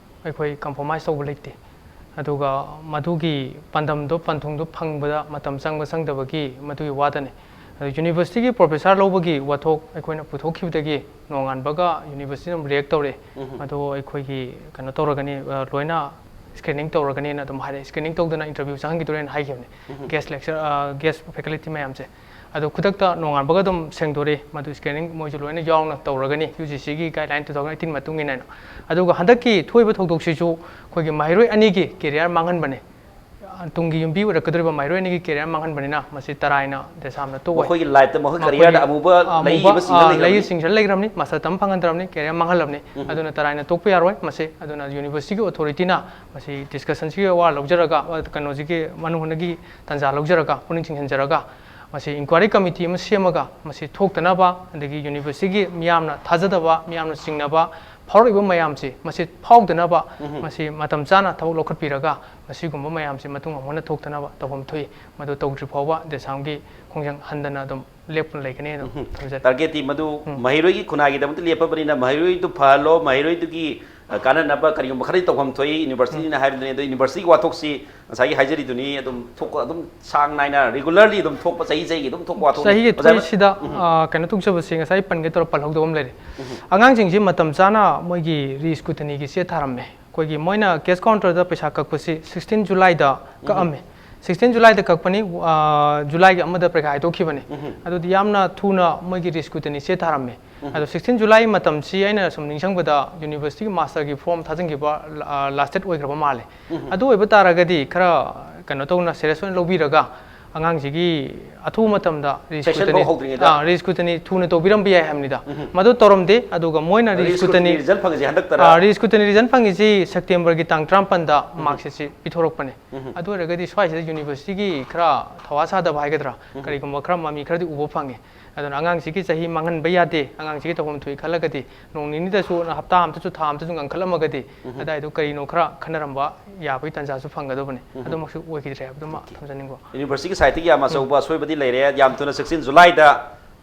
ꯑꯩꯈꯣꯏ ꯀꯝꯄ꯭ꯔꯣꯃꯥꯏꯁ ꯇꯧꯕ ꯂꯩꯇꯦ꯫ ꯑꯗꯨꯒ ꯃꯗꯨꯒꯤ ꯄꯥꯟꯗꯝꯗꯣ, ꯄꯟꯊꯨꯡꯗꯣ ꯐꯪꯕꯗ ꯃꯇꯝ ꯆꯪꯕ ꯆꯪꯗꯕꯒꯤ ꯃꯗꯨꯒꯤ ꯋꯥꯗꯅꯤ꯫ ꯑꯗꯨ ꯌꯨꯅꯤꯚꯔꯁꯤꯇꯤꯒꯤ ꯄ꯭ꯔꯣꯐꯦꯁꯥꯔ ꯂꯧꯕꯒꯤ ꯋꯥꯊꯣꯛ ꯑꯩꯈꯣꯏꯅ ꯄꯨꯊꯣꯛꯈꯤꯕꯗꯒꯤ ꯅꯣꯡꯉꯥꯟꯕꯒ ꯌꯨꯅꯤꯚꯔꯁꯤꯇꯤꯅ ꯑꯃꯨꯛ ꯔꯤꯌꯦꯛ ꯇꯧꯔꯛꯑꯦ꯫ ꯎꯝ꯫ ꯃꯗꯨ ꯑꯩꯈꯣꯏꯒꯤ ꯀꯩꯅꯣ ꯇꯧꯔꯒꯅꯤ, ꯑ, ꯂꯣꯏꯅ ꯁ꯭ꯀ꯭ꯔꯤꯅꯤꯡ ꯇꯧꯔꯒꯅꯤꯅ ꯑꯗꯨꯝ ꯍꯥꯏꯔꯛꯑꯦ꯫ ꯁ꯭ꯀ꯭ꯔꯤꯅꯤꯡ ꯇꯧꯗꯅ ꯏꯟꯇꯔꯚ꯭ꯌꯨ ꯆꯪꯍꯟꯈꯤꯗꯣꯔꯦꯅ ꯍꯥꯏꯈꯤꯕꯅꯦ꯫ ꯎꯝ꯫ ꯒꯦꯁ ꯂꯦꯛꯆꯔ, ꯑ, ꯒꯦꯁ ꯐꯦꯀꯜꯇꯤ ꯃꯌꯥꯝꯁꯦ꯫ ꯑꯗꯣ ꯈꯨꯗꯛꯇ ꯅꯣꯡꯉꯥꯟꯕꯒ ꯑꯗꯨꯝ ꯁꯦꯡꯗꯣꯔꯛꯏ꯫ ꯃꯗꯨ screening ꯃꯣꯏꯁꯨ ꯂꯣꯏꯅ ꯌꯥꯎꯅ ꯇꯧꯔꯒꯅꯤ, UGCꯒꯤ guideline two thousand eighteen ꯃꯇꯨꯡ ꯏꯟꯅ ꯍꯥꯏꯅ꯫ ꯑꯗꯨꯒ ꯍꯟꯗꯛꯀꯤ ꯊꯣꯛꯏꯕ ꯊꯧꯗꯣꯛꯁꯤꯁꯨ ꯑꯩꯈꯣꯏꯒꯤ ꯃꯍꯩꯔꯣꯏ ꯑꯅꯤꯒꯤ career ꯃꯥꯡꯍꯟꯕꯅꯤ꯫ ꯇꯨꯡꯒꯤ ꯌꯨꯝꯕꯤ ꯑꯣꯏꯔꯛꯀꯗꯧꯔꯤꯕ ꯃꯍꯩꯔꯣꯏ ꯑꯅꯤꯒꯤ career ꯃꯥꯡꯍꯟꯕꯅꯤꯅ ꯃꯁꯤ ꯇꯔꯥꯏꯅ ꯗꯦꯁꯥꯝꯅ ꯇꯣꯛꯑꯣꯏ꯫ ꯃꯈꯣꯏꯒꯤ lifeꯇ ꯃꯈꯣꯏ careerꯗ ꯑꯃꯨꯕ ꯑ, ꯂꯩ ꯑꯃꯨꯕ, ꯑꯃ ꯁꯤꯡꯅ ꯑ, ꯂꯩꯈ꯭ꯔꯕꯅꯤ꯫ ꯂꯩ ꯁꯤꯡꯁꯤꯅ ꯂꯩꯈ꯭ꯔꯕꯅꯤ, master ꯇꯝ ꯐꯪꯍꯟꯗ꯭ꯔꯕꯅꯤ, career ꯃꯥꯡꯍꯜꯂꯕꯅꯤ꯫ ꯑꯗꯨꯅ ꯇꯔꯥꯏꯅ ꯇꯣꯛꯄ ꯌꯥꯔꯣꯏ꯫ ꯃꯁꯤ ꯑꯗꯨꯅ universityꯒꯤ authorityꯅ ꯃꯁꯤ discussionꯁꯤꯒꯤ ꯑꯋꯥ ꯂꯧꯖꯔꯒ, ꯑ, ꯀꯩꯅꯣꯁꯤꯒꯤ ꯃꯅꯨꯡ ꯍꯨꯠꯅꯒꯤ ꯇꯥꯟꯖꯥ ꯂꯧꯖꯔꯒ, ꯄꯨꯛꯅꯤꯡ ꯆꯤꯡꯁꯤꯟꯖꯔꯒ, ꯃꯁꯤ inquiry committee ꯑꯃ ꯁꯦꯝꯃꯒ ꯃꯁꯤ ꯊꯣꯛꯇꯅꯕ, ꯑꯗꯒꯤ universityꯒꯤ ꯃꯤꯌꯥꯝꯅ ꯊꯥꯖꯗꯕ, ꯃꯤꯌꯥꯝꯅ ꯆꯤꯡꯅꯕ ꯐꯥꯎꯔꯛꯏꯕ ꯃꯌꯥꯝꯁꯤ ꯃꯁꯤ ꯐꯥꯎꯗꯅꯕ ꯃꯁꯤ ꯃꯇꯝ ꯆꯥꯅ ꯊꯕꯛ ꯂꯧꯈꯠꯄꯤꯔꯒ ꯃꯁꯤꯒꯨꯝꯕ ꯃꯌꯥꯝꯁꯤ ꯃꯇꯨꯡ ꯑꯃꯨꯛ ꯍꯟꯅ ꯊꯣꯛꯇꯅꯕ ꯇꯧꯐꯝ ꯊꯣꯛꯏ꯫ ꯃꯗꯨ ꯇꯧꯗ꯭ꯔꯤ ꯐꯥꯎꯕ ꯗꯦꯁꯥꯝꯒꯤ ꯈꯣꯡꯖꯪ ꯍꯟꯗꯅ ꯑꯗꯨꯝ ꯂꯦꯞꯇꯨꯅ ꯂꯩꯒꯅꯤ ꯑꯗꯨꯝ ꯊꯝꯖꯔꯤ꯫ Targetꯇꯤ ꯃꯗꯨ ꯃꯍꯩꯔꯣꯏꯒꯤ ꯈꯨꯟꯅꯥꯏꯒꯤꯗꯃꯛꯇ ꯂꯦꯞꯄꯕꯅꯤꯅ ꯃꯍꯩꯔꯣꯏꯗꯨ ꯐꯍꯜꯂꯣ, ꯃꯍꯩꯔꯣꯏꯗꯨꯒꯤ ꯑ, ꯀꯥꯟꯅꯅꯕ ꯀꯔꯤꯒꯨꯝꯕ ꯈꯔꯗꯤ ꯇꯧꯐꯝ ꯊꯣꯛꯏ, universityꯅ ꯍꯥꯏꯕꯗꯨꯅꯤ꯫ ꯑꯗꯣ universityꯒꯤ ꯋꯥꯊꯣꯛꯁꯤ ꯉꯁꯥꯏꯒꯤ ꯍꯥꯏꯖꯔꯤꯗꯨꯅꯤ, ꯑꯗꯨꯝ ꯊꯣꯛꯄ, ꯑꯗꯨꯝ ꯆꯥꯡ ꯅꯥꯏꯅ regularly ꯑꯗꯨꯝ ꯊꯣꯛꯄ, ꯆꯍꯤ ꯆꯍꯤꯒꯤ ꯑꯗꯨꯝ ꯊꯣꯛꯄ ꯋꯥꯊꯣꯛꯅꯤ꯫ ꯆꯍꯤꯒꯤ ꯑꯣꯖꯥ, ꯊꯣꯛꯏꯁꯤꯗ ꯑ, ꯀꯩꯅꯣ ꯇꯧꯖꯕꯁꯦ, ꯉꯁꯥꯏ ꯄꯟꯒꯦ ꯇꯧꯔ ꯄꯜꯍꯧꯗꯕ ꯑꯃ ꯂꯩꯔꯦ꯫ ꯑꯉꯥꯡꯁꯤꯡꯁꯤ ꯃꯇꯝ ꯆꯥꯅ ꯃꯣꯏꯒꯤ re-scrutinyꯒꯤ ꯆꯦ ꯊꯥꯔꯝꯃꯦ꯫ ꯑꯩꯈꯣꯏꯒꯤ ꯃꯣꯏꯅ cash counterꯗ ꯄꯩꯁꯥ ꯀꯛꯄꯁꯤ sixteen Julyꯗ ꯀꯛꯑꯝꯃꯦ꯫ Sixteen Julyꯗ ꯀꯛꯄꯅꯤ, ꯑ, Julyꯒꯤ ꯑꯃꯗ ꯄꯔꯤꯈꯥ ꯍꯥꯏꯗꯣꯛꯈꯤꯕꯅꯤ꯫ ꯑꯗꯨꯗꯤ ꯌꯥꯝꯅ ꯊꯨꯅ ꯃꯣꯏꯒꯤ re-scrutiny ꯆꯦ ꯊꯥꯔꯝꯃꯦ꯫ ꯑꯗꯣ sixteen July ꯃꯇꯝꯁꯤ ꯑꯩꯅ ꯁꯨꯝ ꯅꯤꯡꯁꯤꯡꯕꯗ universityꯒꯤ masterꯒꯤ form ꯊꯥꯖꯤꯟꯈꯤꯕ, ꯑ, last date ꯑꯣꯏꯈ꯭ꯔꯕ ꯃꯥꯜꯂꯦ꯫ ꯑꯗꯨ ꯑꯣꯏꯕ ꯇꯥꯔꯒꯗꯤ ꯈꯔ ꯀꯩꯅꯣ ꯇꯧꯅ serious ꯑꯣꯏꯅ ꯂꯧꯕꯤꯔꯒ ꯑꯉꯥꯡꯁꯤꯒꯤ ꯑꯊꯨꯕ ꯃꯇꯝꯗ Session ꯐꯥꯎ ꯍꯧꯗ꯭ꯔꯤꯉꯩꯗ? re-scrutiny ꯊꯨꯅ ꯇꯧꯕꯤꯔꯝꯕ ꯌꯥꯏ ꯍꯥꯏꯕꯅꯤꯗ꯫ ꯃꯗꯨ ꯇꯧꯔꯝꯗꯦ꯫ ꯑꯗꯨꯒ ꯃꯣꯏꯅ re-scrutiny, Re-scrutiny result ꯐꯪꯉꯤꯁꯦ ꯍꯟꯗꯛꯇꯔꯥ? ꯑ, re-scrutiny result ꯐꯪꯉꯤꯁꯤ Septemberꯒꯤ ꯇꯥꯡ ꯇꯔꯥꯃꯥꯄꯟꯗ mark sheetꯁꯤ ꯄꯤꯊꯣꯔꯛꯄꯅꯦ꯫ ꯑꯗꯨ ꯑꯣꯏꯔꯒꯗꯤ ꯁ꯭ꯋꯥꯏꯁꯤꯗ universityꯒꯤ ꯈꯔ ꯊꯋꯥ ꯁꯥꯗꯕ ꯍꯥꯏꯒꯗ꯭ꯔꯥ, ꯀꯔꯤꯒꯨꯝꯕ ꯈꯔ ꯃꯃꯤ ꯈꯔꯗꯤ ꯎꯕ ꯐꯪꯉꯦ꯫ ꯑꯗꯨꯅ ꯑꯉꯥꯡꯁꯤꯒꯤ ꯆꯍꯤ ꯃꯥꯡꯍꯟꯕ ꯌꯥꯗꯦ, ꯑꯉꯥꯡꯁꯤꯒꯤ ꯇꯧꯐꯝ ꯊꯣꯛꯏ ꯈꯜꯂꯒꯗꯤ ꯅꯣꯡ ꯅꯤꯅꯤꯗꯁꯨ, ꯍꯞꯇꯥ ꯑꯃꯗꯁꯨ, ꯊꯥ ꯑꯃꯗꯁꯨ ꯉꯟꯈꯠꯂꯝꯃꯒꯗꯤ ꯑꯗꯥꯏꯗꯣ ꯀꯔꯤꯅꯣ ꯈꯔ ꯈꯟꯅꯔꯝꯕ ꯌꯥꯕꯒꯤ ꯇꯥꯟꯖꯥꯁꯨ ꯐꯪꯒꯗꯕꯅꯤ꯫ ꯑꯗꯨꯃꯛꯁꯨ ꯑꯣꯏꯈꯤꯗ꯭ꯔꯦ ꯍꯥꯏꯕꯗꯨꯃ ꯊꯝꯖꯅꯤꯡꯕ꯫ universityꯒꯤ sideꯇꯒꯤ ꯌꯥꯝ ꯑꯆꯧꯕ ꯑꯁꯣꯏꯕꯗꯤ ꯂꯩꯔꯦ꯫ ꯌꯥꯝ ꯊꯨꯅ sixteen Julyꯗ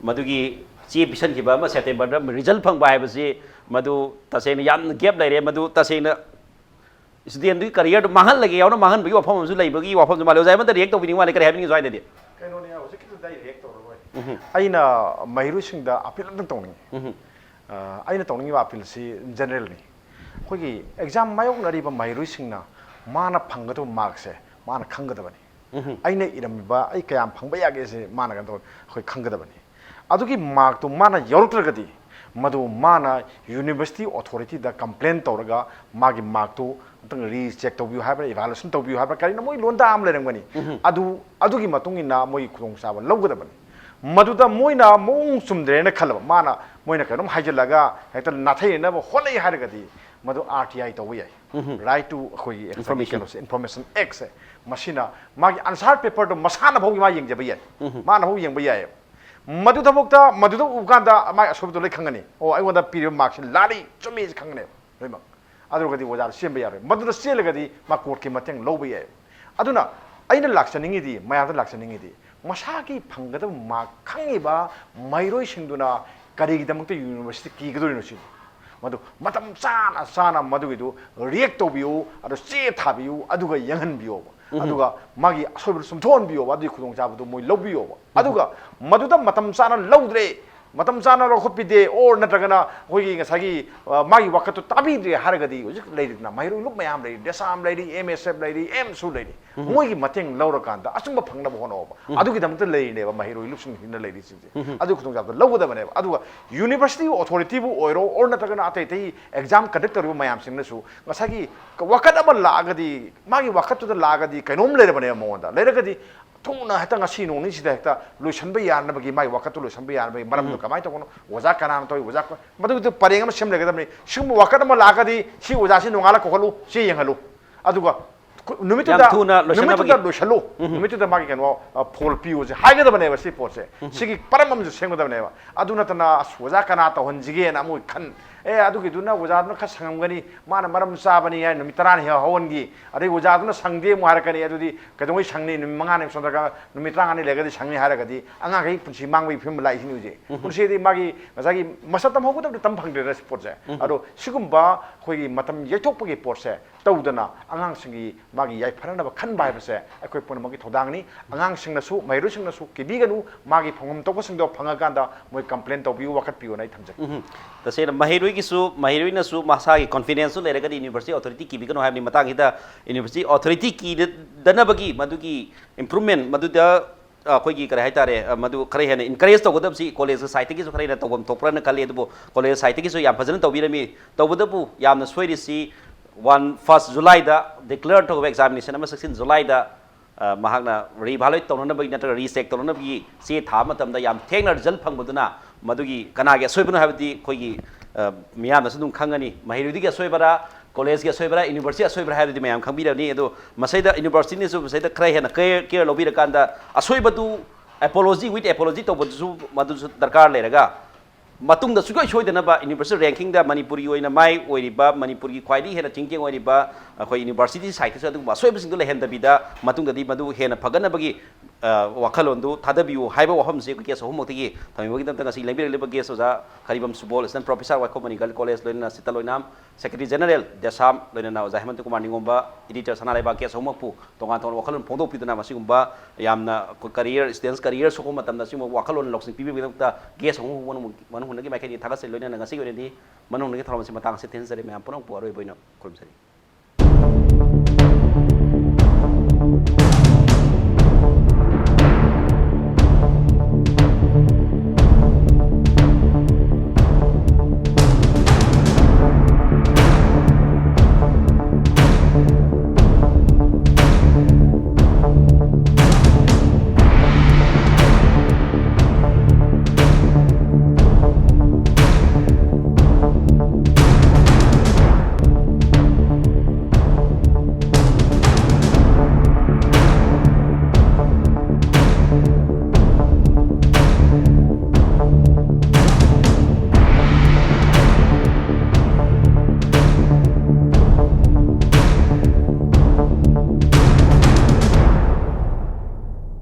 ꯃꯗꯨꯒꯤ ꯆꯦ ꯄꯤꯁꯟꯈꯤꯕ ꯑꯃ, Septemberꯗ result ꯐꯪꯕ ꯍꯥꯏꯕꯁꯤ ꯃꯗꯨ ꯇꯁꯦꯡꯅ ꯌꯥꯝꯅ gap ꯂꯩꯔꯦ꯫ ꯃꯗꯨ ꯇꯁꯦꯡꯅ studentꯗꯨꯒꯤ careerꯗꯨ ꯃꯥꯡꯍꯜꯂꯒꯦ ꯌꯥꯎꯅ ꯃꯥꯡꯍꯟꯕꯒꯤ ꯋꯥꯐꯝ ꯑꯃꯁꯨ ꯂꯩꯕꯒꯤ ꯋꯥꯐꯝꯁꯨ ꯃꯥꯜꯂꯦ꯫ ꯑꯣꯖꯥ ꯑꯃꯗ react ꯇꯧꯕꯤꯅꯤꯡꯕ ꯃꯥꯜꯂꯦ꯫ ꯀꯔꯤ ꯍꯥꯏꯕꯤꯅꯤꯡꯉꯤ ꯁ꯭ꯋꯥꯏꯗꯗꯤ? ꯀꯩꯅꯣꯅꯦ, ꯍꯧꯖꯤꯛꯀꯤꯗꯨꯗ ꯑꯩ react ꯇꯧꯔꯔꯣꯏ꯫ ꯑꯩꯅ ꯃꯍꯩꯔꯣꯏꯁꯤꯡꯗ appeal ꯑꯝꯇꯪ ꯇꯧꯅꯤꯡꯉꯤ꯫ ꯑ, ꯑꯩꯅ ꯇꯧꯅꯤꯡꯉꯤꯕ appealꯁꯤ generalꯅꯤ꯫ ꯑꯩꯈꯣꯏꯒꯤ exam ꯃꯥꯌꯣꯛꯅꯔꯤꯕ ꯃꯍꯩꯔꯣꯏꯁꯤꯡꯅ ꯃꯥꯅ ꯐꯪꯒꯗꯕ markꯁꯦ ꯃꯥꯅ ꯈꯪꯒꯗꯕꯅꯤ꯫ ꯑꯩꯅ ꯏꯔꯝꯃꯤꯕ ꯑꯩ ꯀꯌꯥꯝ ꯐꯪꯕ ꯌꯥꯒꯦꯁꯦ ꯃꯥꯅ ꯀꯩꯅꯣ ꯇꯧ ꯑꯩꯈꯣꯏ ꯈꯪꯒꯗꯕꯅꯤ꯫ ꯑꯗꯨꯒꯤ ꯃꯥꯔꯛꯇꯨ ꯃꯥꯅ ꯌꯧꯔꯛꯇ꯭ꯔꯒꯗꯤ ꯃꯗꯨ ꯃꯥꯅ ꯌꯨꯅꯤꯚꯔꯁꯤꯇꯤ ꯑꯣꯊꯣꯔꯤꯇꯤꯗ ꯀꯝꯄ꯭ꯂꯦꯟ ꯇꯧꯔꯒ ꯃꯥꯒꯤ ꯃꯥꯔꯛꯇꯨ ꯑꯝꯇꯪ ꯔꯤꯆꯦꯛ ꯇꯧꯕꯤꯌꯨ ꯍꯥꯏꯕ꯭ꯔꯥ, ꯏꯚꯥꯂꯨꯑꯦꯁꯟ ꯇꯧꯕꯤꯌꯨ ꯍꯥꯏꯕ꯭ꯔꯥ, ꯀꯔꯤꯅꯣ ꯃꯣꯏ ꯂꯣꯟꯗꯥ ꯑꯃ ꯂꯩꯔꯝꯒꯅꯤ꯫ ꯑꯗꯨ ꯑꯗꯨꯒꯤ ꯃꯇꯨꯡ ꯏꯟꯅ ꯃꯣꯏꯒꯤ ꯈꯨꯗꯣꯡꯆꯥꯕ ꯂꯧꯒꯗꯕꯅꯤ꯫ ꯃꯗꯨꯗ ꯃꯣꯏꯅ ꯃꯑꯣꯡ ꯆꯨꯝꯗ꯭ꯔꯦꯅ ꯈꯜꯂꯕ, ꯃꯥꯅ ꯃꯣꯏꯅ ꯀꯩꯅꯣꯝ ꯍꯥꯏꯖꯤꯜꯂꯒ ꯍꯦꯛꯇ ꯅꯥꯊꯩꯅꯅꯕ ꯍꯣꯠꯅꯩ ꯍꯥꯏꯔꯒꯗꯤ ꯃꯗꯨ ꯑꯥꯔ ꯇꯤ ꯑꯥꯏ ꯇꯧꯕ ꯌꯥꯏ꯫ ꯔꯥꯏꯠ ꯇꯨ ꯑꯩꯈꯣꯏꯒꯤ ꯉꯁꯥꯏꯒꯤ Information. ꯀꯩꯅꯣꯁꯦ, ꯏꯟꯐꯣꯔꯃꯦꯁꯟ ꯑꯦꯛꯁꯦ, ꯃꯁꯤꯅ ꯃꯥꯒꯤ ꯑꯟꯁꯥꯔ ꯄꯦꯄꯔꯗꯣ ꯃꯁꯥꯅ ꯐꯥꯎ ꯃꯥ ꯌꯦꯡꯖꯕ ꯌꯥꯏ꯫ ꯃꯥꯅ ꯐꯥꯎ ꯌꯦꯡꯕ ꯌꯥꯏꯑꯕ꯫ ꯃꯗꯨ ꯊꯕꯛꯇ ꯃꯗꯨꯗ ꯎꯕ ꯀꯥꯟꯗ ꯃꯥꯒꯤ ꯑꯁꯣꯏꯕꯗꯣ ꯂꯣꯏ ꯈꯪꯒꯅꯤ꯫ ꯑꯣ, ꯑꯩꯉꯣꯟꯗ ꯄꯤꯔꯤꯕ ꯃꯥꯔꯛꯁꯤ ꯂꯥꯜꯂꯤ ꯆꯨꯝꯃꯤ ꯍꯥꯏꯁꯦ ꯈꯪꯒꯅꯦꯕ ꯂꯣꯏꯅꯃꯛ꯫ ꯑꯗꯨ ꯑꯣꯏꯔꯒꯗꯤ ꯑꯣꯖꯥꯗ ꯆꯦꯟꯕ ꯌꯥꯔꯣꯏ꯫ ꯃꯗꯨꯗ ꯆꯦꯜꯂꯒꯗꯤ ꯃꯥ ꯀꯣꯔꯠꯀꯤ ꯃꯇꯦꯡ ꯂꯧꯕ ꯌꯥꯏꯑꯕ꯫ ꯑꯗꯨꯅ ꯑꯩꯅ ꯂꯥꯛꯆꯅꯤꯡꯉꯤꯗꯤ, ꯃꯌꯥꯝꯗ ꯂꯥꯛꯆꯅꯤꯡꯉꯤꯗꯤ, ꯃꯁꯥꯒꯤ ꯐꯪꯒꯗꯕ ꯃꯥꯔꯛ ꯈꯪꯉꯤꯕ ꯃꯍꯩꯔꯣꯏꯁꯤꯡꯗꯨꯅ ꯀꯔꯤꯒꯤꯗꯃꯛꯇ ꯌꯨꯅꯤꯚꯔꯁꯤꯇꯤ ꯀꯤꯒꯗꯣꯔꯤꯅꯣ ꯁꯤꯅꯤ꯫ ꯃꯗꯨ ꯃꯇꯝ ꯆꯥꯅ ꯆꯥꯅ ꯃꯗꯨꯒꯤꯗꯨ ꯔꯤꯌꯦꯛ ꯇꯧꯕꯤꯌꯨ, ꯑꯗꯨ ꯆꯦ ꯊꯥꯕꯤꯌꯨ, ꯑꯗꯨꯒ ꯌꯦꯡꯍꯟꯕꯤꯌꯣꯕ꯫ ꯑꯗꯨꯒ ꯃꯥꯒꯤ ꯑꯁꯣꯏꯕꯗꯨ ꯆꯨꯝꯊꯣꯛꯍꯟꯕꯤꯌꯣꯕ, ꯑꯗꯨꯒꯤ ꯈꯨꯗꯣꯡꯆꯥꯕꯗꯨ ꯃꯣꯏ ꯂꯧꯕꯤꯌꯣꯕ꯫ ꯑꯗꯨꯒ ꯃꯗꯨꯗ ꯃꯇꯝ ꯆꯥꯅ ꯂꯧꯗ꯭ꯔꯦ, ꯃꯇꯝ ꯆꯥꯅ ꯂꯧꯈꯠꯄꯤꯗꯦ, ꯑꯣꯔ ꯅꯠꯇ꯭ꯔꯒꯅ ꯑꯩꯈꯣꯏꯒꯤ ꯉꯁꯥꯏꯒꯤ, ꯑ, ꯃꯥꯒꯤ ꯋꯥꯀꯠꯇꯨ ꯇꯥꯕꯤꯗ꯭ꯔꯦ ꯍꯥꯏꯔꯒꯗꯤ ꯍꯧꯖꯤꯛ ꯂꯩꯔꯤꯗꯅ ꯃꯍꯩꯔꯣꯏ ꯂꯨꯞ ꯃꯌꯥꯝ ꯂꯩꯔꯤ, ꯗꯦꯁꯥꯝ ꯂꯩꯔꯤ, ꯑꯦꯝ ꯑꯦꯁ ꯑꯦꯐ ꯂꯩꯔꯤ, ꯑꯦꯝꯁꯨ ꯂꯩꯔꯤ꯫ ꯃꯣꯏꯒꯤ ꯃꯇꯦꯡ ꯂꯧꯔꯀꯥꯟꯗ ꯑꯆꯨꯝꯕ ꯐꯪꯅꯕ ꯍꯣꯠꯅꯧꯕ꯫ ꯑꯗꯨꯒꯤꯗꯃꯛꯇ ꯂꯩꯔꯤꯅꯦꯕ ꯃꯍꯩꯔꯣꯏ ꯂꯨꯞꯁꯤꯡꯁꯤꯅ ꯂꯩꯔꯤꯁꯤꯡꯁꯦ꯫ ꯑꯗꯨꯒꯤ ꯈꯨꯗꯣꯡꯆꯥꯕꯗꯣ ꯂꯧꯒꯗꯕꯅꯦꯕ꯫ ꯑꯗꯨꯒ ꯌꯨꯅꯤꯚꯔꯁꯤꯇꯤ ꯑꯣꯊꯣꯔꯤꯇꯤꯕꯨ ꯑꯣꯏꯔꯣ, ꯑꯣꯔ ꯅꯠꯇ꯭ꯔꯒꯅ ꯑꯇꯩ ꯑꯇꯩ ꯑꯦꯛꯖꯥꯝ ꯀꯟꯗꯛ ꯇꯧꯔꯤꯕ ꯃꯌꯥꯝꯁꯤꯡꯅꯁꯨ ꯉꯁꯥꯏꯒꯤ ꯋꯥꯀꯠ ꯑꯃ ꯂꯥꯛꯑꯒꯗꯤ, ꯃꯥꯒꯤ ꯋꯥꯀꯠꯇꯨꯗ ꯂꯥꯛꯑꯒꯗꯤ ꯀꯩꯅꯣꯝ ꯂꯩꯔꯕꯅꯦꯕ ꯃꯉꯣꯟꯗ꯫ ꯂꯩꯔꯒꯗꯤ ꯊꯨꯅ ꯍꯦꯛꯇ ꯉꯁꯤ ꯅꯣꯡ ꯅꯤꯅꯤꯁꯤꯗ ꯍꯦꯛꯇ ꯂꯣꯏꯁꯤꯟꯕ ꯌꯥꯅꯕꯒꯤ, ꯃꯥꯒꯤ ꯋꯥꯀꯠꯇꯨ ꯂꯣꯏꯁꯤꯟꯕ ꯌꯥꯅꯕꯒꯤ ꯃꯔꯝꯗꯨ ꯀꯃꯥꯏꯅ ꯇꯧꯕꯅꯣ, ꯑꯣꯖꯥ ꯀꯅꯥꯅ ꯇꯧꯏ, ꯑꯣꯖꯥ ꯀ-, ꯃꯗꯨꯒꯤꯗꯨ ꯄꯔꯦꯡ ꯑꯃ ꯁꯦꯝ ꯂꯩꯒꯗꯕꯅꯤ꯫ ꯁꯤꯒꯨꯝꯕ ꯋꯥꯀꯠ ꯑꯃ ꯂꯥꯛꯑꯒꯗꯤ ꯁꯤ ꯑꯣꯖꯥꯁꯤ ꯅꯣꯡꯉꯥꯜꯂ ꯀꯧꯈꯠꯂꯨ, ꯁꯤ ꯌꯦꯡꯍꯜꯂꯨ꯫ ꯑꯗꯨꯒ ꯀꯨ-, ꯅꯨꯃꯤꯠꯇꯨꯗ, ꯌꯥꯝ ꯊꯨꯅ ꯂꯣꯏꯁꯤꯟꯅꯕꯒꯤ꯫ ꯅꯨꯃꯤꯠꯇꯨꯗ ꯂꯣꯏꯁꯤꯜꯂꯨ, ꯅꯨꯃꯤꯠꯇꯨꯗ ꯃꯥꯒꯤ ꯀꯩꯅꯣ, ꯑ, ꯐꯣꯜ ꯄꯤꯌꯨꯁꯦ ꯍꯥꯏꯒꯗꯕꯅꯦꯕ꯫ ꯁꯤ ꯄꯣꯠꯁꯦ, ꯁꯤꯒꯤ ꯄꯔꯝ ꯑꯃꯁꯨ ꯁꯦꯝꯒꯗꯕꯅꯦꯕ꯫ ꯑꯗꯨ ꯅꯠꯇꯅ, "ꯑꯁ, ꯑꯣꯖꯥ ꯀꯅꯥ ꯇꯧꯍꯟꯁꯤꯒꯦꯅ" ꯑꯃꯨꯛ ꯈꯟ, "ꯑꯦ, ꯑꯗꯨꯒꯤꯗꯨꯅ ꯑꯣꯖꯥꯗꯨꯅ ꯈꯔ ꯁꯪꯉꯝꯒꯅꯤ, ꯃꯥꯅ ꯃꯔꯝ ꯆꯥꯕꯅꯤ" ꯍꯥꯏꯅ ꯅꯨꯃꯤꯠ ꯇꯔꯥꯅꯤ ꯍꯦꯛ ꯍꯧꯍꯟꯈꯤ꯫ ꯑꯗꯩ ꯑꯣꯖꯥꯗꯨꯅ "ꯁꯪꯗꯦ" ꯑꯃꯨꯛ ꯍꯥꯏꯔꯛꯀꯅꯤ꯫ ꯑꯗꯨꯗꯤ ꯀꯩꯗꯧꯉꯩ ꯁꯪꯅꯤ? ꯅꯨꯃꯤꯠ ꯃꯉꯥꯅꯤ ꯁꯣꯟꯗꯔꯒ ꯅꯨꯃꯤꯠ ꯇꯔꯥꯃꯉꯥꯅꯤ ꯂꯩꯔꯒꯗꯤ ꯁꯪꯅꯤ ꯍꯥꯏꯔꯒꯗꯤ ꯑꯉꯥꯡꯈꯩ ꯄꯨꯟꯁꯤ ꯃꯥꯡꯕꯒꯤ ꯐꯤꯕꯝ ꯂꯥꯛꯏꯁꯤꯅꯤ ꯍꯧꯖꯤꯛ꯫ ꯄꯨꯟꯁꯤꯗꯤ ꯃꯥꯒꯤ ꯉꯁꯥꯏꯒꯤ ꯃꯁꯛ ꯇꯝꯍꯧꯒꯗꯕꯗꯤ ꯇꯝ ꯐꯪꯗ꯭ꯔꯦꯗꯅ ꯁꯤ ꯄꯣꯠꯁꯦ꯫ ꯑꯗꯣ ꯁꯤꯒꯨꯝꯕ ꯑꯩꯈꯣꯏꯒꯤ ꯃꯇꯝ ꯌꯩꯊꯣꯛꯄꯒꯤ ꯄꯣꯠꯁꯦ ꯇꯧꯗꯅ ꯑꯉꯥꯡꯁꯤꯡꯒꯤ ꯃꯥꯒꯤ ꯌꯥꯏꯐꯅꯅꯕ ꯈꯟꯕ ꯍꯥꯏꯕꯁꯦ ꯑꯩꯈꯣꯏ ꯄꯨꯝꯅꯃꯛꯀꯤ ꯊꯧꯗꯥꯡꯅꯤ꯫ ꯑꯉꯥꯡꯁꯤꯡꯅꯁꯨ, ꯃꯍꯩꯔꯣꯏꯁꯤꯡꯅꯁꯨ ꯀꯤꯕꯤꯒꯅꯨ, ꯃꯥꯒꯤ ꯐꯪꯐꯝ ꯊꯣꯛꯄꯁꯤꯡꯗꯣ ꯐꯪꯉꯀꯥꯟꯗ ꯃꯣꯏ ꯀꯝꯄ꯭ꯂꯦꯟ ꯇꯧꯕꯤꯌꯨ, ꯋꯥꯀꯠꯄꯤꯌꯨꯅ ꯑꯩ ꯊꯝꯖꯒꯦ꯫ ꯇꯁꯦꯡꯅ ꯃꯍꯩꯔꯣꯏ ꯃꯍꯩꯔꯣꯏꯒꯤꯁꯨ, ꯃꯍꯩꯔꯣꯏꯅꯁꯨ ꯃꯁꯥꯒꯤ confidence ꯁꯨ ꯂꯩꯔꯒꯗꯤ university authority ꯀꯤꯕꯤꯒꯅꯨ ꯍꯥꯏꯕꯅꯤ꯫ ꯃꯇꯥꯡꯁꯤꯗ university authority ꯀꯤꯗꯅꯕꯒꯤ, ꯃꯗꯨꯒꯤ improvement, ꯃꯗꯨꯗ ꯑꯩꯈꯣꯏꯒꯤ ꯀꯔꯤ ꯍꯥꯏꯇꯥꯔꯦ, ꯃꯗꯨ ꯈꯔ ꯍꯦꯟꯅ encourage ꯇꯧꯒꯗꯕꯁꯤ college ꯒꯤ side ꯇꯒꯤꯁꯨ ꯈꯔ ꯍꯦꯟꯅ ꯇꯧꯐꯝ ꯊꯣꯛꯄ꯭ꯔꯥꯅ ꯈꯜꯂꯤ꯫ ꯑꯗꯨꯕꯨ college side ꯇꯒꯤꯁꯨ ꯌꯥꯝ ꯐꯖꯅ ꯇꯧꯕꯤꯔꯝꯃꯤ꯫ ꯇꯧꯕꯇꯕꯨ ꯌꯥꯝꯅ ꯁꯣꯏꯔꯤꯁꯤ, one first July ꯗ declare ꯇꯧꯈꯤꯕ examination ꯑꯃ sixteen July ꯗ, ꯑ, ꯃꯍꯥꯛꯅ reevaluate ꯇꯧꯅꯅꯕꯒꯤ ꯅꯠꯇ꯭ꯔꯒ recheck ꯇꯧꯅꯅꯕꯒꯤ ꯆꯦ ꯊꯥꯕ ꯃꯇꯝꯗ ꯌꯥꯝ ꯊꯦꯡꯅ result ꯐꯪꯕꯗꯨꯅ, ꯃꯗꯨꯒꯤ ꯀꯅꯥꯒꯤ ꯑꯁꯣꯏꯕꯅꯣ ꯍꯥꯏꯕꯗꯤ ꯑꯩꯈꯣꯏꯒꯤ, ꯑ, ꯃꯤꯌꯥꯝꯅꯁꯨ ꯑꯗꯨꯝ ꯈꯪꯒꯅꯤ꯫ ꯃꯍꯩꯔꯣꯏꯗꯨꯒꯤ ꯑꯁꯣꯏꯕꯔꯥ, college ꯀꯤ ꯑꯁꯣꯏꯕꯔꯥ, university ꯑꯁꯣꯏꯕꯔꯥ ꯍꯥꯏꯕꯗꯤ ꯃꯌꯥꯝ ꯈꯪꯕꯤꯔꯕꯅꯤ꯫ ꯑꯗꯣ ꯃꯁꯤꯗ university ꯅꯁꯨ ꯃꯁꯤꯗ ꯈꯔ ꯍꯦꯟꯅ care, care ꯂꯧꯕꯤꯔꯀꯥꯟꯗ ꯑꯁꯣꯏꯕꯗꯨ apology with apology ꯇꯧꯕꯗꯨꯁꯨ, ꯃꯗꯨꯁꯨ ꯗꯔꯀꯥꯔ ꯂꯩꯔꯒ, ꯃꯇꯨꯡꯗ ꯁꯨꯡꯁꯣꯏ ꯁꯣꯏꯗꯅꯕ university ranking ꯗ ꯃꯅꯤꯄꯨꯔꯒꯤ ꯑꯣꯏꯅ ꯃꯥꯏ ꯑꯣꯏꯔꯤꯕ, ꯃꯅꯤꯄꯨꯔꯒꯤ ꯈ꯭ꯋꯥꯏꯗꯒꯤ ꯍꯦꯟꯅ ꯆꯤꯡꯖꯦꯡ ꯑꯣꯏꯔꯤꯕ ꯑꯩꯈꯣꯏ university side ꯇꯁꯨ ꯑꯗꯨꯒꯨꯝꯕ ꯑꯁꯣꯏꯕꯁꯤꯡꯗꯨ ꯂꯩꯍꯟꯗꯕꯤꯗ, ꯃꯇꯨꯡꯗꯗꯤ ꯃꯗꯨ ꯍꯦꯟꯅ ꯐꯒꯠꯅꯕꯒꯤ, ꯑ, ꯋꯥꯈꯜꯂꯣꯟꯗꯨ ꯊꯥꯗꯕꯤꯌꯨ ꯍꯥꯏꯕ ꯋꯥꯐꯝꯁꯤ ꯑꯩꯈꯣꯏ guest ꯑꯍꯨꯝꯃꯛꯇꯒꯤ ꯊꯝꯕꯤꯕꯒꯤꯗꯃꯛꯇ ꯉꯁꯤ ꯂꯦꯡꯕꯤꯔꯛꯂꯤꯕ guest ꯑꯣꯖꯥ ꯈꯔꯤꯕꯝ ꯁꯨꯕꯣꯜ, assistant professor, ꯋꯥꯏꯈꯣꯝ ꯃꯅꯤꯒꯜ college, ꯂꯣꯏꯅꯅ ꯁꯤꯇꯜ ꯑꯣꯏꯅꯥꯝ, secretary general ꯗꯦꯁꯥꯝ, ꯂꯣꯏꯅꯅ ꯑꯣꯖꯥ ꯍꯦꯃꯟꯇ ꯀꯨꯃꯥꯔ ꯅꯤꯉꯣꯝꯕ, editor ꯁꯅꯥ ꯂꯩꯕꯥꯛ, guest ꯑꯍꯨꯝꯃꯛꯄꯨ ꯇꯣꯉꯥꯟ ꯇꯣꯉꯥꯟꯕ ꯋꯥꯈꯜꯂꯣꯟ ꯐꯣꯡꯗꯣꯛꯄꯤꯗꯨꯅ, ꯃꯁꯤꯒꯨꯝꯕ ꯌꯥꯝꯅ career, students career ꯁꯣꯛꯄ ꯃꯇꯝꯗ ꯑꯁꯤꯒꯨꯝꯕ ꯋꯥꯈꯜꯂꯣꯟ ꯂꯧꯁꯤꯡ ꯄꯤꯕꯤꯕꯒꯤꯗꯃꯛꯇ guest ꯑꯍꯨꯝ ꯃꯅꯨꯡ, ꯃꯅꯨꯡ ꯍꯨꯠꯅꯒꯤ ꯃꯥꯏꯀꯩꯗꯒꯤ ꯊꯥꯒꯠꯆꯔꯤ꯫ ꯂꯣꯏꯅꯅ ꯉꯁꯤꯒꯤ ꯑꯣꯏꯅꯗꯤ ꯃꯅꯨꯡ ꯍꯨꯠꯅꯒꯤ ꯊꯧꯔꯝ ꯑꯁꯤ ꯃꯇꯥꯡ ꯑꯁꯤꯗ ꯊꯤꯟꯖꯔꯤ꯫ ꯃꯌꯥꯝ ꯄꯨꯝꯅꯃꯛꯄꯨ ꯑꯔꯣꯏꯕ ꯑꯣꯏꯅ ꯈꯨꯔꯨꯝꯖꯔꯤ꯫